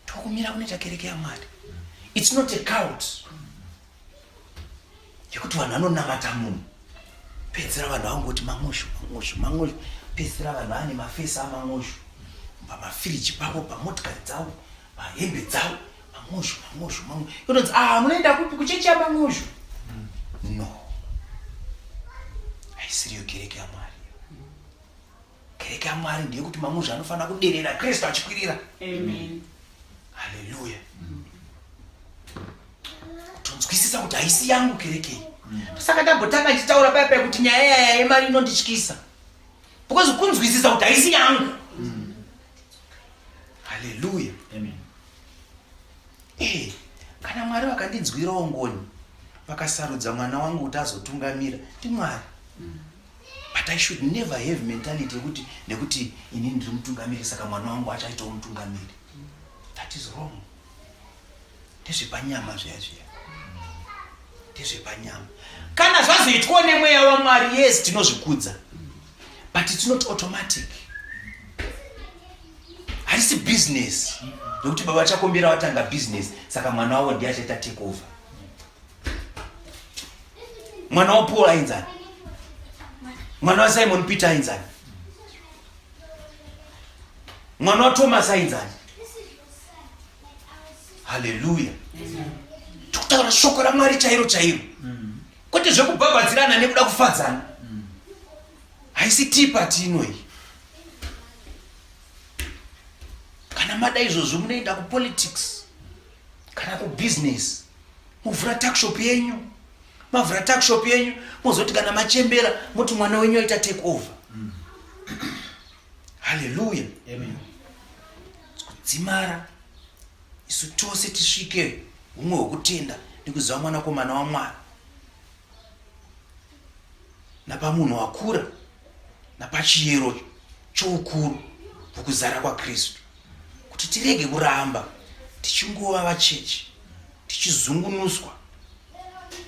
Tokumira kunoita kereke yaMwari. It's not a cult yekuti vanhu vanonamata munhu. Pedzisira vanhu vangoti mang'osho mang'osho mang'osho, pedzisira vanhu vane mafesi amang'osho pamafiriji pavo, pamotikari dzavo, pahembe dzavo, mang'osho mang'osho mang'osho. Inonzi ah, munoenda kupi? Kuchechi yamang'osho? No, haisiriyo kereke yaMwari. Kereke yaMwari ndeyekuti mang'osho anofanira kuderera, Kristu achikwirira. Amen. Haleluya. Kutonzwisisa kuti haisi yangu kereke iyi. Saka ndambotanga ndichitaura paya paya kuti nyaya yaya yemari inondityisa, because kunzwisisa kuti haisi yangu. Haleluya. Amen. Kana Mwari vakandinzwirawo ngoni vakasarudza mwana wangu kuti azotungamira, ndiMwari. But I should never have mentality yekuti nekuti inini ndiri mutungamiri saka mwana wangu achaitawo mutungamiri. That is wrong. Ndezvepanyama zviya zviya, ndezvepanyama. Kana zvazoitwawo nemweya waMwari, yes, tinozvikudza, but it's not automatic. Harisi business nekuti baba vachakombera vatanga business saka mwana wavo ndiye achaita take over. Mwana waPaul ainzani? Mwana waSimon Peter ainzani? Mwana waThomas ainzani? Haleluya. Tikutaura shoko raMwari chairo chairo, kwete zvekubhabhadzirana nekuda kufadzana. Haisi tea party inoyi. Kana mada izvozvo munoenda kupolitics kana kubusiness, movhura tuckshop yenyu. Mavhura tuckshop yenyu mozoti kana machembera moti mwana wenyu aita take over. Haleluya. Amen. Kudzimara isu tose tisvike humwe hwekutenda nekuziva mwanakomana waMwari, napamunhu wakura, napachiyero choukuru hwokuzara kwaKristu, kuti tirege kuramba tichingova vacheche, tichizungunuswa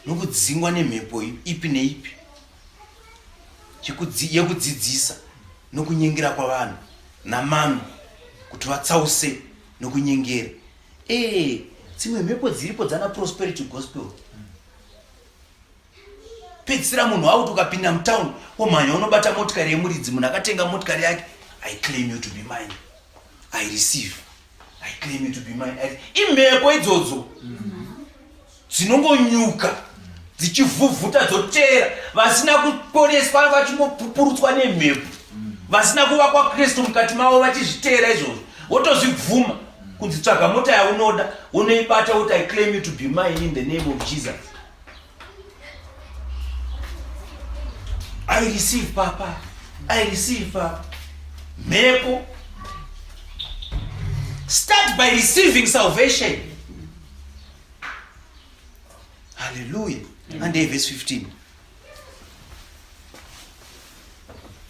nokudzingwa nemhepo ipi neipi yekudzidzisa nokunyengera kwavanhu namano, kuti vatsause nokunyengera. Ee, dzimwe mhepo dziripo dzana prosperity gospel. Pedzisira munhu wakuti ukapinda mutown womhanya unobata motikari yemuridzi, munhu akatenga motikari yake, I claim you to be mine, I receive, I claim you to be mine. Imhepo idzodzo dzinongonyuka dzichivhuvhuta dzoteera vasina kuponeswa vachingopupurutswa nemhepo, vasina kuva kwaKristu mukati mavo vachizviteera izvozvo, wotozvibvuma kunzi tsvaga mota yaunoda unoibata woti I claim you to be mine in the name of Jesus. I receive papa, I receive papa. Mhepo. Start by receiving salvation. Hallelujah. And verse 15.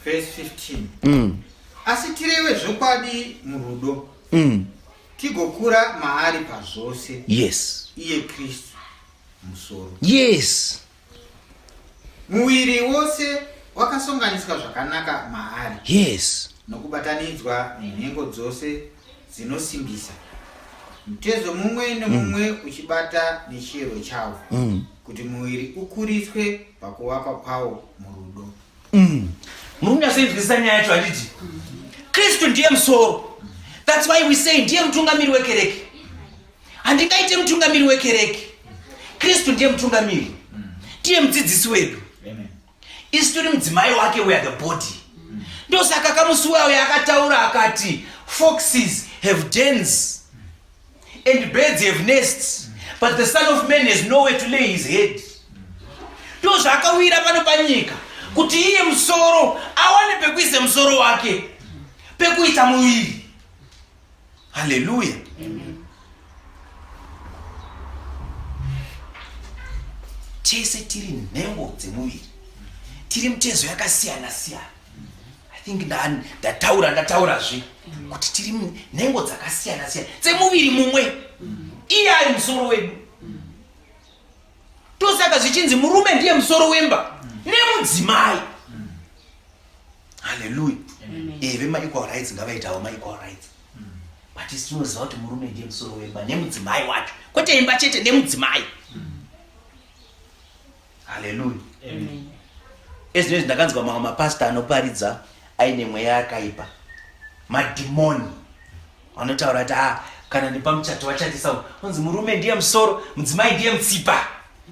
Verse 15. Asi tireve zvokwadi murudo. Tigokura maari pazvose. Yes. Iye Kristu musoro. Yes. Muviri wose wakasonganiswa zvakanaka maari. Yes. Nokubatanidzwa nenhengo dzose dzinosimbisa. Mutezo mumwe nemumwe uchibata nechiyero chawo. Kuti muviri ukuriswe pakuvakwa kwawo murudo. Muri kunyatsoinzwisisa nyaya yacho handiti? Kristu ndiye musoro. That's why we say ndiye mutungamiri wekereke. Handingaite mutungamiri wekereke. Kristu ndiye mutungamiri. Ndiye mudzidzisi wedu. Isu tiri mudzimai wake, we are the body. Ndosaka kamusuwa uyo akataura akati foxes have dens and birds have nests, but the Son of Man has nowhere to lay his head. Ndozvaakawira pano panyika kuti iye musoro awane pekuisa musoro wake, pekuita muviri. Haleluya. Tese tiri nhengo dzemuviri, tiri mitezo yakasiyana siyana. I think ndataura ndataurazve kuti tiri nhengo dzakasiyana siyana dzemuviri mumwe, iye ari musoro wedu. Tosaka zvichinzi murume ndiye musoro wemba nemudzimai. Haleluya. Vema-equal rights ngavaitawo ma-equal rights, but isu tinoziva kuti murume ndiye musoro wemba nemudzimai wacho, kwete imba chete, nemudzimai. Haleluya. Ezvinezvi ndakanzwa mamwe mapasita anoparidza aine mweya yakaipa, madhimoni, vanotaura kuti kana nepamuchato vachatisa unzi murume ndiye musoro, mudzimai ndiye mutsipa,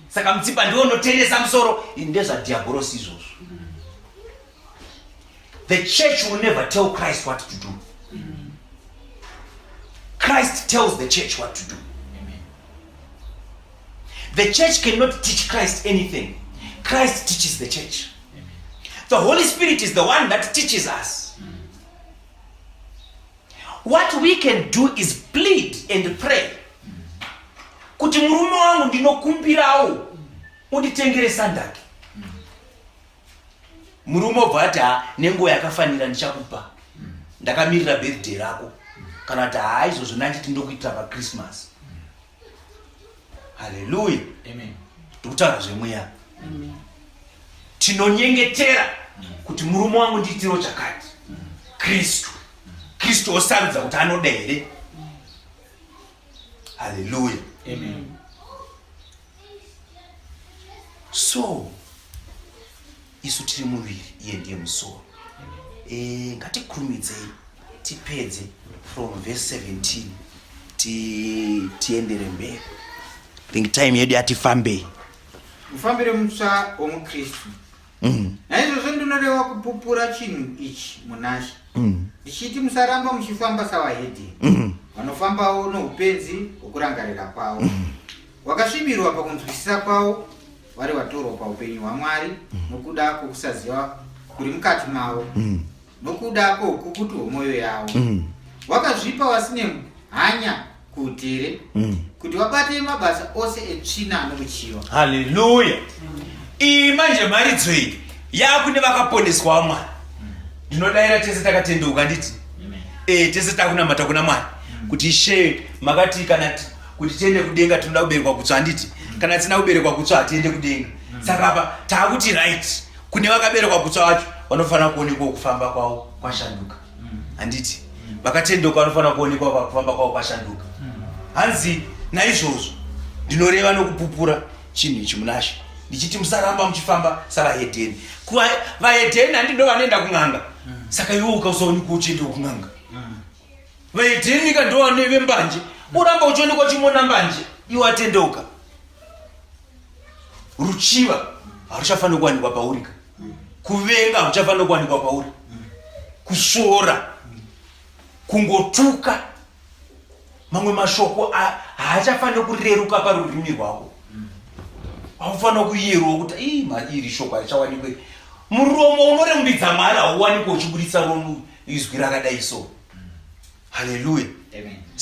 saka mutsipa ndiwo unotenesa musoro. Ndezvadhiabhorosi izvozvo. The church will never tell Christ what to do. Christ tells the church what to do. The church cannot teach Christ anything. Christ teaches the church. The Holy Spirit is the one that teaches us. What we can do is plead and pray. Kuti murume wangu ndinokumbirawo unditengere sandaki. Murume obva ati ha, nenguva yakafanira ndichakupa, ndakamirira birthday rako, kana kuti haa, izvozvo ndanditi ndokuitira paChristmas. Haleluya. Ndikutaura zvemweya. Tinonyengetera kuti murume wangu ndiitiro chakati, Kristu osarudza kuti anoda here. Haleluya. So isu tiri muviri, iye ndiye musoro. Ngatikurumidzei tipedze from verse 17 tiendere mberi. Think time yedu yatifambei. Mufambire mutsva womuKristu. Naizvozvo ndinoreva kupupura chinhu ichi munaShe, ndichiti musaramba muchifamba savahedheni, vanofambawo noupenzi hwokurangarira kwavo, wakasvibirwa pakunzwisisa kwavo, vari vatorwa paupenyu hwaMwari nokuda kwokusaziva kuri mukati mavo, nokuda kwoukukutu hwomwoyo yavo, wakazvipa vasine hanya kuutere, kuti vabate mabasa ose etsvina nokuchiva. Haleluya. Iyi manje mharidzo iyi yakune vakaponeswa vaMwari. Ndinodayira tese takatendeuka, nditi tese takunamata kuna Mwari kuti Ishe makati kana kuti tiende kudenga tinoda kuberekwa kutsva, handiti? Kana tisina kuberekwa kutsva hatiende kudenga. Saka apa taakuti right, kune vakaberekwa kutsva vacho vanofanira kuonekwa kufamba kwavo kwashanduka, handiti? Vakatendeuka vanofanira kuonekwa kufamba kwavo kwashanduka. Hanzi naizvozvo ndinoreva nokupupura chinhu ichi munaShe ndichiti musaramba muchifamba savahedheni. Vahedheni handi ndo vanoenda kun'anga. Saka iwe ukausaonekwa uchienda kun'anga. Vahedheni ka ndo vane vembanje. Uramba uchionekwa uchimona mbanje iwe atendeuka. Ruchiva haruchafanira kuwanikwa pauri ka. Kuvenga hakuchafanira kuwanikwa pauri. Kusvora. Kungotuka. Mamwe mashoko haachafaniri kureruka parurimi rwako. Haufanira kuyerwa kuti ii iri shoko harichawanikwe. Muromo unorumbidza Mwari hauwanikwe uchiburitsa izwi rakadai so. Haleluya.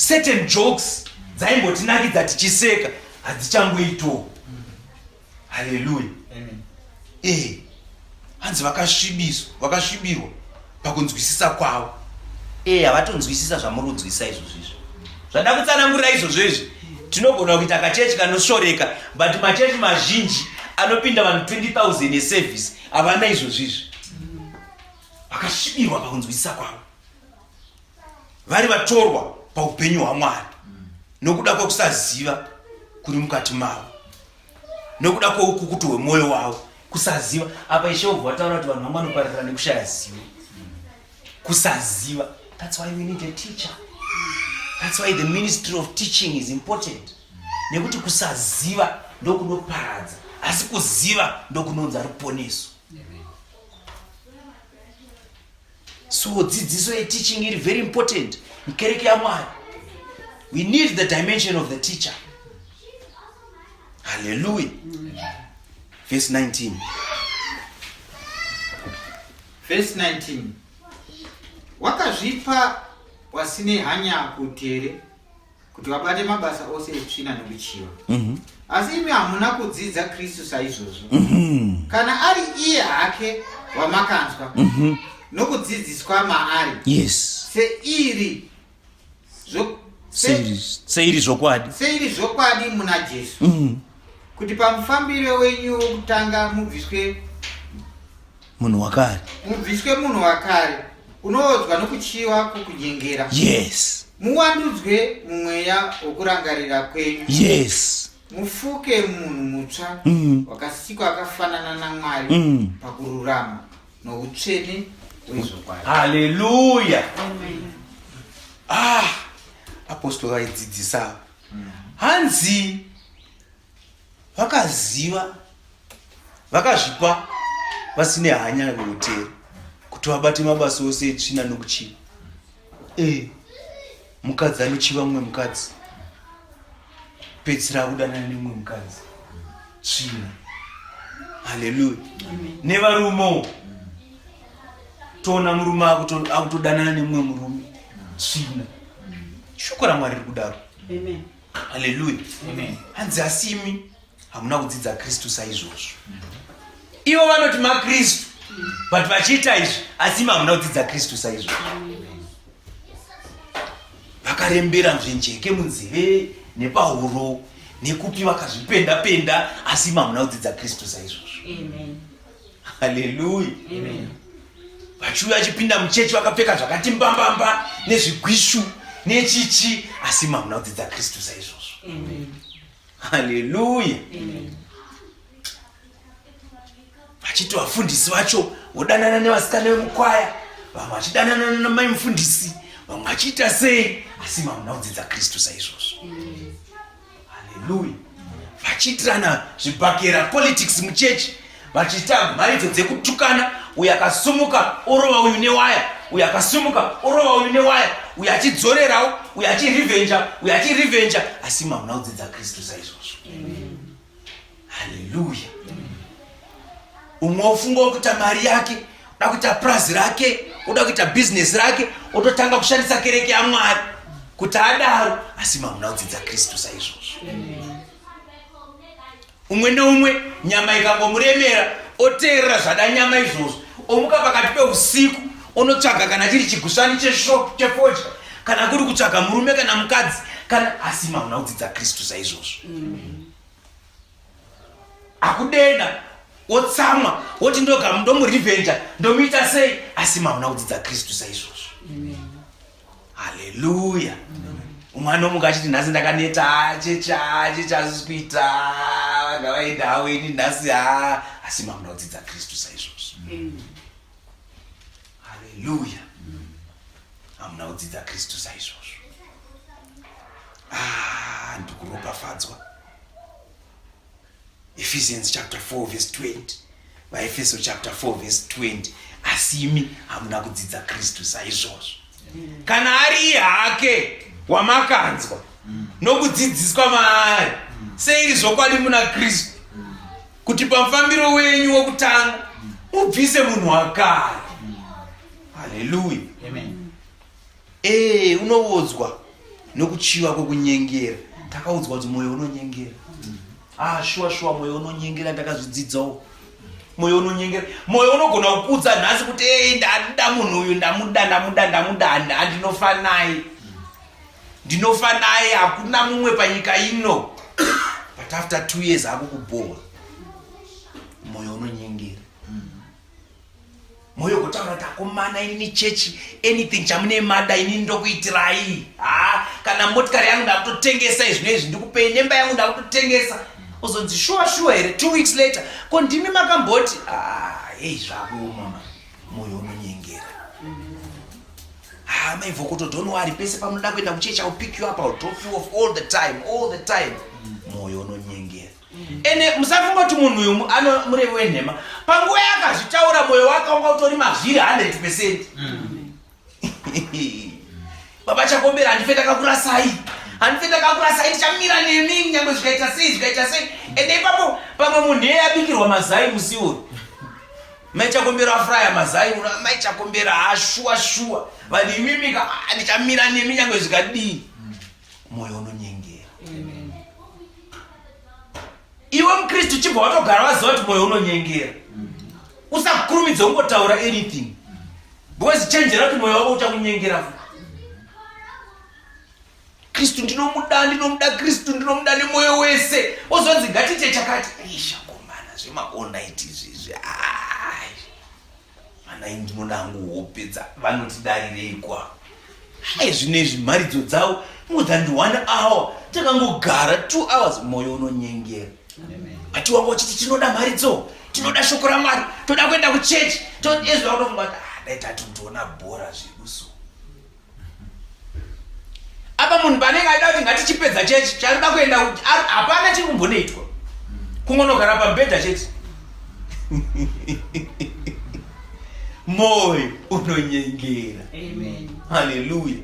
Certain jokes dzaimbotinakidza tichiseka hadzichangoitawo. Haleluya. Eh, hanzi vakasvibiswa, vakasvibirwa pakunzwisisa kwavo. Eh, havatonzwisisa zvamuri kunzwisisa izvozvo izvi. Zvada kutsanangurira izvozvo izvi. Tinogona kuita kachechi kanosvoreka, but machechi mazhinji anopinda vanhu 20,000 eservice havana izvozvo izvi. Vakasvibirwa pakunzwisisa kwavo. Vari vatorwa paupenyu hwaMwari nokuda kwekusaziva kuri mukati mavo. Nokuda kweukukutu hwemwoyo wavo kusaziva. Apa Ishe obva wataura kuti vanhu vangu vanopararira nekushaya zivo. Kusaziva. That's why we need a teacher. That's why the ministry of teaching is important. Nekuti kusaziva ndokunoparadza, asi kuziva ndokunonza ruponeso. So dzidziso yeteaching iri very important mukereke yaMwari. We need the dimension of the teacher. Hallelujah. Verse 19. Verse 19. Wakazvipa wasine hanya kutere kuti vabate mabasa ose etsvina nokuchiva. Asi imi hamuna kudzidza Kristu saizvozvo. Kana ari iye hake wamakanzwa nokudzidziswa maari. Yes. Seiri seiri zvokwadi. Seiri zvokwadi muna Jesu. Kuti pamufambiro wenyu wokutanga mubviswe munhu wakare. Mubviswe munhu wakare unoodzwa nokuchiwa kwokunyengera. Yes. Muwandudzwe mumweya wokurangarira kwenyu. Yes. Mufuke munhu mutsva wakasikwa akafanana naMwari pakururama noutsvene hwezvokwadi. Hallelujah. Amen. Ah, apostle vaidzidzisa. Hanzi vakaziva vakazvipa vasine hanya nehotera kuti vabate mabasa ose etsvina nokuchiva. Eh, mukadzi anochiva mumwe mukadzi, pedzisira akudanana nemumwe mukadzi, tsvina. Haleluya. Nevarumewo toona murume akutodanana nemumwe murume, tsvina. Shoko raMwari riri kudaro. Haleluya. Hanzi asi imi hamuna kudzidza Kristu saizvozvo. Ivo vanoti maKristu but vachiita izvi, asi imi hamuna kudzidza Kristu saizvozvo. Vakarembera nzvenjeke munzeve nepahuro nekupi vakazvipenda penda, asi imi hamuna kudzidza Kristu saizvozvo. Haleluya. Vachiuya vachipinda muchechi vakapfeka zvakati mbambamba nezvigwishu nechichi, asi imi hamuna kudzidza Kristu saizvozvo. Haleluya. Vachiti vafundisi vacho vodanana nevasikana vemukwaya, vamwe vachidanana namai mufundisi, vamwe vachiita sei, asi imi hamuna kudzidza Kristu saizvozvo. Haleluya. Vachiitirana zvibhakera politics muchechi, vachiita mharidzo dzekutukana, uyu akasumuka orova uyu newaya, uyu akasumuka orova uyu newaya, uyu achidzorerawo, uyu achirivenja, uyu achirivenja, asi imi hamuna kudzidza Kristu saizvozvo. Haleluya. Umwe ofunga kuita mari yake, oda kuita prazi rake, oda kuita bhizinesi rake, ototanga kushandisa kereke yaMwari kuti adaro, asi imi hamuna kudzidza Kristu saizvozvo. Umwe neumwe nyama ikangomuremera oteerera zvada nyama izvozvo, omuka pakati peusiku onotsvaga kana chiri chigusvani chefodya, kana kuri kutsvaga murume kana mukadzi, kana asi imi hamuna kudzidza Kristu saizvozvo. Akudena wotsamwa woti ndoga ndomurivenja ndomuita sei, asi imi hamuna kudzidza Kristu saizvozvo. Haleluya. Umwe anomuka achiti nhasi ndakaneta checha checha hazvisi kuita ngavaenda havo ini nhasi ha asi mamuda kudzidza Kristu saizvozvo. Haleluya. Hamuna kudzidza Kristu saizvozvo. Ah, ndikuropafadzwa. Ephesians chapter 4 verse 20. VaEfeso chapter 4 verse 20. Asi imi hamuna kudzidza Kristu saizvozvo. Kana ari iye hake wamakanzwa nokudzidziswa maari seiri zvokwadi muna Kristu kuti pamufambiro wenyu wokutanga mubvise munhu wakare. Haleluya. Amen. Ee, unowodzwa nokuchiva kwokunyengera. Takaudzwa kuti mwoyo unonyengera. Ah, shuwa shuwa mwoyo unonyengera ndakazvidzidzawo. Mwoyo unonyengera. Mwoyo unogona kukudza nhasi kuti ee ndada munhu uyu ndamuda ndamuda ndamuda handinofa naye. Ndinofa naye hakuna mumwe panyika ino. But after 2 years akukubhowa. Mwoyo unonyengera. Moyo kutaura kuti akomana inini chechi anything chamune mada inini ndokuitirai ha kana motikari yangu ndakutotengesa izvino izvi ndikupei nemba yangu ndakutotengesa uzonzi shuwa shuwa here two weeks later ko ndimi makamboti ah, hei zvakuoma moyo unonyengera ha mai vokoto don't worry pese pamunoda kuenda kuchechi ill pick you up ill drop you off all the time all the time moyo unonyengera ende musafunga kuti munhu uyu ano murevi wenhema panguva yakazvitaura mwoyo wake wanga utori mazviri 100 percent mm. baba chakombera handife ndakakurasai handife ndakakurasai ndichamira nemi nyange zvikaita sei zvikaita sei ende ipapo pamwe munhu iyeye abikirwa mazai musi uyu mai chakombera afuraya mazai mai chakombera ashuwa shuwa vanhu imimika ah, ndichamira nemi nyange zvikadii mwoyo unonyengera iwe mukristu chibva watogara waziva kuti mwoyo unonyengera usakurumidze kungotaura anything because chenjera kuti mwoyo wako uchakunyengera futi kristu ndinomuda ndinomuda kristu ndinomuda nemwoyo wese ozonzi ngatiite chakati ishakomana zvemaonaiti izvizvi ai Ana ini ndinoda hangu hope dza vanotidarirei kwa hai zvino izvi mharidzo dzavo more than one hour takangogara two hours moyo unonyengera ati wanga uchiti tinoda mharidzo tinoda shoko ramwari toda kuenda kuchechi ezvi vakutofunga kuti ah, dai tati kutoona bhora zvedu so apa munhu paanenge aida kuti ngatichipedza chechi chaanoda kuenda hapana chiri kumbonoitwa kungonogara pamubhedha chete moyo unonyengera haleluya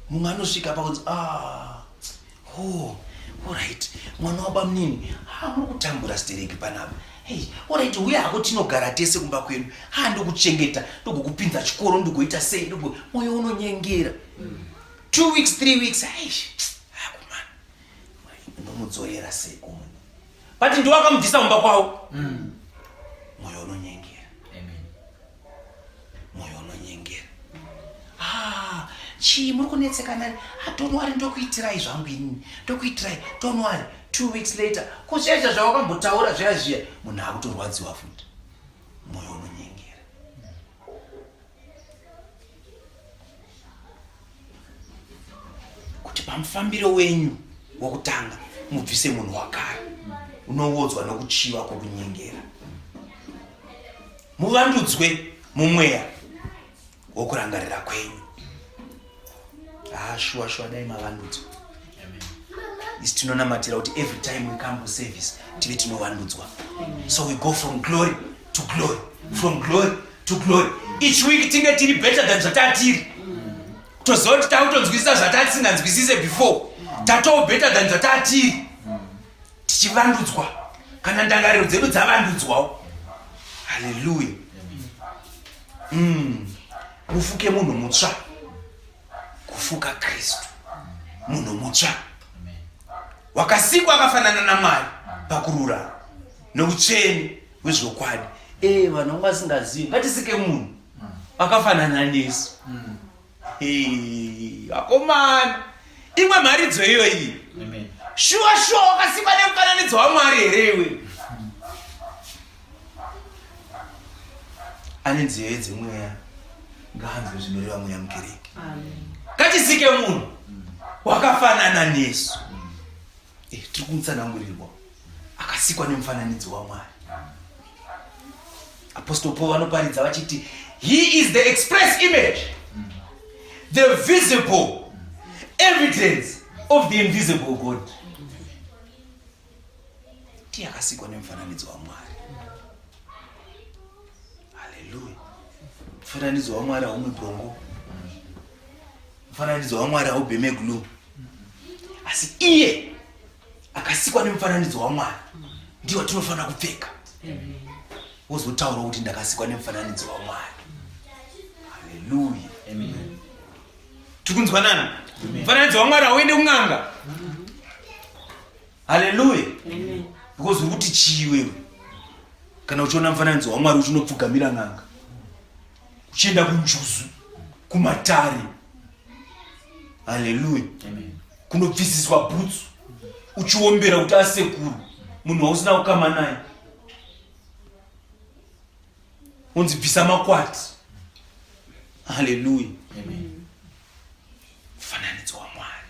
mumwe anosvika pakunzi ah, oh, orit mwana wabamunini ah, muri kutambura stereki panapa hey, orit uya hako tinogara tese kumba kwedu ha ndokuchengeta ndogokupinza chikoro ndogoita sei ndogo moyo unonyengera mm. two weeks three weeks aish akomana ndomudzorera sei kumunhu but ndiwo akamubvisa mumba kwavo mm. moyo unonyengera moyo unonyengera ah, chii muri kunetsekana ah, don't worry ndokuitirai zvangu inini ndokuitirai don't worry two weeks later ko zviya zviya zvawakambotaura zviya zviya munhu akutorwadziwa futi moyo unonyengera kuti pamufambiro wenyu wokutanga mubvise munhu wakare unowodzwa nokuchiva kwokunyengera muvandudzwe mumweya wokurangarira kwenyu ah, shuwa shuwa dai mavandudzwa isi tinonamatira kuti every time we come kuservice tive tinovandudzwa so we go from glory to glory from glory to glory each week tinge tiri better than zvatatiri toziva kuti takutonzwisisa zvatatinganzwisise before tatoo better than zvatatiri tichivandudzwa kana ndangariro dzedu dzavandudzwawo haleluya mm. mufuke munhu mutsva kufuka kristu munhu mutsva wakasikwa akafanana namwari pakururama noutsvene hwezvokwadi e vanhu vanga vasingazivi ngatisike munhu akafanana nesu mm. Akomana, imwe mharidzo iyo iyi. Shuwa shuwa wakasikwa nemufananidzo waMwari here iwe? Ane nzeve dzemweya. Ngaanzwe zvinoreva mweya mukereke. Ngatisike munhu wakafanana nesu. Eh, tiri kumutsanangurirwa akasikwa nemufananidzo wamwari. Apostle Paul vanoparidza vachiti he is the express image, the visible evidence of the invisible God. Ndiye akasikwa nemufananidzo waMwari. Haleluya. Mufananidzo waMwari haumwi brongo. Mufananidzo waMwari haubheme glue. Asi iye akasikwa nemufananidzo waMwari ndiwo watinofanira kupfeka. Wozotaura kuti ndakasikwa nemufananidzo waMwari. Haleluya. Amen. Tikunzwanana? Mufananidzo waMwari hauende kun'anga. Haleluya. Because uri kuti chii iwewe? Kana uchiona mufananidzo waMwari uchinopfugamira n'anga. Uchienda kunjuzu, kumatare. Haleluya. Kunobvisiswa bhutsu. Uchiombera kuti asekuru munhu wausina kukama naye. Unzi bvisa makwati. Haleluya. Mufananidzo waMwari.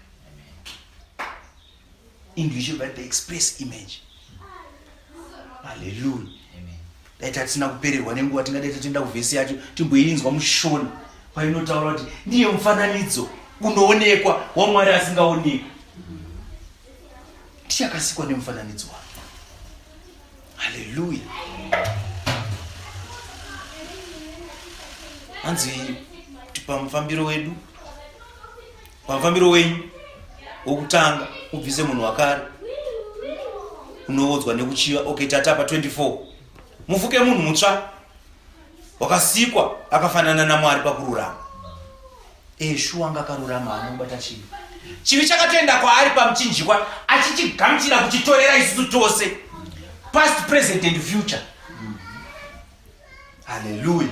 English yobva the express image. Haleluya. Dai tatisina kupererwa nenguva tingadai tatoenda kuvhesi yacho timboinzwa mushona painotaura kuti ndiye mufananidzo unoonekwa waMwari asingaonekwi. Tichakasikwa nemufananidzo wake. Haleluya. Hanzi kuti pamufambiro wedu pamufambiro wenyu wokutanga ubvise munhu wakare unoodzwa nekuchiva. Okay, tata pa 24 mufuke munhu mutsva wakasikwa akafanana naMwari pakururama. Eshu anga akarurama haana kubata chivi. Chivi chakatoenda kwaari pamuchinjikwa achichigamuchira kuchitorera isusu tose, past, present and future. Haleluya.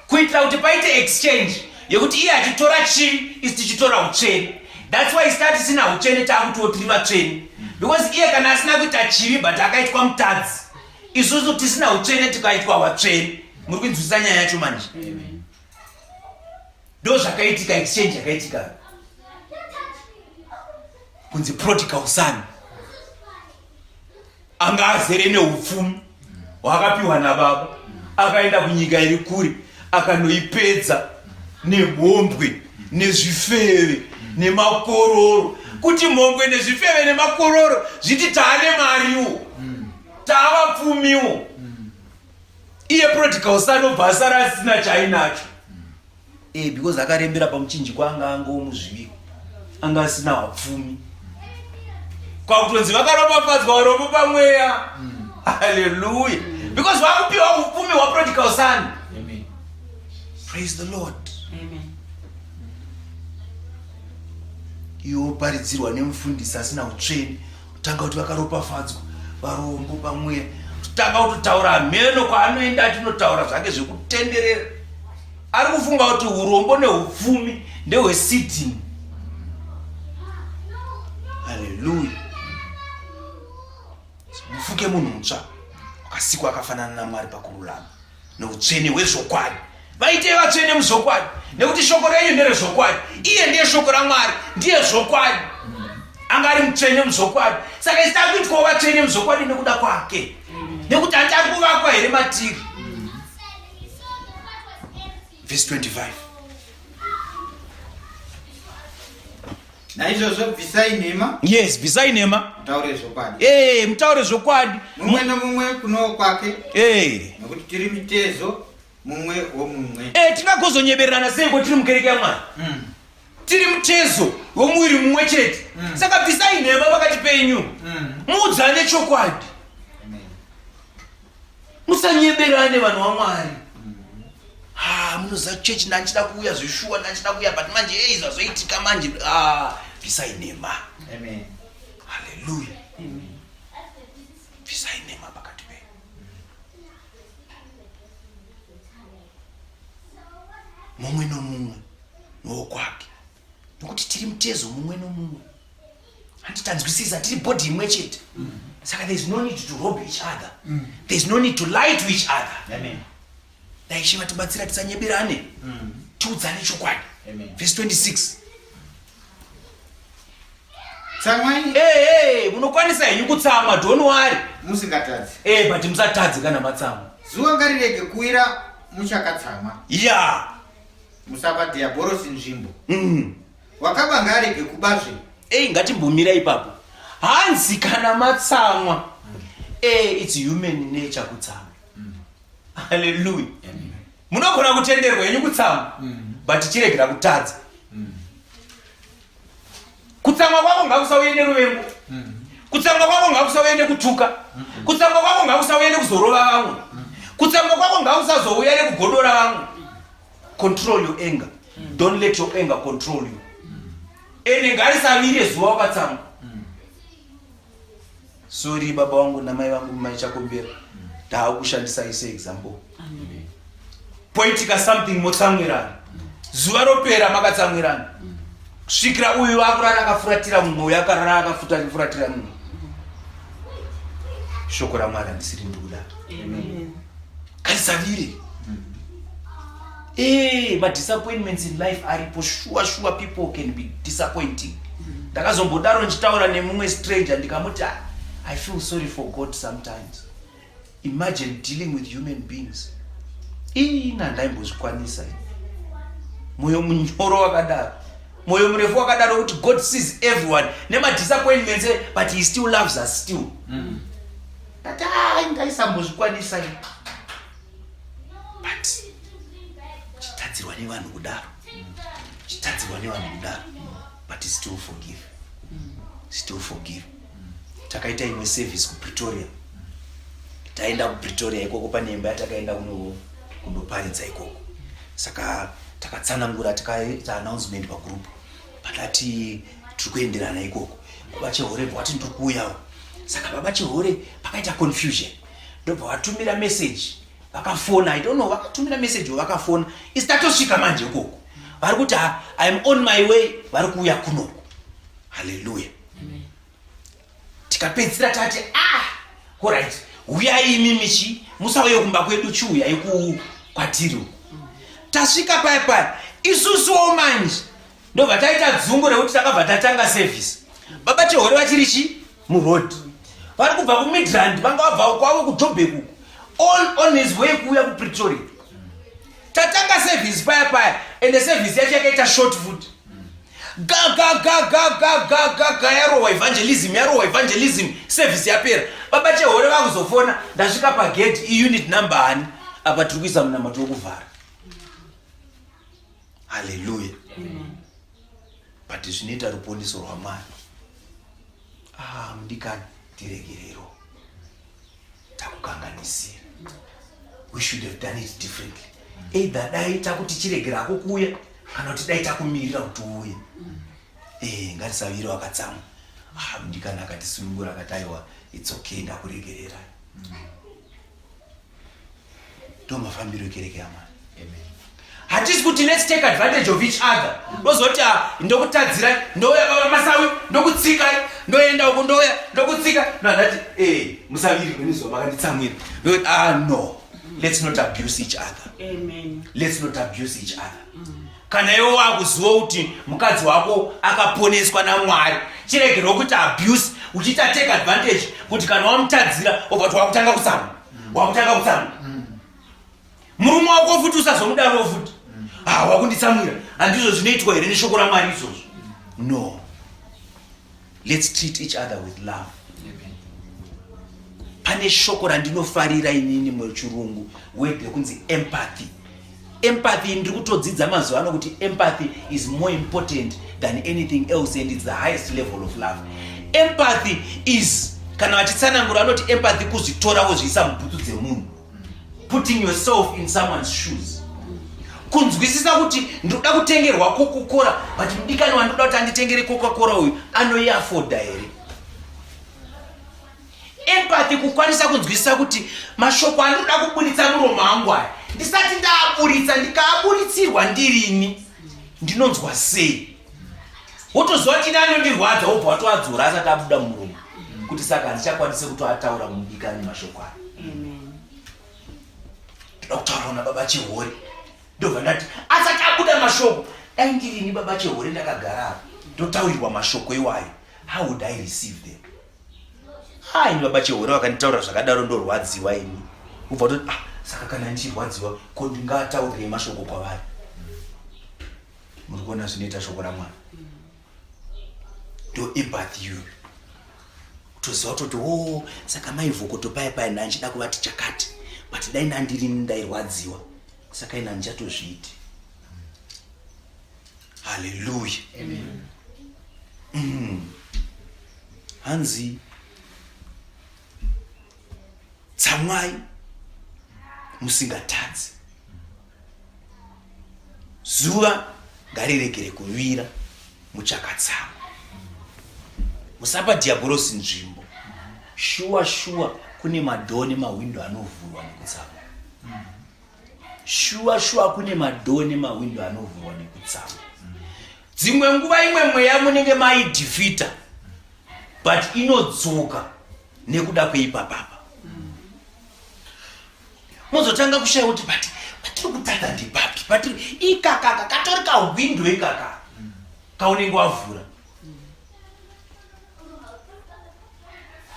Kuitira kuti paite exchange yekuti iye achitora chivi isu tichitora utsvene. That's why isu tatisina utsvene taakutiwo tiri vatsvene, because iye kana asina kuita chivi but akaitwa mutadzi, isusu tisina utsvene tikaitwa vatsvene. Muri kuinzwisisa nyaya yacho manje? Ndo zvakaitika, exchange yakaitika kunzi prodigal son anga azere neupfumi hwaakapiwa nababa, akaenda kunyika iri kure akanoipedza nemhombwe nezvifeve nemakororo, kuti mhombwe nezvifeve nemakororo zviti taane mariwo, taavapfumiwo. Iye prodigal son obva asara asina chainacho. Because akarembera pamuchinjikwa anga angomuzviviko, anga asina hwapfumi. Kwakutonzi vakaropafadzwa varombo pamweya. Haleluya. Because vakupiwa upfumi hwaprodigal son. Amen. Praise the Lord. Amen. Iwe woparidzirwa nemufundisi asina utsvene, tanga kuti vakaropafadzwa varombo pamweya, tanga kutotaura mheno kwaanoenda achinotaura zvake zvekutenderera. Ari kufunga kuti urombo neupfumi ndehwesitting. Haleluya. Mufuke munhu mutsva wakasikwa akafanana naMwari pakururama noutsvene hwezvokwadi. Vaitei vatsvene muzvokwadi, nekuti shoko renyu nderezvokwadi. Iye ndiye shoko raMwari, ndiye zvokwadi. Anga ari mutsvene muzvokwadi, saka isu takuitwawo vatsvene muzvokwadi nekuda kwake, nekuti hanti ari kuvakwa here matiri. Verse 25. Naizvozvo bvisai nhema. Yes, bvisai nhema. Mutaure zvokwadi. Mutaure zvokwadi. Mumwe nomumwe kuno kwake. Nokuti tiri mitezo mumwe womumwe. Tingagozonyebererana seiko tiri mukereke yaMwari? Tiri mutezo womuviri mumwe chete. Saka bvisai nhema pakati penyu. Muudzane chokwadi. Musanyeberane vanhu vaMwari. Ha, munoziva chechi ndanchida kuuya zveshuwa, ndanchida kuuya but manje ei zvazoitika manje. Bvisai nhema. Amen. Haleluya. Bvisai nhema pakati penyu. Mumwe nomumwe nowokwake, nokuti tiri mutezo mumwe nomumwe. Hanti tanzwisisa tiri body imwe chete. Saka there is no need to rob each other. There is no need to lie to each other. Amen. Dai Ishe vatibatsira tisanyeberane. Tiudzane chokwadi. Verse 26. Tsamwai. Hey, hey, munokwanisa henyu kutsamwa, don't worry. Musingatadzi. Eh, but musatadze kana matsamwa. Zuva ngarirege kuwira muchakatsamwa. Yeah. Musapa diaborosi nzvimbo. Wakaba ngaarege kubazve. Ei, ngatimbomira ipapo. Hanzi kana matsamwa. Eh, it's human nature kutsamwa. Hallelujah. Munogona kutenderwa henyu kutsamwa, but chiregera kutadza. Kutsamwa kwako ngakusauye neruvengo. Kutsamwa kwako ngakusauye nekutuka. Kutsamwa kwako ngakusauye nekuzorova vamwe. Kutsamwa kwako ngakusazouya nekugodora vamwe. Control your anger. Don't let your anger control you. Ende ngarisavire zuva wakatsamwa. Sorry baba vangu namai vangu mai Chakombera. Ndaakushandisai seexample. Poitika something motsamwirana. Zuva ropera makatsamwirana. Kusvikira uyu akurara akafuratira mumwe, uyu akarara akafuratira mumwe. Shoko raMwari handisiri ndikuda. Ngarisavire. Madisappointments in life aripo. Sure, sure, people can be disappointing. Ndakazombodaro ndichitaura nemumwe stranger ndikamuti, I feel sorry for God sometimes. Imagine dealing with human beings. Ina ndaimbozvikwanisa. Moyo munyoro wakadaro. Moyo murefu wakadaro kuti God sees everyone nemadisappointments, but he still loves us still. Ndati, ndaisambozvikwanisa. But chitadzirwa nevanhu kudaro. Chitadzirwa nevanhu kudaro. But still forgive. Still forgive. Takaita imwe service kuPretoria. Taenda kuPretoria ikoko pane imba yatakaenda kundoparidza ikoko. Saka takatsanangura, takaita announcement pagroup. Patati tiri kuenderana ikoko. Baba Chehore bva vati ndiri kuuyawo. Saka Baba Chehore pakaita confusion. Ndobva vatumira message. Vakafona, I don't know, vakatumira message vakafona. Isi tatosvika manje ikoko. Vari kuti, I am on my way, vari kuuya kunoko. Hallelujah. Tikapedzisira tati, alright, huyai imimi chi, musauye kumba kwedu, chiuyai kwatiri uku. Tasvika paya paya, isusuwo manje ndobva taita dzungu rekuti takabva tatanga service. Baba Chehore vachiri chi muroad. Vari kubva kuMidrand, vanga vabva kwavo kuJoburg uku. All on his way kuuya kuPretoria. Tatanga service paya paya, ende service yacho yakaita short foot. Ga ga ga ga ga ga ga ga yarohwa evangelism, yarohwa evangelism, service yapera. Baba Chehore vakuzofona, ndasvika pagate, iunit number hani, apa tiri kuisa munamato wekuvhara. Hallelujah. But zvinoita ruponiso rwaMwari. Mudikani, tiregerero. Takukanganisira. We should have done it differently. Either dai takuti chiregerako kuuya, kana kuti dai takumirira kuti uuye. Ngatisavire wakatsamwa. Mudikani akatisunungura akati aiwa, it's okay, ndakuregerera. Ndo mafambiro ekereke yaMwari. Hatisi kuti let's take advantage of each other. Ndozoti, ndokutadzira, ndouya baba Masawi, ndokutsika, ndoenda uko, ndouya, ndokutsika. No, ndati, musavirirwe nezuva makanditsamwira. Ndoti, no. Let's not abuse each other. Amen. Let's not abuse each other. Kana iwe wakuziva kuti mukadzi wako akaponeswa naMwari, chiregerwa kuti abuse, uchiita take advantage kuti kana wamutadzira obva kuti wakutanga kutsamwa. Wakutanga kutsamwa. Murume wako futi usazomudaro futi. Wakunditsamwira. Handizvo zvinoitwa here neshoko raMwari izvozvo? No. Let's treat each other with love. Pane shoko randinofarira inini muchirungu, word rekunzi empathy. Empathy ndiri kutodzidza mazuva ano kuti empathy is more important than anything else and it's the highest level of love. Empathy is, kana vachitsanangura vanoti empathy kuzvitora wozviisa mubhutsu dzemunhu. Putting yourself in someone's shoes. Kunzwisisa kuti ndinoda kutengerwa Coca-Cola, but mudikani wandinoda kuti anditengere Coca-Cola uyu anoiafforda here? Empathy kukwanisa kunzwisisa kuti mashoko andinoda kuburitsa muromo angu aya, ndisati ndaaburitsa, ndikaaburitsirwa ndirini, ndinonzwa sei? Wotoziva kuti anondirwadza, wobva watoadzora asati abuda muromo, kuti saka handichakwanisi kutoataura mudikani mashoko aya. Ndoda kutaurawo nababa Chihore. Ndobva ndati asati abuda mashoko, dai ndirini baba Chihore ndakagara apa ndotaurirwa mashoko iwayo, how would I receive them? Ah, ini baba Chihore vakanditaurira zvakadaro ndorwadziwa ini. Ubva utoti ah, saka kana ndichirwadziwa ko ndingataurirei mashoko kwavari? Muri kuona zvinoita shoko raMwari? Ndo empathy iyoyo. Kutoziva kutoti o oh, saka mai Vhokoto paya paya ndanchida kuvati chakati but dai nandirini ndairwadziwa saka ini handichatozviiti. Haleluya. Hanzi tsamwai musingatadzi. Zuva ngariregere kuvira muchakatsamwa. Musapa dhiabhorosi nzvimbo. Shuwa shuwa kune madhoo nemahwindo anovhurwa nekutsamwa. Shuwa shuwa kune madhoo nemahwindo anovhurwa nekutsamwa. Dzimwe nguva imwe mweya munenge maidhifita but inodzoka nekuda kweipapapa. Mozotanga kushaya kuti but patiri kutadza ndepapi, patiri ikakaka katori kahwindo ikaka kaunenge wavhura.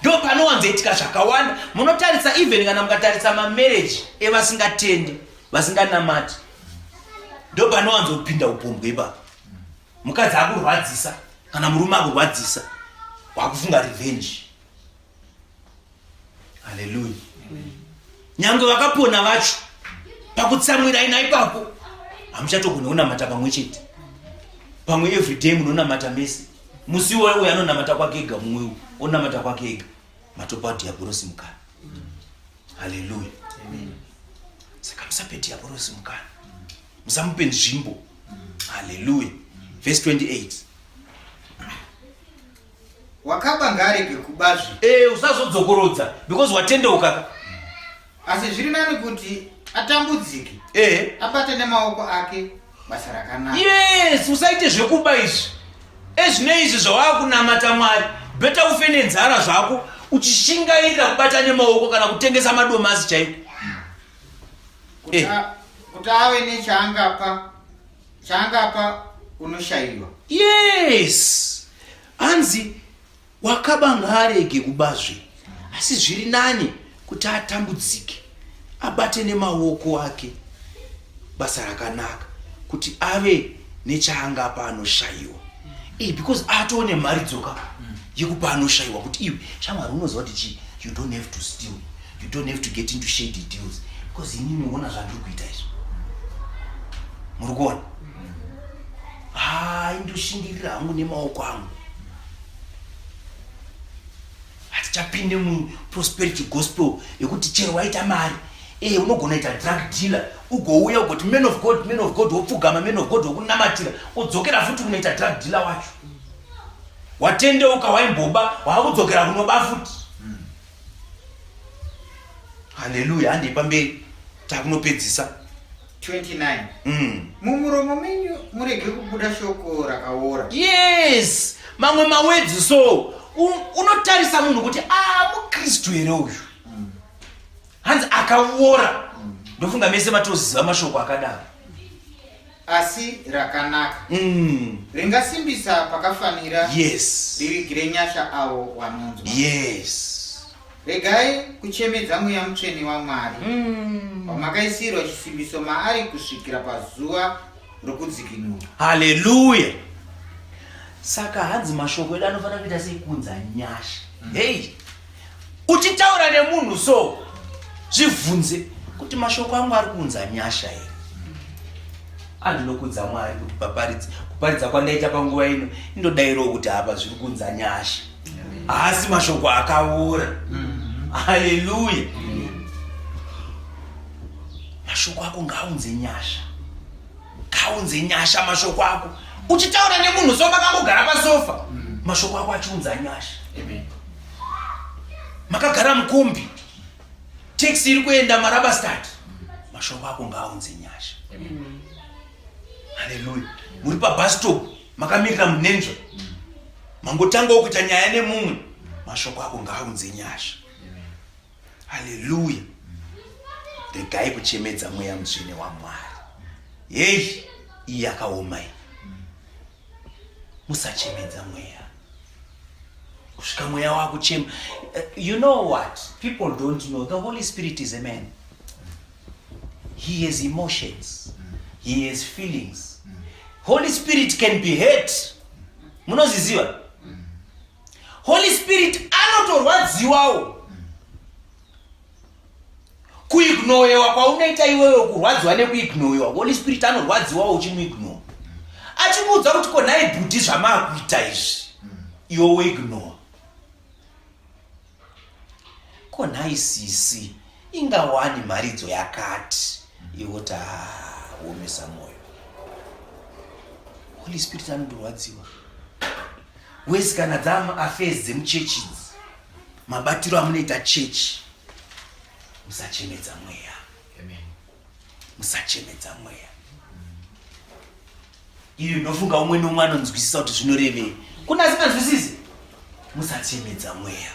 Ndo panowanzoitika zvakawanda. Munotarisa even kana mukatarisa mamarriage evasingatendi vasinganamati, ndo panowanzopinda upombwe ipapa. Mukadzi akurwadzisa kana murume akurwadzisa, wakufunga revenge. Haleluya. Nyange vakapona vacho pakutsamwira ina ipapo hamuchatogona kunamata pamwe chete. Pamwe everyday munonamata mese, musi iwoyo uyo anonamata kwake ega, mumwe uyu onamata kwake ega, matopa dhiabhorosi mukana. Haleluya. Saka musape dhiabhorosi mukana, musamupe nzvimbo. Haleluya. Verse 28. Wakaba ngaarege kubazve. Eh, usazodzokorodza because watendeuka ka. Asi zviri nani kuti atambudzike. Eh. Abate nemaoko ake basa rakanaka. Yes, usaite zvekuba izvi. Ezvine izvi zvawakunamata Mwari, better ufe nenzara zvako uchishingairira kubata nemaoko kana kutengesa madomasi chaiko. Kuti kuti ave nechaangapa chaangapa unoshayiwa. Yes. Hanzi wakaba ngaarege kubazve, asi zviri nani kuti atambudzike abate nemaoko ake basa rakanaka kuti ave nechaangapa anoshayiwa. Because atoo nemharidzo ka yekupa anoshayiwa kuti iwe shamwari unoziva kuti chii, you don't have to steal, you don't have to get into shady deals because inini uona zvandiri kuita izvi. Muri kuona? Hai, ndoshingirira hangu nemaoko angu. Hatichapinde muprosperity gospel yekuti chero waita mari unogona ita drug dealer ugouya ugoti man of God, man of God, wopfugama man of God wokunamatira, wodzokera futi kunoita drug dealer wacho. Watendeuka, waimboba, waakudzokera kunoba futi. Haleluya. Handei pamberi, takunopedzisa. 29. Mumuromo menyu murege kubuda shoko rakaora. Yes, mamwe mawedzi so unotarisa munhu kuti mukristu here uyu? Hanzi akaora. Ndofunga mese matoziva mashoko akadaro. Asi rakanaka. Ringasimbisa pakafanira. Yes. Ririgire nyasha avo vanonzwa. Yes. Regai kuchemedza Mweya Mutsvene waMwari, wamakaisirwa chisimbiso maari kusvikira pazuva rokudzikinurwa. Haleluya. Saka hanzi mashoko edu anofanira kuita sei? Kunza nyasha. Hey, uchitaura nemunhu so zvibvunze kuti mashoko angu ari kuunza nyasha here? Andinokudza Mwari kuti kuparidza kwandaita panguva ino indodairawo kuti apa zviri kuunza nyasha. Haasi mashoko akaora. Haleluya. Mashoko ako ngaaunze nyasha. Ngaunze nyasha mashoko ako. Uchitaura nemunhu so makangogara pasofa, mashoko ako achiunza nyasha. Makagara mukombi, taxi iri kuenda Marabastad, mashoko ako ngaaunze nyasha. Haleluya. Muri pabus stop makamirira munenzva, mangotangawo kuita nyaya nemumwe, mashoko ako ngaaunze nyasha. Haleluya. Regai kuchemedza mweya mutsvene waMwari. Heyi, iyi yakaoma iyi. Musachemedza mweya kusvika mweya wakuchema. You know what people don't know? The Holy Spirit is a man. He has emotions, he has feelings. Holy Spirit can be hurt. Munozviziva? Holy Spirit anotorwadziwawo. Kuignowewa kwaunoita iwewe, kurwadziwa nekuignowewa, Holy Spirit anorwadziwawo uchimuignore, achimuudza kuti, "Ko nhai bhudhi, zvamaakuita izvi?" Iwe woignore. "Ko nhai sisi, ingawani mharidzo yakati?" Iwe woti, "Womesa mwoyo." Holy Spirit anondorwadziwa wesi kana dzaaffairs dzemuchechi idzi, mabatiro amunoita chechi. Musachemedza mweya, musachemedza mweya. Iyo ndofunga umwe neumwe anonzwisisa kuti zvinorevei. Kuna asinganzwisisi? Musachemedza mweya.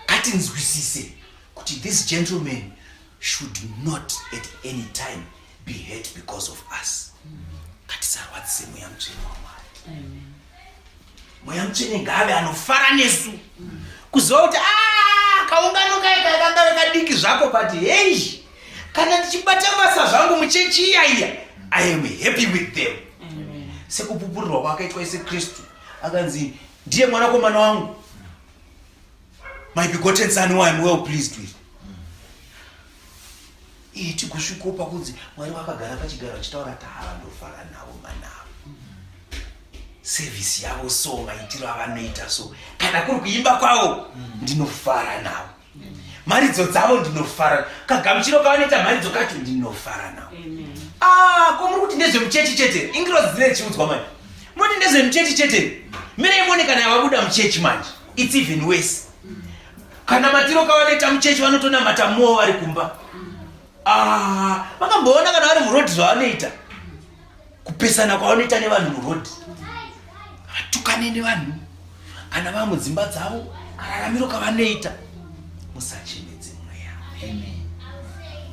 Ngatinzwisise kuti this gentleman should not at any time be hurt because of us. Ngatisarwadzise mweya mutsvene waMwari. Mweya mutsvene ngaave anofara nesu, kuziva kuti, "Ah, kaungano kai kakangave kadiki zvako, but hei, kana ndichibata basa zvangu muchechi iya iya, I am happy with them." Sekupupurirwa kwakaitwa Yesu Kristu, akanzi ndiye mwanakomana wangu, my begotten son, who I am well pleased with. Iyi tigosvikopa kunzi Mwari vakagara pachigaro vachitaura ti, "Hava, ndofara navo manavo, service yavo so, maitiro avanoita so, kana kuri kuimba kwavo ndinofara navo, mharidzo dzavo ndinofara, kagamuchiro kavanoita mharidzo kacho ndinofara navo." Ah, ko muri kuti ndezvemuchechi chete? Ingirozi dzine chiudzwa manje, munoti ndezvemuchechi chete? Mirei muone kana yavabuda muchechi manje, it's even worse. Kana matiro kavanoita muchechi, vanotonamata mowo vari kumba. Ah, vakamboona kana vari murodhi zvavanoita, kupesana kwavanoita nevanhu murodhi, vatukane nevanhu. Kana vava mudzimba dzavo, kararamiro kavanoita. Musachemedze mweya,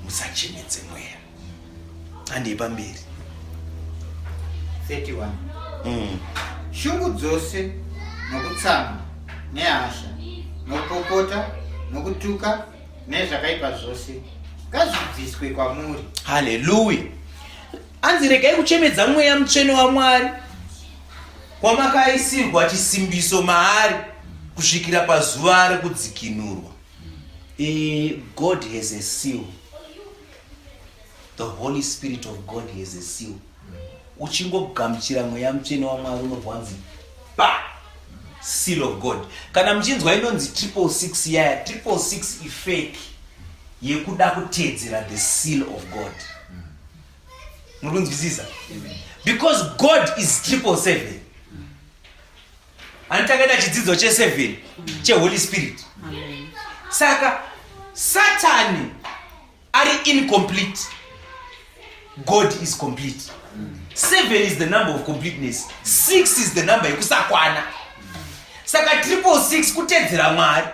musachemedze mweya. Handei pamberi. 31. Shungu dzose nokutsamwa nehasha nokupopota nokutuka nezvakaipa zvose ngazvibviswe kwamuri. Haleluya. Anzi regai kuchemedza mweya mutsvene waMwari, wamakaisirwa chisimbiso maari kusvikira pazuva rekudzikinurwa. God has a seal. The Holy Spirit of God has a seal. Uchingogamuchira mweya mutsvene waMwari, unobva pa seal of God. Kana muchinzwa inonzi 666 yaya, 666 ifake yekuda kuteedzera the seal of God. Muri kunzwisisa? Because God is 777. Hani takaita chidzidzo che7 cheHoly Spirit. Saka Satani ari incomplete, God is complete. Seven is the number of completeness, six is the number yekusakwana. Saka 666 kutedzera Mwari,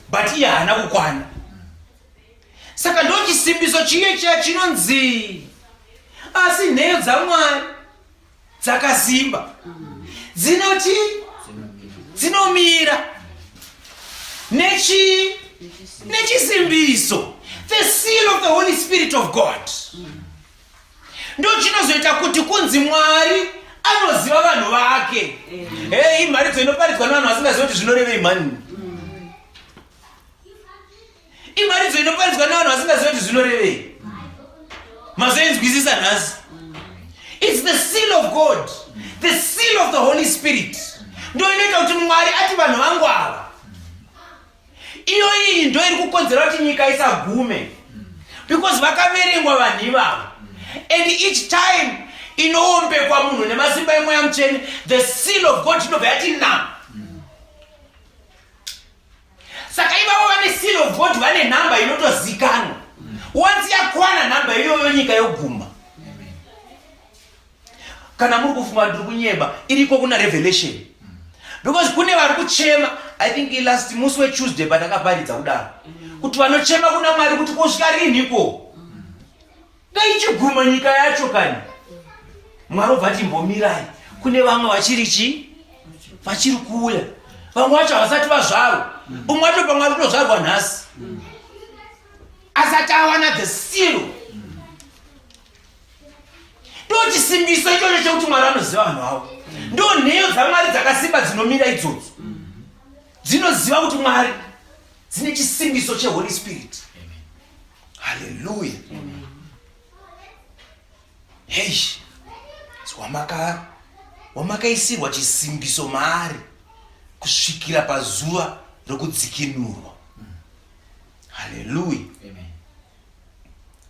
but iye haana kukwana. Saka ndo chisimbiso chiye chiya chinonzi, "Asi nheyo dzaMwari dzakasimba, dzinoti dzinomira nechisimbiso." The seal of the Holy Spirit of God ndo chinozoita kuti kunzi Mwari anoziva vanhu vake. Hei, imharidzo inoparidzwa nevanhu vasingazivi kuti zvinorevei mhani. Imharidzo inoparidzwa nevanhu vasingazivi kuti zvinorevei. Mazoinzwisisa nhasi. It's the seal of God, the seal of the Holy Spirit, ndo inoita kuti Mwari ati, "Vanhu vangu ava." Iyo iyi ndo iri kukonzera kuti nyika isagume, because vakaverengwa vanhu ivavo. And each time inoombekwa munhu nemasimba emweya mutsvene, the seal of God inobva yati na. Saka ivavo vane seal of God vane nhamba inotozikanwa. Once yakwana nhamba iyoyo, nyika yoguma. Kana muri kufunga ndiri kunyeba, iriko kuna Revelation. Because kune vari kuchema, I think last musi weTuesday patakaparidza kudaro, kuti vanochema kuna Mwari kuti kosvika rinhiko, ngaichiguma nyika yacho kani. Mwari obva ati imbomirai, kune vamwe vachiri chii, vachiri kuuya, vamwe vacho havasati vazvarwa. Umwe wacho pamwe ari kutozvarwa nhasi asati awana the seal. Ndo chisimbiso ichocho chekuti Mwari anoziva vanhu avo. Ndo nheyo dzaMwari dzakasimba dzinomira idzodzo, dzinoziva kuti Mwari dzine chisimbiso cheHoly Spirit. Haleluya. Hei, wamakaisirwa chisimbiso maari kusvikira pazuva rokudzikinurwa. Haleluya.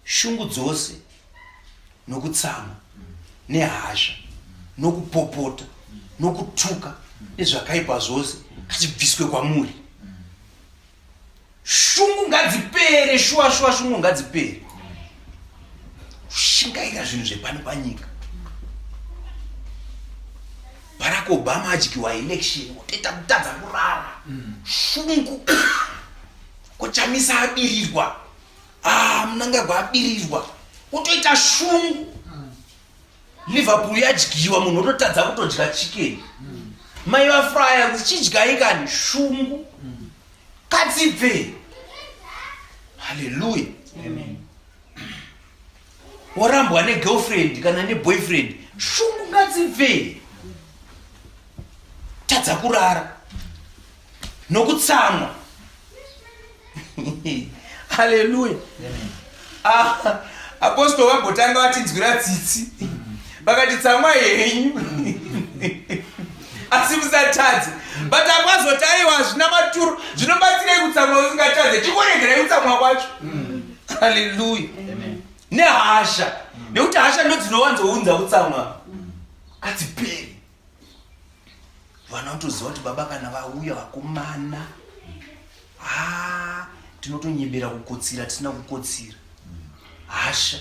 Shungu dzose nokutsamwa nehasha nokupopota nokutuka nezvakaipa zvose ngazvibviswe kwamuri. Shungu ngadzipere, shuwa shuwa, shungu ngadzipere. Kushingaira zvinhu zvepano panyika. Barack Obama adyiwa election, otoita kutadza kurara. Shungu. Kochamisa abirirwa, ah, Mnangagwa abirirwa, otoita shungu. Liverpool yadyiwa, munhu ototadza kutodya chicken. Mai vafraya kuti chidyai kani, shungu kadzibve. Haleluya. Warambwa negirlfriend kana neboyfriend, shungu ngadzibve. Tadza kurara nokutsamwa. Haleluya. Ah, apostol vambotanga vatinzwira tsitsi, vakati tsamwa henyu asi musatadze. But akwazoti aiwa, hazvina maturo, zvinobatsirei kutsamwa usingatadze? Chikoregerai kutsamwa kwacho. Haleluya. Nehasha, nekuti hasha ndo dzinowanzounza kutsamwa, kadziperi. Vana vanotoziva kuti baba kana vauya vakomana, ha, tinotonyebera kukotsira tisina kukotsira. Hasha,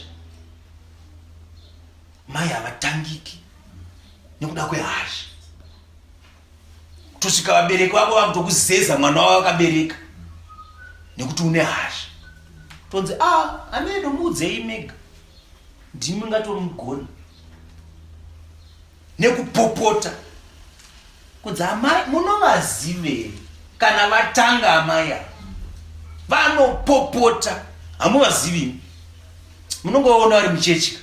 mai havatangiki nekuda kwehasha. Kutosvika vabereki vako vakutokuzeza mwana wavo vakabereka nekuti une hasha. Tonzi a ah, ameno muudzei mega, ndimi ngatomugona. Nekupopota kunzi amai munovazivei, kana vatanga amai ava vanopopota, hamuvazivi, munongovaona vari muchechi.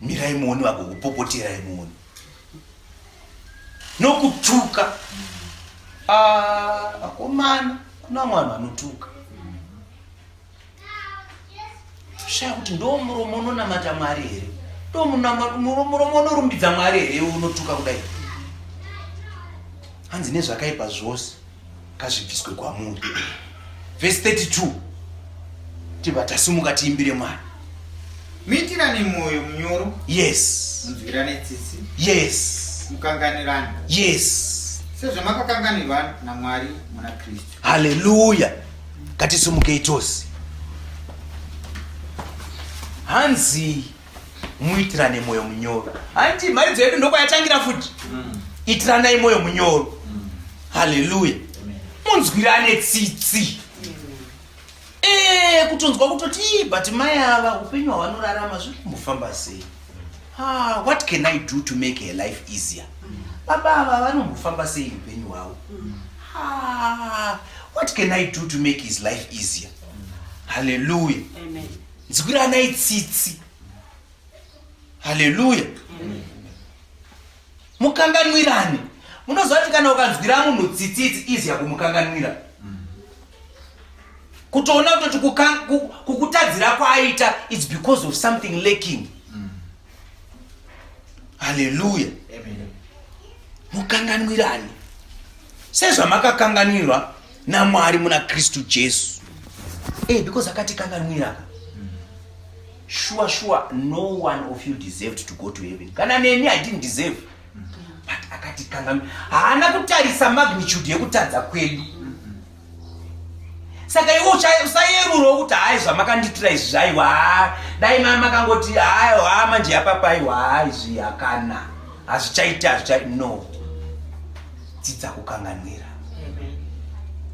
Mirai muone vagokupopoterai, muone nokutuka. Ah, vakomana, kuna vamwe vanhu vanotuka, shaya kuti ndo muromo unonamata Mwari here, ndo muromo unorumbidza Mwari here unotuka kudai? Hanzi nezvakaipa zvose ngazvibviswe kwamuri. Vhesi 32, tibva tasimuka tiimbire Mwari. Muitirane mwoyo munyoro. Munzwirane tsitsi. Mukanganirane. Sezvamakakanganirwa naMwari muna Kristu. Haleluya. Ngatisimukei tose. Hanzi muitirane mwoyo munyoro. Hanti mharidzo yedu ndokwayatangira futi? Itiranai mwoyo munyoro. Haleluya. Munzwirane tsitsi. Eh, kutonzwa kutoti "Ii, but mai ava upenyu hwavanorarama zviri kumbofamba sei? Ah, what can I do to make her life easier? Baba ava vanombofamba sei upenyu hwavo? Ah, what can I do to make his life easier?" Haleluya. Nzwiranai tsitsi. Haleluya. Mukanganwirane. Munoziva kuti kana ukanzwira munhu tsitsi, it's easier kumukanganwira. Kutoona kutoti kukutadzira kwaaita, it's because of something lacking. Haleluya. Mukanganwirane sezvamakakanganwirwa naMwari muna Kristu Jesu. Because akatikanganwira. Sure sure, no one of you deserved to go to heaven. Kana neni, I didn't deserve, but akatikanganwira. Haana kutarisa magnitude yekutadza kwedu. Saka iwe usayerurawo kuti hai, zvamakandiitira izvi zvaiwa, dai mai makangoti haiwa, manje yapapaiwa, izvi hakana, hazvichaita, hazvichai. No. Dzidza kukanganwira.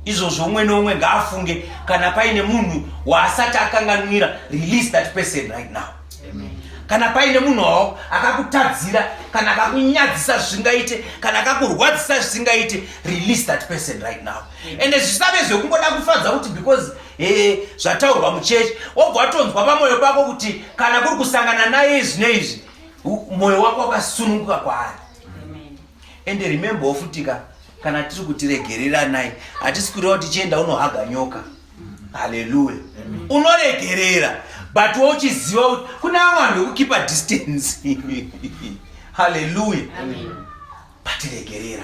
Izvozvo umwe neumwe ngaafunge kana paine munhu waasati akanganwira, release that person right now. Amen. Kana paine munhu wao akakutadzira, kana akakunyadzisa zvisingaite, kana akakurwadzisa zvisingaite, release that person right now. Ende zvisave zvekungoda kufadza kuti because eh, zvataurwa muchechi, wobva watonzwa pamwoyo pako kuti kana kuri kusangana naye izvi neizvi, mwoyo wako wakasununguka kwaari. Ende remember futika, kana tiri kuti regereranai, hatisi kureva kuti chienda unohaga nyoka. Haleluya. Unoregerera but wauchiziva kuti kuna vamwe vanhu vekukeepa distance. Haleluya. But regerera.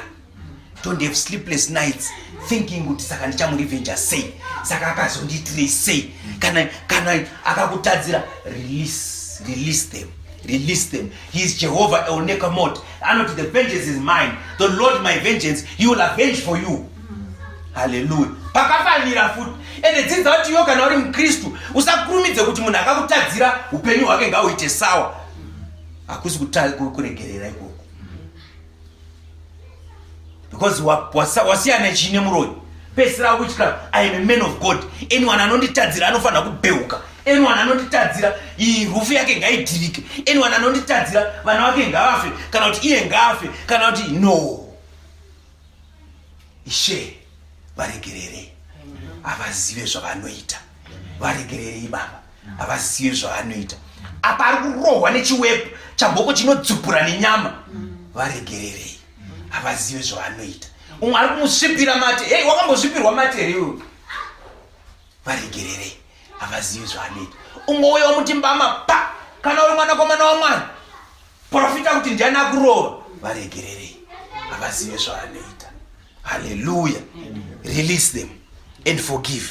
Don't have sleepless nights thinking kuti saka ndichamurevenja sei, saka akazondiitirei sei. Kana akakutadzira, release, release them, release them. He is Jehovah El Nekamot. Anoti, "The vengeance is mine, the Lord my vengeance, he will avenge for you." Haleluya. Pakafanira futi. Ende dzidza kuti iwe kana uri mukristu, usakurumidze kuti munhu akakutadzira upenyu hwake ngauite sawa. Hakusi kuregerera ikoko, because wasiyana chii nemuroyi. Pesira witchcraft. I am a man of God. Anyone anonditadzira anofanira kubheuka. Anyone anonditadzira, iyi rufu yake ngaidhirike. Anyone anonditadzira, vana vake ngavafe, kana kuti iye ngaafe, kana kuti no. Ishe, varegererei, havazive zvavanoita. Varegererei Baba, havazive zvavanoita. Apa ari kurohwa nechiwepo chamboko chinodzupura nenyama. Varegererei, havazive zvavanoita. Umwe ari kumusvipira mate. Hei, wakambosvipirwa mate here iwe? Varegererei, havazivi zvavanoita. Umwe uyo wamuti mbama pa, "Kana uri mwanakomana waMwari, profita kuti ndiani akurova." Varegererei, havazive zvavanoita. Haleluya. Release them and forgive.